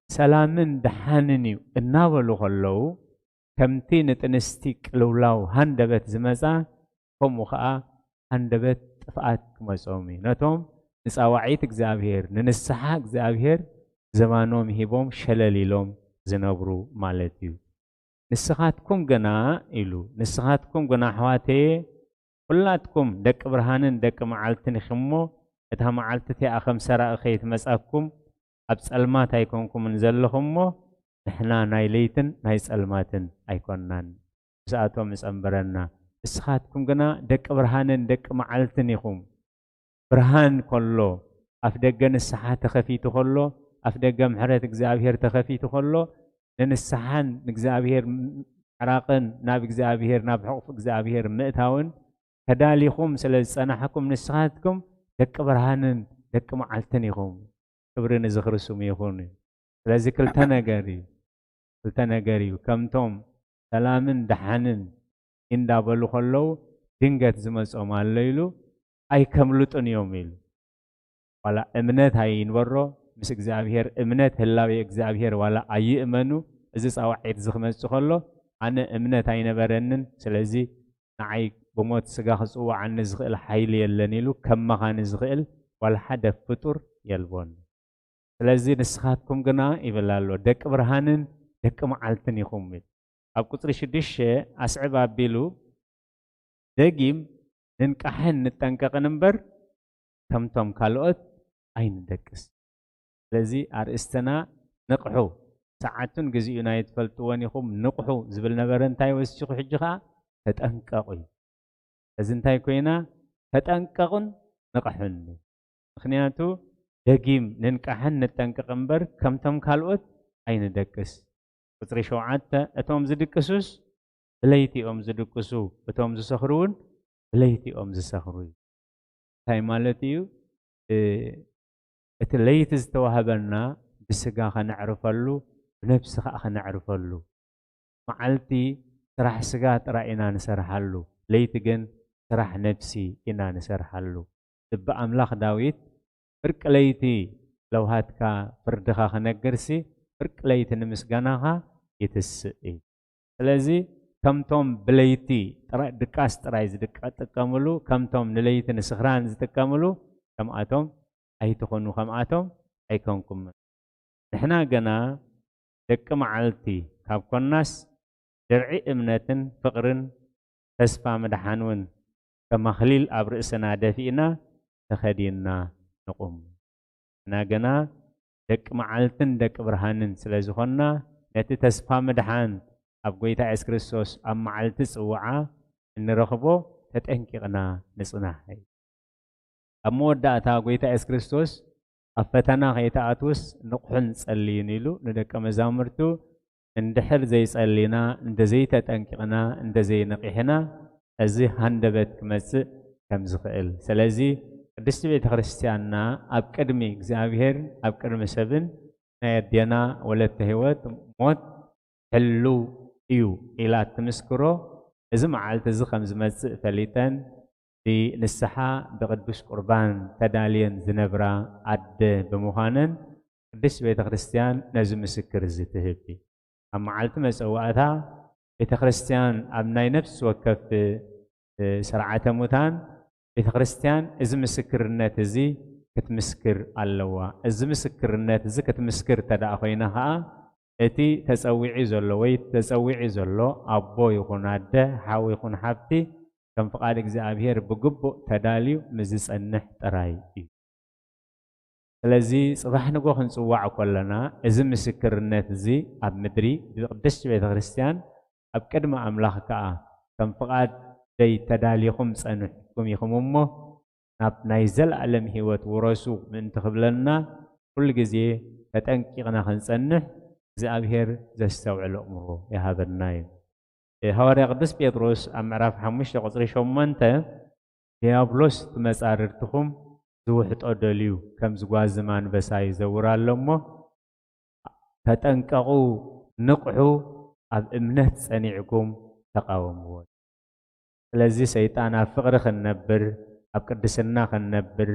ሰላምን ደሓንን እዩ እናበሉ ከለዉ፣ ከምቲ ንጥንስቲ ቅልውላው ሃንደበት ዝመጻ፣ ከምኡ ኸኣ ሃንደበት ጥፍኣት ክመጾም እዩ። ነቶም ንጻዋዒት እግዚኣብሔር፣ ንንስሓ እግዚኣብሔር ዘባኖም ሂቦም ሸለል ኢሎም ዝነብሩ ማለት እዩ። "ንስኻትኩም ግና" ኢሉ፣ "ንስኻትኩም ግና ኣሕዋተየ፣ ኩላትኩም ደቂ ብርሃንን ደቂ መዓልትን ኢኹም እሞ፣ እታ መዓልቲ እቲኣ ከም ሰራቒ ከይትመጻኩም ኣብ ጸልማት ኣይኮንኩምን ዘለኹም እሞ፣ ንሕና ናይ ለይትን ናይ ጸልማትን ኣይኮንናን" ምስኣቶም ይጸንበረና። "ንስኻትኩም ግና ደቂ ብርሃንን ደቂ መዓልትን ኢኹም።" ብርሃን ከሎ፣ ኣፍ ደገ ንስሓ ተኸፊቱ ከሎ፣ ኣፍ ደገ ምሕረት እግዚኣብሔር ተኸፊቱ ከሎ፣ ንንስሓን ንእግዚኣብሔር ምዕራቕን ናብ እግዚኣብሔር፣ ናብ ሕቑፍ እግዚኣብሔር ምእታውን ተዳሊኹም ስለ ዝጸናሕኩም፣ ንስኻትኩም ደቂ ብርሃንን ደቂ መዓልትን ኢኹም። ክብሪ ንዝኽሪ ስሙ ይኹን። ስለዚ ክልተ ነገር እዩ። ክልተ ነገር እዩ። ከምቶም ሰላምን ደሓንን እንዳበሉ ከለዉ ድንገት ዝመጾም ኣሎ ኢሉ ኣይከምልጡን እዮም ኢሉ። ዋላ እምነት ኣይንበሮ፣ ምስ እግዚኣብሔር እምነት ህላዌ እግዚኣብሔር ዋላ ኣይእመኑ፣ እዚ ጻዋዒት እዚ ክመጽእ ከሎ ኣነ እምነት ኣይነበረንን፣ ስለዚ ንዓይ ብሞት ስጋ ክጽውዓኒ ዝኽእል ሓይሊ የለን ኢሉ ከማኻኒ ዝኽእል ዋላ ሓደ ፍጡር የልቦን። ስለዚ ንስኻትኩም ግና ይብል ኣሎ፣ ደቂ ብርሃንን ደቂ መዓልትን ኢኹም። ኣብ ቁጽሪ ሽዱሽተ ኣስዕብ ኣቢሉ ደጊም ንንቃሕን ንጠንቀቕን እምበር ከምቶም ካልኦት ኣይንደቅስ። ስለዚ ኣርእስትና ንቕሑ፣ ሰዓቱን ግዚኡን ኣይትፈልጥዎን ኢኹም፣ ንቕሑ ዝብል ነበረ። እንታይ ወሲኹ ሕጂ ኸኣ ተጠንቀቑ እዩ። እዚ እንታይ ኮይና? ተጠንቀቑን ንቕሑን። ምኽንያቱ ደጊም ንንቃሕን ንጠንቀቕ እምበር ከምቶም ካልኦት ኣይንደቅስ። ቁጽሪ ሸውዓተ፣ እቶም ዝድቅሱስ ብለይቲ እዮም ዝድቅሱ፣ እቶም ዝሰኽሩ እውን ብለይቲ እዮም ዝሰኽሩ እዩ። እንታይ ማለት እዩ? እ፣ እቲ ለይቲ ዝተዋህበና ብስጋ ከነዕርፈሉ፣ ብነብሲ ኸኣ ከነዕርፈሉ። መዓልቲ ስራሕ ስጋ ጥራይ ኢና ንሰርሓሉ፣ ለይቲ ግን ስራሕ ነብሲ ኢና ንሰርሓሉ። ልቢ ኣምላኽ ዳዊት፣ "ፍርቂ ለይቲ ለውሃትካ ፍርድኻ ክነግርሲ፣ ፍርቂ ለይቲ ንምስጋናኻ ይትስእ" እዩ። ስለዚ ከምቶም ብለይቲ ጥራይ፣ ድቃስ ጥራይ ዝጥቀምሉ፣ ከምቶም ንለይቲ ንስኽራን ዝጥቀምሉ፣ ከምኣቶም ኣይትኹኑ፣ ከምኣቶም ኣይኮንኩምን። ንሕና ግና ደቂ መዓልቲ ካብ ኮናስ፣ ድርዒ እምነትን ፍቕርን ተስፋ ምድሓን እውን ከም ኣኽሊል ኣብ ርእስና ደፊእና ተኸዲንና ንቑም። ንሕና ግና ደቂ መዓልትን ደቂ ብርሃንን ስለ ዝኾንና፣ ነቲ ተስፋ ምድሓን ኣብ ጐይታ የሱስ ክርስቶስ ኣብ መዓልቲ ጽውዓ እንረኽቦ ተጠንቂቕና ንጽናሕ። ኣብ መወዳእታ ጐይታ የሱስ ክርስቶስ ኣብ ፈተና ከይትኣትዉስ ንቕሑን ጸልዩን ኢሉ ንደቀ መዛሙርቱ፣ እንድሕር ዘይጸሊና፣ እንተዘይተጠንቂቕና፣ እንተዘይነቒሕና፣ እዚ ሃንደበት ክመጽእ ከም ዝኽእል። ስለዚ ቅድስቲ ቤተ ክርስቲያንና ኣብ ቅድሚ እግዚኣብሔር፣ ኣብ ቅድሚ ሰብን ናይ ኣዴና ወለተ ሕይወት ሞት ሕልው እዩ ኢላ እትምስክሮ፣ እዚ መዓልቲ እዚ ከም ዝመጽእ ፈሊጠን ብንስሓ ብቅዱስ ቁርባን ተዳልየን ዝነብራ ኣደ ብምዃነን፣ ቅድስት ቤተ ክርስቲያን ነዚ ምስክር እዚ ትህብ። ኣብ መዓልቲ መጸዋዕታ ቤተ ክርስቲያን ኣብ ናይ ነፍሲ ወከፍ ስርዓተ ሙታን ቤተ ክርስቲያን እዚ ምስክርነት እዚ ክትምስክር ኣለዋ። እዚ ምስክርነት እዚ ክትምስክር ተደኣ ኮይና ኸዓ እቲ ተጸዊዒ ዘሎ ወይ ተጸዊዒ ዘሎ ኣቦ ይኹን ኣደ፣ ሓው ይኹን ሓብቲ ከም ፍቓድ እግዚኣብሔር ብግቡእ ተዳልዩ ምስ ዝጸንሕ ጥራይ እዩ። ስለዚ ጽባሕ ንጎ ክንጽዋዕ ከለና እዚ ምስክርነት እዚ ኣብ ምድሪ ብቅድስቲ ቤተ ክርስቲያን ኣብ ቅድሚ ኣምላኽ ከኣ ከም ፍቓደይ ተዳሊኹም ጸኒሕኩም ኢኹም እሞ ናብ ናይ ዘለኣለም ህይወት ውረሱ ምእንቲ ክብለና ኩሉ ግዜ ተጠንቂቕና ክንጸንሕ እግዚኣብሔር ዘስተውዕል ኣእምሮ ይሃበና እዩ። ሃዋርያ ቅዱስ ጴጥሮስ ኣብ ምዕራፍ ሓሙሽተ ቁጽሪ ሸሞንተ ዲያብሎስ ትመጻርርትኹም ዝውሕጦ ደልዩ ከም ዝጓዝም ኣንበሳ ይዘውር ኣሎ እሞ ተጠንቀቑ፣ ንቕሑ፣ ኣብ እምነት ጸኒዕኩም ተቓወምዎ። ስለዚ ሰይጣን ኣብ ፍቕሪ ክንነብር፣ ኣብ ቅድስና ክንነብር፣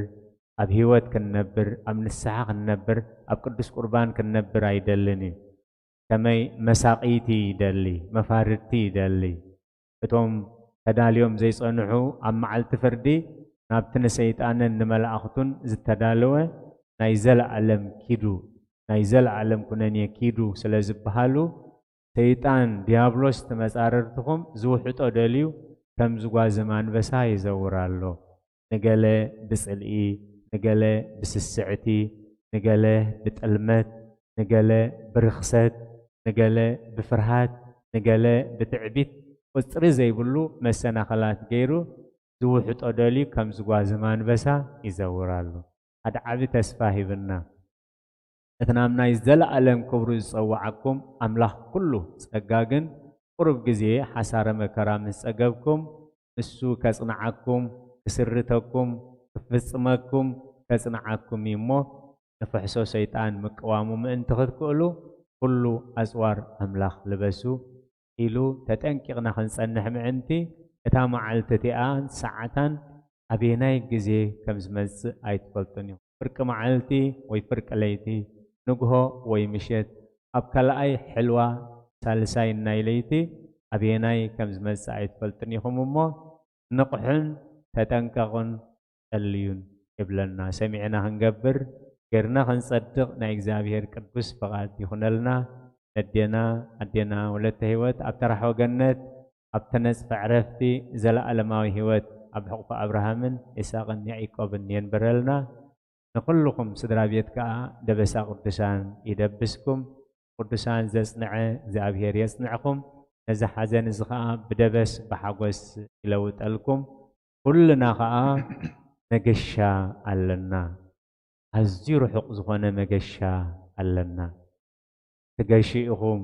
ኣብ ህይወት ክንነብር፣ ኣብ ንስሓ ክንነብር፣ ኣብ ቅዱስ ቁርባን ክንነብር ኣይደልን እዩ። ከመይ መሳቒይቲ ይደሊ፣ መፋርድቲ ይደሊ። እቶም ተዳልዮም ዘይጸንሑ ኣብ መዓልቲ ፍርዲ ናብቲ ንሰይጣንን ንመላእኽቱን ዝተዳለወ ናይ ዘለኣለም ኪዱ፣ ናይ ዘለኣለም ኩነኔ ኪዱ ስለ ዝበሃሉ ሰይጣን ዲያብሎስ ትመጻርርትኹም ዝውሕጦ ደልዩ ከም ዝጓዝም ኣንበሳ ይዘውር ኣሎ። ንገለ ብጽልኢ፣ ንገለ ብስስዕቲ፣ ንገለ ብጥልመት፣ ንገለ ብርኽሰት፣ ንገለ ብፍርሃት፣ ንገለ ብትዕቢት ቁጽሪ ዘይብሉ መሰናኸላት ገይሩ ዝውሕጦ ደልዩ ከም ዝጓዝም ኣንበሳ ይዘውር ኣሎ። ሓደ ዓቢ ተስፋ ሂብና። እቲ ናብ ናይ ዘለኣለም ክብሩ ዝጸውዓኩም ኣምላኽ ኩሉ ጸጋ ግን ቁሩብ ግዜ ሓሳረ መከራ ምስ ጸገብኩም ንሱ ከጽንዓኩም፣ ክስርተኩም፣ ክፍጽመኩም፣ ከጽንዓኩም እዩ እሞ ንፍሕሶ ሰይጣን ምቅዋሙ ምእንቲ ክትክእሉ ኩሉ ኣጽዋር ኣምላኽ ልበሱ። ኢሉ ተጠንቂቕና ክንጸንሕ ምእንቲ እታ መዓልቲ እቲኣን ሰዓታን ኣበየናይ ግዜ ከም ዝመጽእ ኣይትፈልጡን ኢኹም። ፍርቂ መዓልቲ ወይ ፍርቂ ለይቲ፣ ንግሆ ወይ ምሸት፣ ኣብ ካልኣይ ሕልዋ ሳልሳይን ናይ ለይቲ ኣበየናይ ከም ዝመጽእ ኣይትፈልጡን ኢኹም እሞ ንቕሑን ተጠንቀቑን ጸልዩን ይብለና። ሰሚዕና ክንገብር፣ ጌርና ክንጸድቕ ናይ እግዚኣብሔር ቅዱስ ፍቓድ ይኹነልና። ነዴና፣ ኣዴና ወለተ ህይወት ኣብ ተራሕወ ገነት፣ ኣብ ተነጽፈ ዕረፍቲ ዘለኣለማዊ ህይወት ኣብ ሕቑፎ ኣብርሃምን ይስሐቅን ያዕቆብን የንብረልና። ንኹልኹም ስድራ ቤት ከኣ ደበሳ ቅዱሳን ይደብስኩም። ቅዱሳን ዘጽንዐ እግዚኣብሔር የጽንዕኹም። ነዚ ሓዘን እዚ ከኣ ብደበስ ብሓጎስ ይለውጠልኩም። ኩልና ከኣ መገሻ ኣለና። ኣዝዩ ርሑቕ ዝኾነ መገሻ ኣለና። ትገሹ ኢኹም።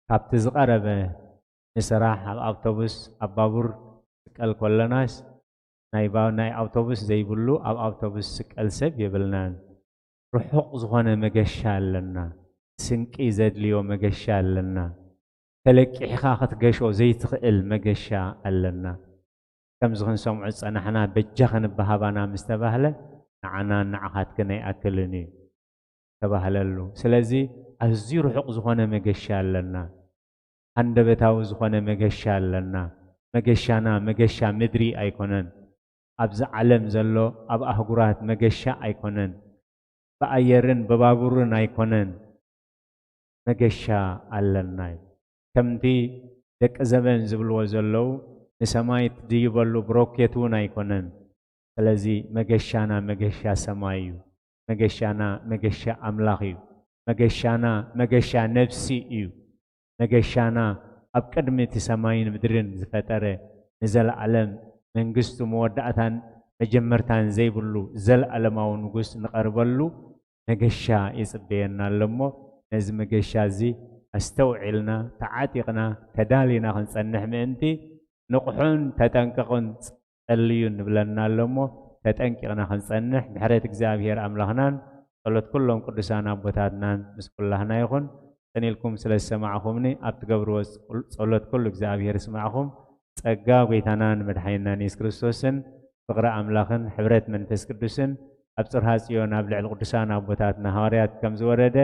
ካብቲ ዝቐረበ ንስራሕ ኣብ ኣውቶቡስ ኣብ ባቡር ስቀል ከለናስ ናይ ባ-፣ ናይ ኣውቶቡስ ዘይብሉ ኣብ ኣውቶቡስ ስቀል ሰብ የብልናን። ርሑቕ ዝኾነ መገሻ ኣለና። ስንቂ ዘድልዮ መገሻ ኣለና። ተለቂሕኻ ክትገሾ ዘይትኽእል መገሻ ኣለና። ከምዚ ክንሰምዖ ዝጸናሕና በጃ ክንበሃባና ምስ ተባህለ ንዓናን ንዓኻትክን ኣይኣክልን እዩ ተባህለሉ። ስለዚ ኣዝዩ ርሑቕ ዝኾነ መገሻ ኣለና። ሃንደበታዊ ዝኾነ መገሻ ኣለና። መገሻና መገሻ ምድሪ ኣይኮነን። ኣብዚ ዓለም ዘሎ ኣብ ኣህጉራት መገሻ ኣይኮነን። ብኣየርን ብባቡርን ኣይኮነን። መገሻ ኣለና እዩ። ከምቲ ደቂ ዘበን ዝብልዎ ዘለዉ ንሰማይ ትድይበሉ ብሮኬት እውን ኣይኮነን። ስለዚ መገሻና መገሻ ሰማይ እዩ። መገሻና መገሻ ኣምላኽ እዩ። መገሻና መገሻ ነፍሲ እዩ። መገሻና ኣብ ቅድሚ እቲ ሰማይን ምድርን ዝፈጠረ ንዘለኣለም መንግስቱ መወዳእታን መጀመርታን ዘይብሉ ዘለኣለማዊ ንጉስ ንቐርበሉ መገሻ ይጽበየና ኣሎ እሞ ነዚ መገሻ እዚ ኣስተውዒልና ተዓጢቕና ተዳሊና ክንጸንሕ ምእንቲ ንቑሑን ተጠንቀቑን ጸልዩ ንብለና ኣሎ እሞ ተጠንቂቕና ክንጸንሕ ምሕረት እግዚኣብሔር ኣምላኽናን ጸሎት ኩሎም ቅዱሳን ኣቦታትናን ምስ ኩላህና ይኹን። ጽን ኢልኩም ስለ ዝሰማዕኹምኒ ኣብ ትገብርዎ ጸሎት ኩሉ እግዚኣብሔር ይስማዕኹም። ጸጋ ጐይታናን መድሓኒናን የሱስ ክርስቶስን ፍቕሪ ኣምላኽን ሕብረት መንፈስ ቅዱስን ኣብ ጽርሃ ጽዮን ኣብ ልዕሊ ቅዱሳን ኣቦታትና ሃዋርያት ከም ዝወረደ፣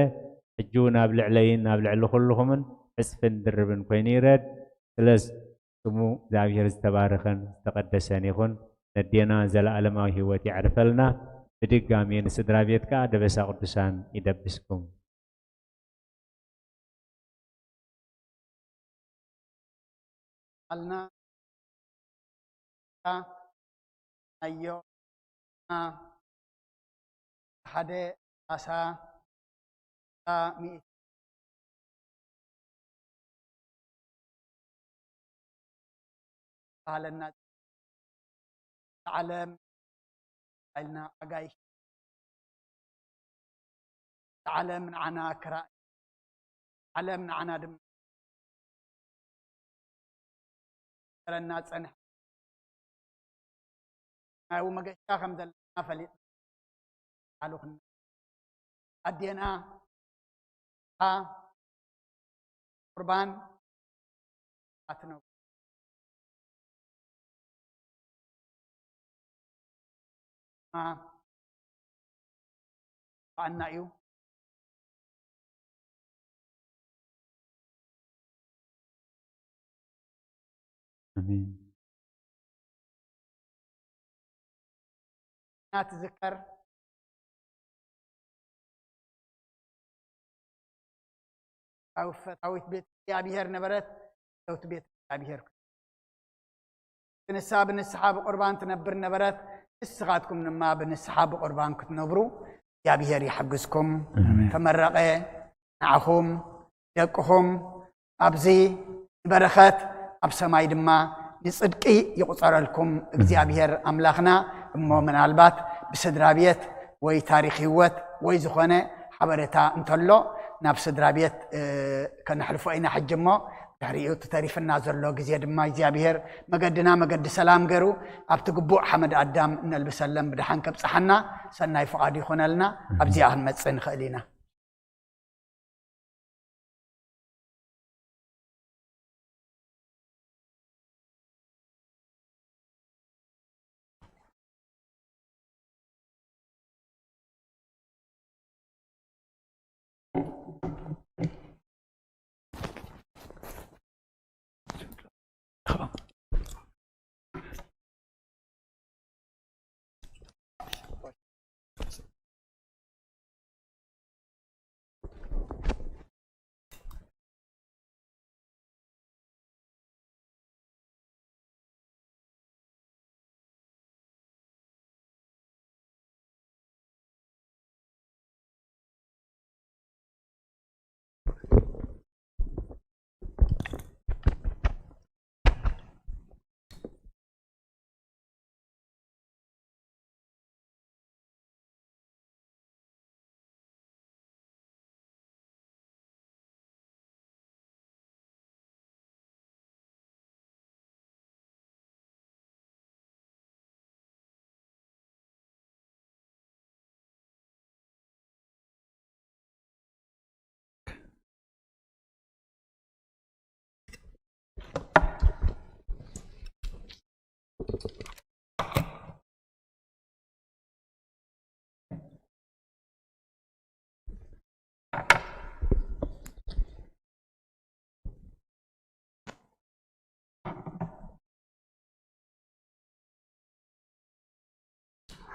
ሕጂ እውን ኣብ ልዕለይን ኣብ ልዕሊ ኩልኹምን ዕጽፍን ድርብን ኮይኑ ይረድ። ስለዚ ስሙ እግዚኣብሔር ዝተባረኸን ዝተቐደሰን ይኹን። ነዴና ዘለዓለማዊ ህይወት የዕርፈልና። ብድጋሜ ንስድራ ቤት ከኣ ደበሳ ቅዱሳን ይደብስኩም። ኣልና ናዮ ሓደ ኣሳ ሚእቲ ባህለና ዓለም ኢልና ኣጋይሽ ዓለም ንዓና ክራእ ዓለም ንዓና ድማ ለና ጸንሕ ናይው መገሻ ከም ዘለና ፈሊጥ ኣሉኽና ኣዴና ቁርባን ኣትነው ባዕና እዩ። ኣሜን። ናትዝከር ኣብ ፈታዊት ቤት እግዚኣብሔር ነበረት። ፈታዊት ቤት እግዚኣብሔር ንሳ ብንስሓ ብቁርባን ትነብር ነበረት። ንስኻትኩም ድማ ብንስሓ ብቁርባን ክትነብሩ እግዚኣብሔር ይሓግዝኩም። ኣሜን። ተመረቐ ንዓኹም ደቅኹም ኣብዚ ንበረኸት ኣብ ሰማይ ድማ ንጽድቂ ይቑጸረልኩም እግዚኣብሔር ኣምላኽና። እሞ ምናልባት ብስድራ ቤት ወይ ታሪኽ ህይወት ወይ ዝኾነ ሓበሬታ እንተሎ ናብ ስድራ ቤት ከነሕልፎ ኢና ሕጂ። እሞ ድሕሪኡ እቲ ተሪፍና ዘሎ ግዜ ድማ እግዚኣብሔር መገድና መገዲ ሰላም ገይሩ ኣብቲ ግቡእ ሓመድ ኣዳም እነልብሰለን ብደሓን ከብጽሓና ሰናይ ፍቓዱ ይኾነልና። ኣብዚኣ ክንመጽእ ንኽእል ኢና።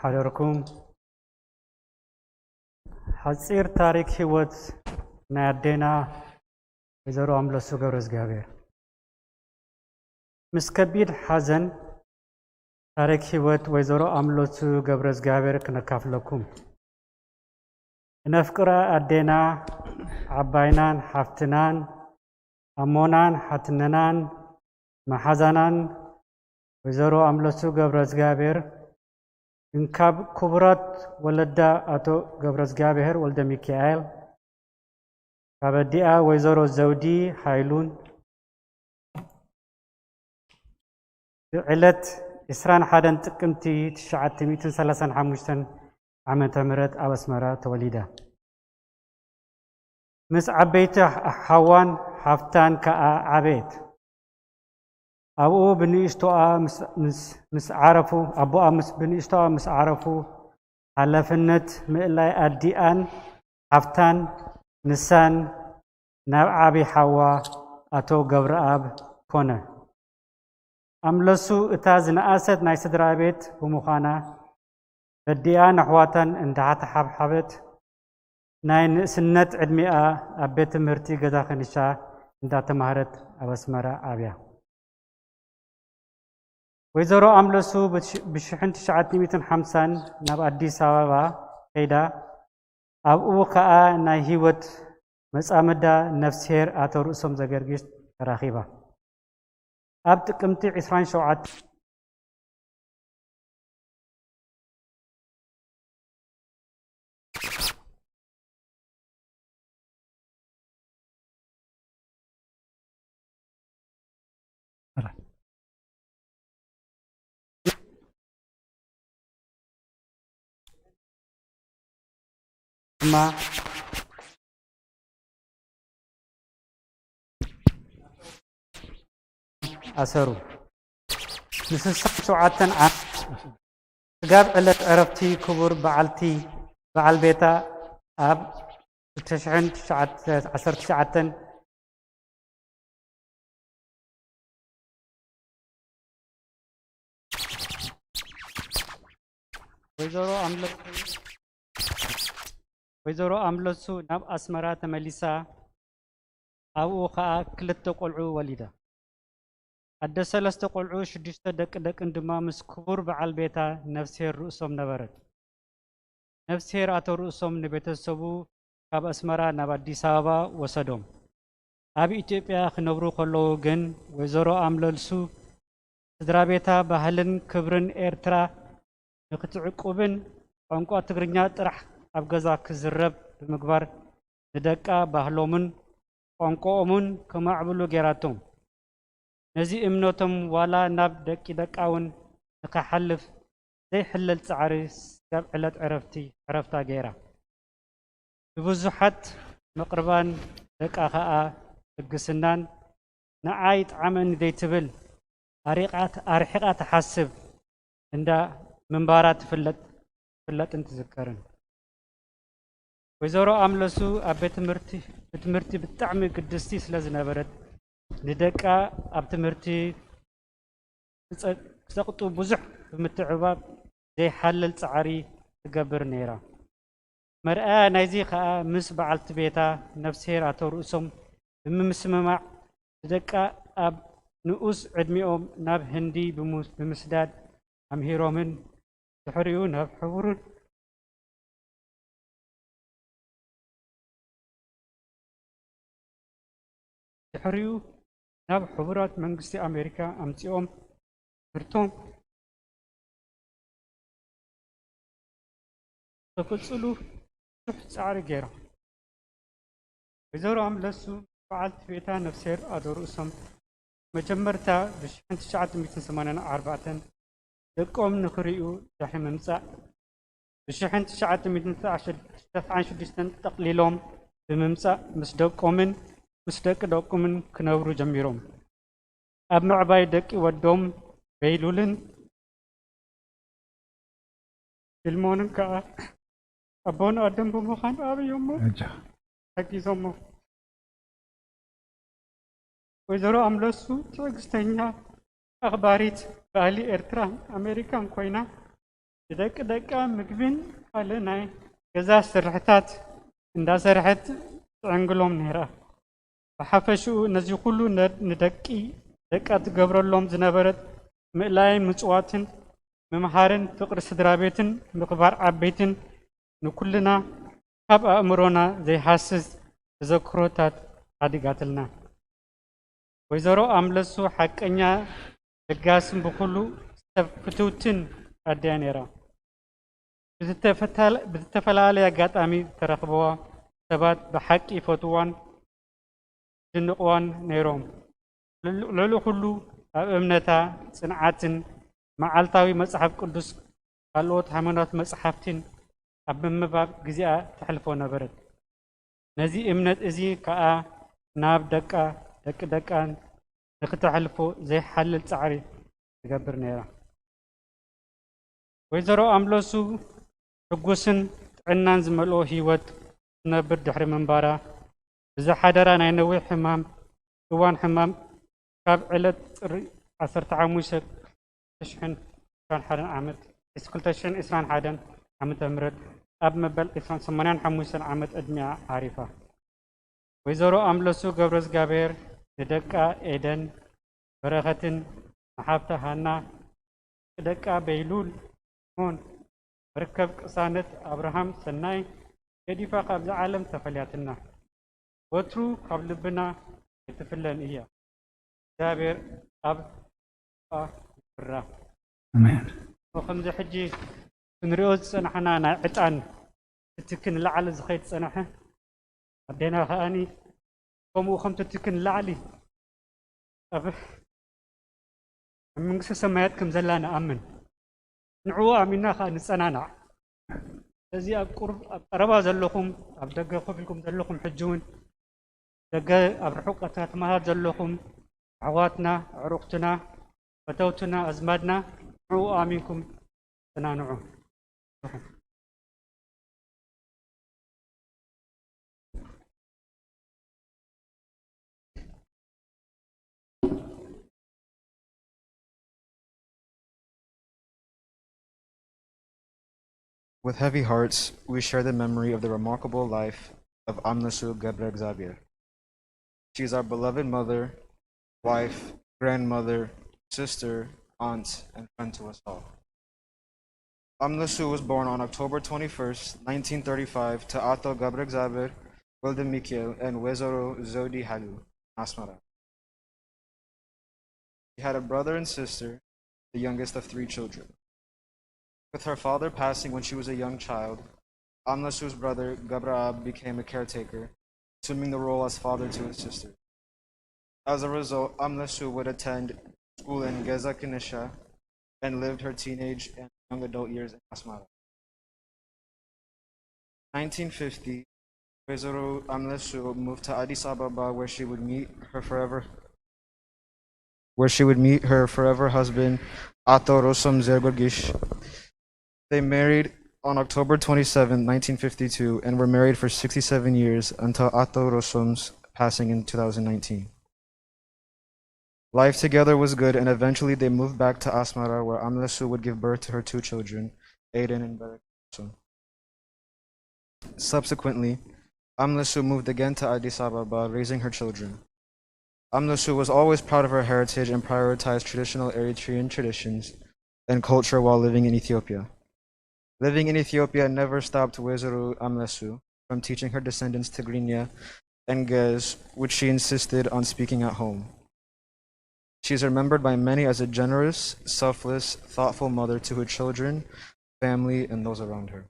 ሓደርኩም። ሓጺር ታሪክ ህይወት ናይ ኣዴና ወይዘሮ ኣምለሱ ገብረ እግዚኣብሔር። ምስ ከቢድ ሓዘን ታሪክ ህይወት ወይዘሮ ኣምለሱ ገብረ እግዚኣብሔር ክነካፍለኩም። እነፍቅራ ኣዴና፣ ዓባይናን ሓፍትናን፣ ኣሞናን ሓትነናን፣ መሓዛናን ወይዘሮ ኣምለሱ ገብረ እግዚኣብሔር፣ እንካብ ክቡራት ወለዳ ኣቶ ገብረ እግዚኣብሔር ወልደ ሚካኤል፣ ካብ ኣዲኣ ወይዘሮ ዘውዲ ሃይሉን፣ ብዕለት ዕስራን ሓደን ጥቅምቲ ትሽዓተ ሚእትን ሰላሳን ሓሙሽተን ዓመተ ምህረት ኣብ ኣስመራ ተወሊዳ። ምስ ዓበይቲ ሓዋን ሓፍታን ከኣ ዓበየት። ኣብኡ ብንእሽቶኣ ምስ፣ ምስ፣ ምስ ዓረፉ፣ ኣቦኣ ምስ፣ ብንእሽቶኣ ምስ ዓረፉ፣ ሓላፍነት ምእላይ ኣዲኣን ሓፍታን ንሳን ናብ ዓቢ ሓዋ ኣቶ ገብረኣብ ኮነ። ኣምለሱ እታ ዝነኣሰት ናይ ስድራ ቤት ብምዃና፣ በዲኣ ንኣሕዋታን እንዳተሓብሓበት፣ ናይ ንእስነት ዕድሚኣ ኣብ ቤት ትምህርቲ ገዛ ከኒሻ እንዳተማህረት ኣብ ኣስመራ ዓብያ። ወይዘሮ ኣምለሱ ብሽ-፣ ብሽሕን ትሽዓተ ሚእትን ሓምሳን ናብ ኣዲስ ኣበባ ከይዳ፣ ኣብኡ ከኣ ናይ ህይወት መጻምዳ ነፍስሄር ኣቶ ርእሶም ዘገርጊስ ተራኺባ። ኣብ ጥቅምቲ ዕስራን ሸውዓተን ድማ ኣሰሩ። ንስሳን ሸውዓተን ዓመት ስጋብ ዕለት ዕረፍቲ ክቡር በዓልቲ፣ በዓል ቤታ ኣብ ክልተ ሽሕን ትሽዓተ፣ ዓሰርተ ትሽዓተን ወይዘሮ ኣምለሱ፣ ወይዘሮ ኣምለሱ ናብ ኣስመራ ተመሊሳ፣ ኣብኡ ኸኣ ክልተ ቆልዑ ወሊዳ። ኣደ ሰለስተ ቆልዑ፣ ሽዱሽተ ደቂ ደቅን ድማ ምስ ክቡር በዓል ቤታ ነፍስሄር ርእሶም ነበረት። ነፍስሄር ኣቶ ርእሶም ንቤተሰቡ ካብ ኣስመራ ናብ ኣዲስ ኣበባ ወሰዶም። ኣብ ኢትዮጵያ ክነብሩ ከለዉ ግን ወይዘሮ ኣምለሱ ስድራ ቤታ ባህልን ክብርን ኤርትራ ንክትዕቁብን ቋንቋ ትግርኛ ጥራሕ ኣብ ገዛ ክዝረብ ብምግባር ንደቃ ባህሎምን ቋንቋኦምን ከማዕብሉ ገይራቶም። ነዚ እምነቶም ዋላ ናብ ደቂ ደቃ እውን ንኸሓልፍ ዘይሕለል ጻዕሪ ስጋብ ዕለት ዕረፍቲ፣ ዕረፍታ ገይራ። ብብዙሓት መቕርባን ደቃ ኸኣ ልግስናን ንዓይ ጥዓመኒ ዘይትብል ኣሪቓት-፣ ኣርሒቓ ትሓስብ እንዳ ምንባራ ትፍለጥ፣ ትፍለጥን ትዝከርን። ወይዘሮ ኣምለሱ ኣብ ቤት ትምህርቲ፣ ብትምህርቲ ብጣዕሚ ግድስቲ ስለ ዝነበረት፣ ንደቃ ኣብ ትምህርቲ ክጸ-፣ ክጸቕጡ ብዙሕ ብምትዕባብ ዘይሓለል ጻዕሪ ትገብር ነይራ። መርኣያ ናይዚ ኸኣ ምስ በዓልቲ ቤታ ነፍስሄር ኣቶ ርእሶም ብምስምማዕ፣ ንደቃ ኣብ ንኡስ ዕድሚኦም ናብ ህንዲ ብሙ-፣ ብምስዳድ ኣምሂሮምን ድሕሪኡ ናብ ሕቡርን ድሕሪኡ ናብ ሕቡራት መንግስቲ ኣሜሪካ ኣምጺኦም ትምህርቶም ክቕጽሉ ብዙሕ ጻዕሪ ገይሮም። ወይዘሮ ኣምለሱ በዓልቲ ቤታ ነፍስሄር ኣቶ ርእሶም መጀመርታ ብሽሕን ትሽዓተ ሚእትን ሰማንያን ኣርባዕተን ደቆም ንኽርእዩ ድሕሪ ምምጻእ፣ ብሽሕን ትሽዓተ ሚእትን ተስዓን ሽዱሽተን ጠቕሊሎም ብምምጻእ፣ ምስ ደቆምን ምስ ደቂ ደቆምን ክነብሩ ጀሚሮም። ኣብ ምዕባይ ደቂ ወዶም በይሉልን ፊልሞንን ከኣ ኣቦን ኣደን ብምዃን ኣበዮሞ። ኣጃ። ሓጊዞሞ። ወይዘሮ ኣምለሱ ትዕግስተኛ፣ ኣኽባሪት ባህሊ ኤርትራን ኣሜሪካን ኮይና፣ ንደቂ ደቃ ምግብን ካልእ ናይ ገዛ ስርሕታት እንዳሰርሐት ትዕንግሎም ነይራ። ብሓፈሽኡ ነዚ ኩሉ ነ-፣ ንደቂ ደቃ ትገብረሎም ዝነበረት ምእላይን ምጽዋትን፣ ምምሃርን ፍቕሪ ስድራ ቤትን ምኽባር ዓበይትን ንኩልና ካብ ኣእምሮና ዘይሃስስ ተዘክሮታት ሓዲጋትልና። ወይዘሮ ኣምለሱ ሓቀኛ፣ ለጋስን ብኹሉ ሰብ ፍትውትን ኣደ እያ ነይራ። ብዝተፈታለ-፣ ብዝተፈላለየ ኣጋጣሚ ዝተረኽብዋ ሰባት ብሓቂ ይፈትዋን ይድንቕዋን ነይሮም። ልዕሊ፣ ልዕሊ ኩሉ ኣብ እምነታ ጽንዓትን መዓልታዊ መጽሓፍ ቅዱስ ካልኦት ሃይማኖት መጽሓፍትን ኣብ ምንባብ ግዜኣ ተሕልፎ ነበረት። ነዚ እምነት እዚ ከኣ ናብ ደቃ፣ ደቂ ደቃን ንክተሕልፎ ዘይሓልል ጻዕሪ ትገብር ነይራ። ወይዘሮ ኣምለሱ ሕጉስን ጥዕናን ዝመልኦ ህይወት ክትነብር ድሕሪ ምንባራ፣ ብዝሓደራ ናይ ነዊሕ ሕማም፣ እዋን ሕማም ካብ ዕለት ጥሪ ዓሰርተ ሓሙሽተ ክልተ ሽሕን ዕስራን ሓደን ዓመት፣ ክልተ ሽሕን ዕስራን ሓደን ዓመተ ምህረት ኣብ መበል ዕስራን ሰማንያን ሓሙሽተን ዓመት ዕድሚኣ ዓሪፋ። ወይዘሮ ኣምለሱ ገብረዝጋብሔር ንደቃ ኤደን በረኸትን ንሓብታ ሃና ደቃ በይሉል ሆን መርከብ ቅሳነት ኣብርሃም ሰናይ ገዲፋ ካብዛ ዓለም ተፈልያትና። ወትሩ ካብ ልብና ኣይትፍለን እያ። እግዚኣብሔር ኣብ ይፍራ። ኣሜን። ከምዚ ሕጂ ክንሪኦ ዝጸናሕና ናይ ዕጣን ትትኪ ንላዕሊ ዝኸይድ ዝጸናሐ ኣዴና ከኣኒ ከምኡ ከም ትትኪ ንላዕሊ ኣብ ኣብ መንግስተ ሰማያት ከም ዘላ ንኣምን። ንዕኡ ኣሚንና ከኣ ንጸናናዕ። ስለዚ ኣብ ቁሩብ ኣብ ቀረባ ዘለኹም ኣብ ደገ ኮፍ ኢልኩም ዘለኹም ሕጂ እውን ደገ ኣብ ርሑቕ ከተማታት ዘለኹም ኣሕዋትና ኣዕሩኽትና ፈተውትና ኣዝማድና ንዕኡ ኣሚንኩም ተጸናንዑ። With heavy hearts, we share the memory of the remarkable life of Amlesu ገብረ እግዚኣብሔር. She is our beloved mother, wife, grandmother, sister, aunt, and friend to us all. Amlesu was born on October twenty-first, nineteen thirty-five, to Ato ገብረ እግዚኣብሔር Welde Mikiel and Wezoro Zodi Halu, Asmara. She had a brother and sister, the youngest of three children. With her father passing when she was a young child, Amlesu's brother Gabraab became a caretaker, assuming the role as father to his sister. As a result, Amlesu would attend school in Geza Kinisha and lived her teenage and young adult years in Asmara. nineteen fifty, Wezoro Amlesu moved to Addis Ababa, where she would meet her forever, where she would meet her forever husband, Ato Rosom Zergogish. They married on October twenty-seventh, nineteen fifty-two, and were married for sixty-seven years until Ato Rosom's passing in two thousand nineteen. Life together was good, and eventually they moved back to Asmara, where Amlesu would give birth to her two children, Aiden and Bereketu. Subsequently, Amlesu moved again to Addis Ababa, raising her children. Amlesu was always proud of her heritage and prioritized traditional Eritrean traditions and culture while living in Ethiopia. Living in Ethiopia never stopped Wezuru Amlesu from teaching her descendants Tigrinya and Gez, which she insisted on speaking at home. She is remembered by many as a generous, selfless, thoughtful mother to her children, family, and those around her.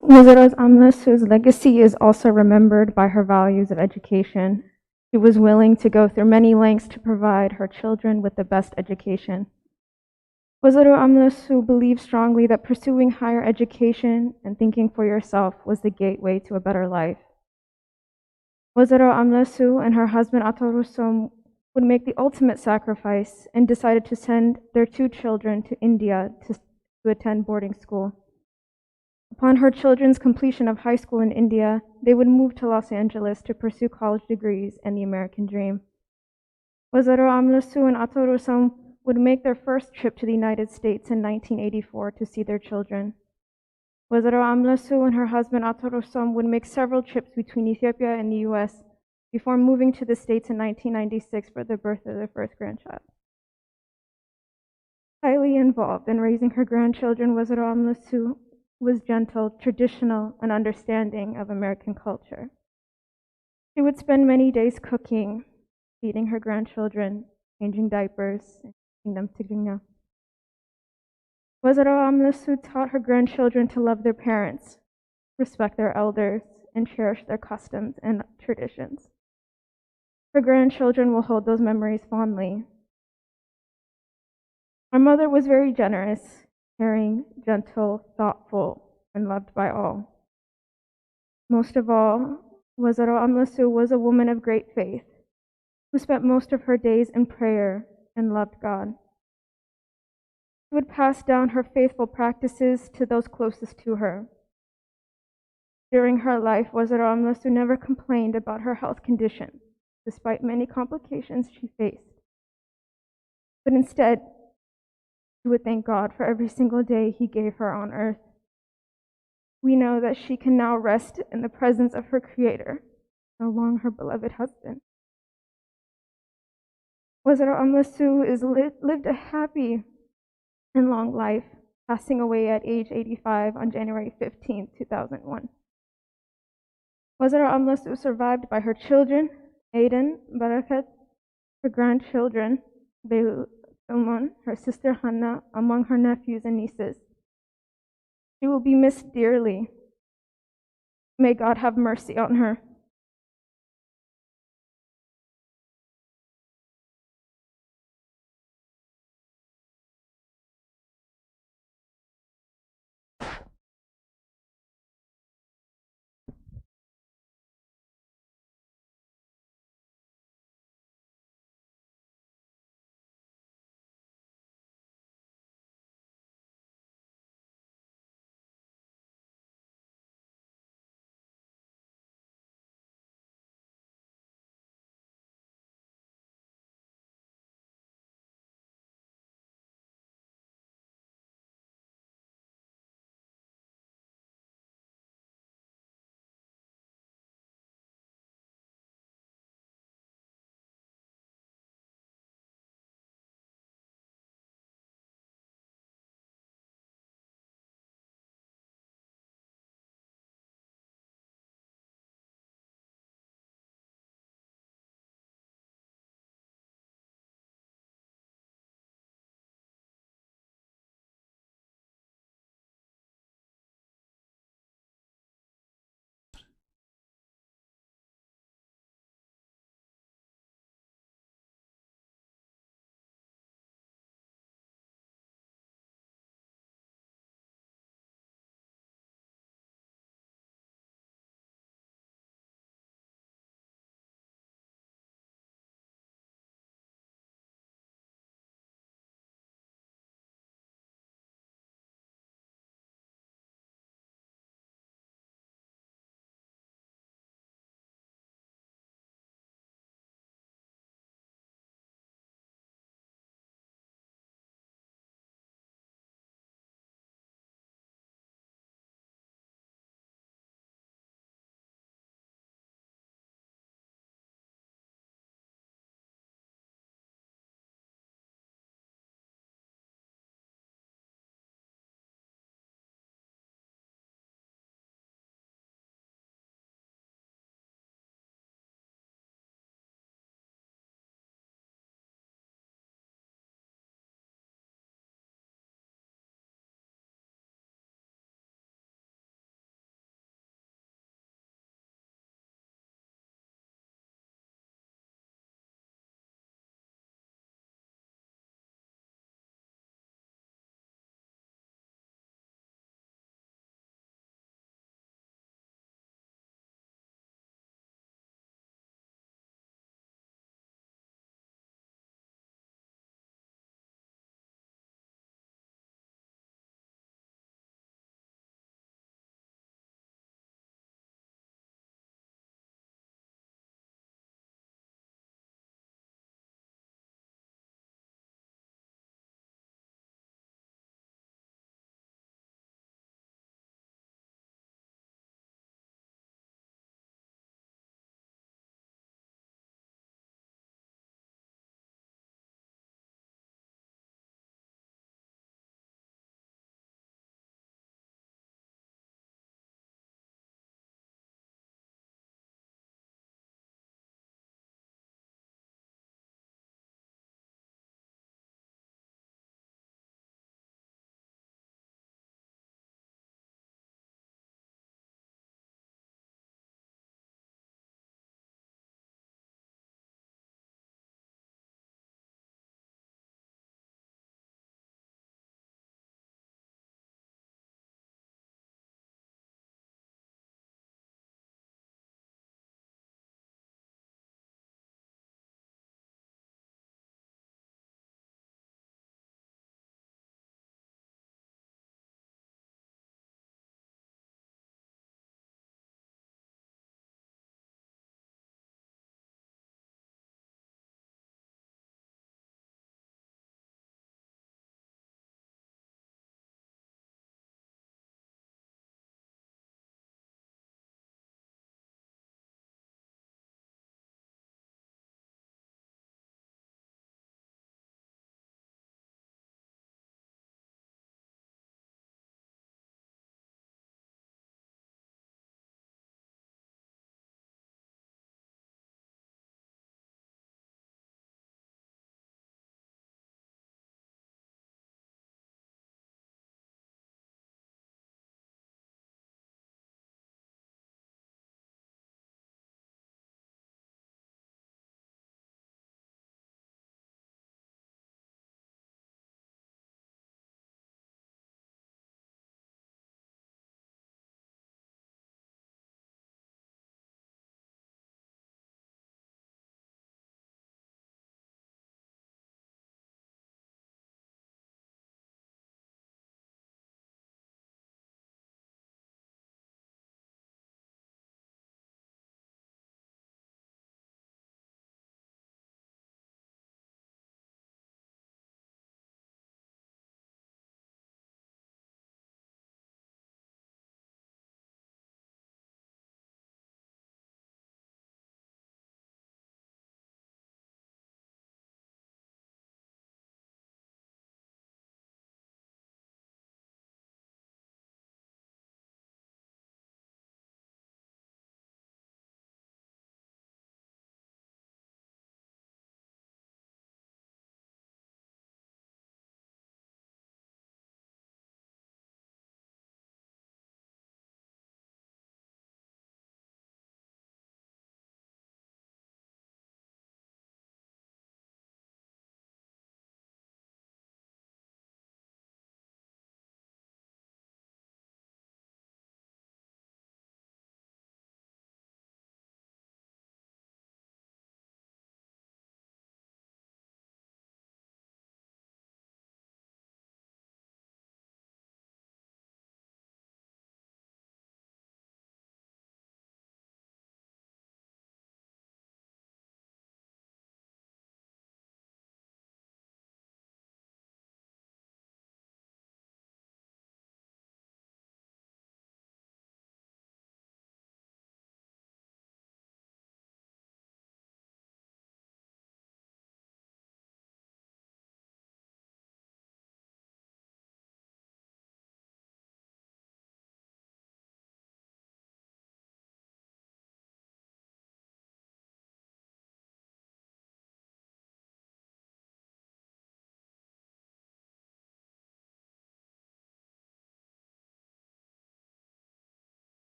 Wizards Amlis, whose legacy is also remembered by her values of education. She was willing to go through many lengths to provide her children with the best education. Wazaro Amlis, who believed strongly that pursuing higher education and thinking for yourself was the gateway to a better life. Wazaro Amlasu and her husband Ato Rusom would make the ultimate sacrifice and decided to send their two children to India to, to attend boarding school. Upon her children's completion of high school in India, they would move to Los Angeles to pursue college degrees and the American dream. Wazaro Amlasu and Ato Rusom would make their first trip to the United States in nineteen eighty-four to see their children. Wazaro Amlasu and her husband Ato Rusom would make several trips between Ethiopia and the U S before moving to the States in nineteen ninety-six for the birth of their first grandchild. Highly involved in raising her grandchildren, Wazaro Amlasu was gentle, traditional, and understanding of American culture. She would spend many days cooking, feeding her grandchildren, changing diapers, and teaching them Tigrinya. Wazaro Amlasu taught her grandchildren to love their parents, respect their elders, and cherish their customs and traditions. Her grandchildren will hold those memories fondly. Our mother was very generous, caring, gentle, thoughtful, and loved by all. Most of all, Wazaro Amlasu was a woman of great faith. who spent most of her days in prayer and loved God. She would pass down her faithful practices to those closest to her. During her life, Wazara Amlasu never complained about her health condition, despite many complications she faced. But instead, she would thank God for every single day he gave her on earth. We know that she can now rest in the presence of her Creator, along her beloved husband. Wazara Amlasu is li- lived a happy and long life, passing away at age eighty-five on January fifteenth, two thousand one. Wazara Amlasu survived by her children, Aiden, Barakat, her grandchildren, Bel Umon, her sister Hannah, among her nephews and nieces. She will be missed dearly. May God have mercy on her.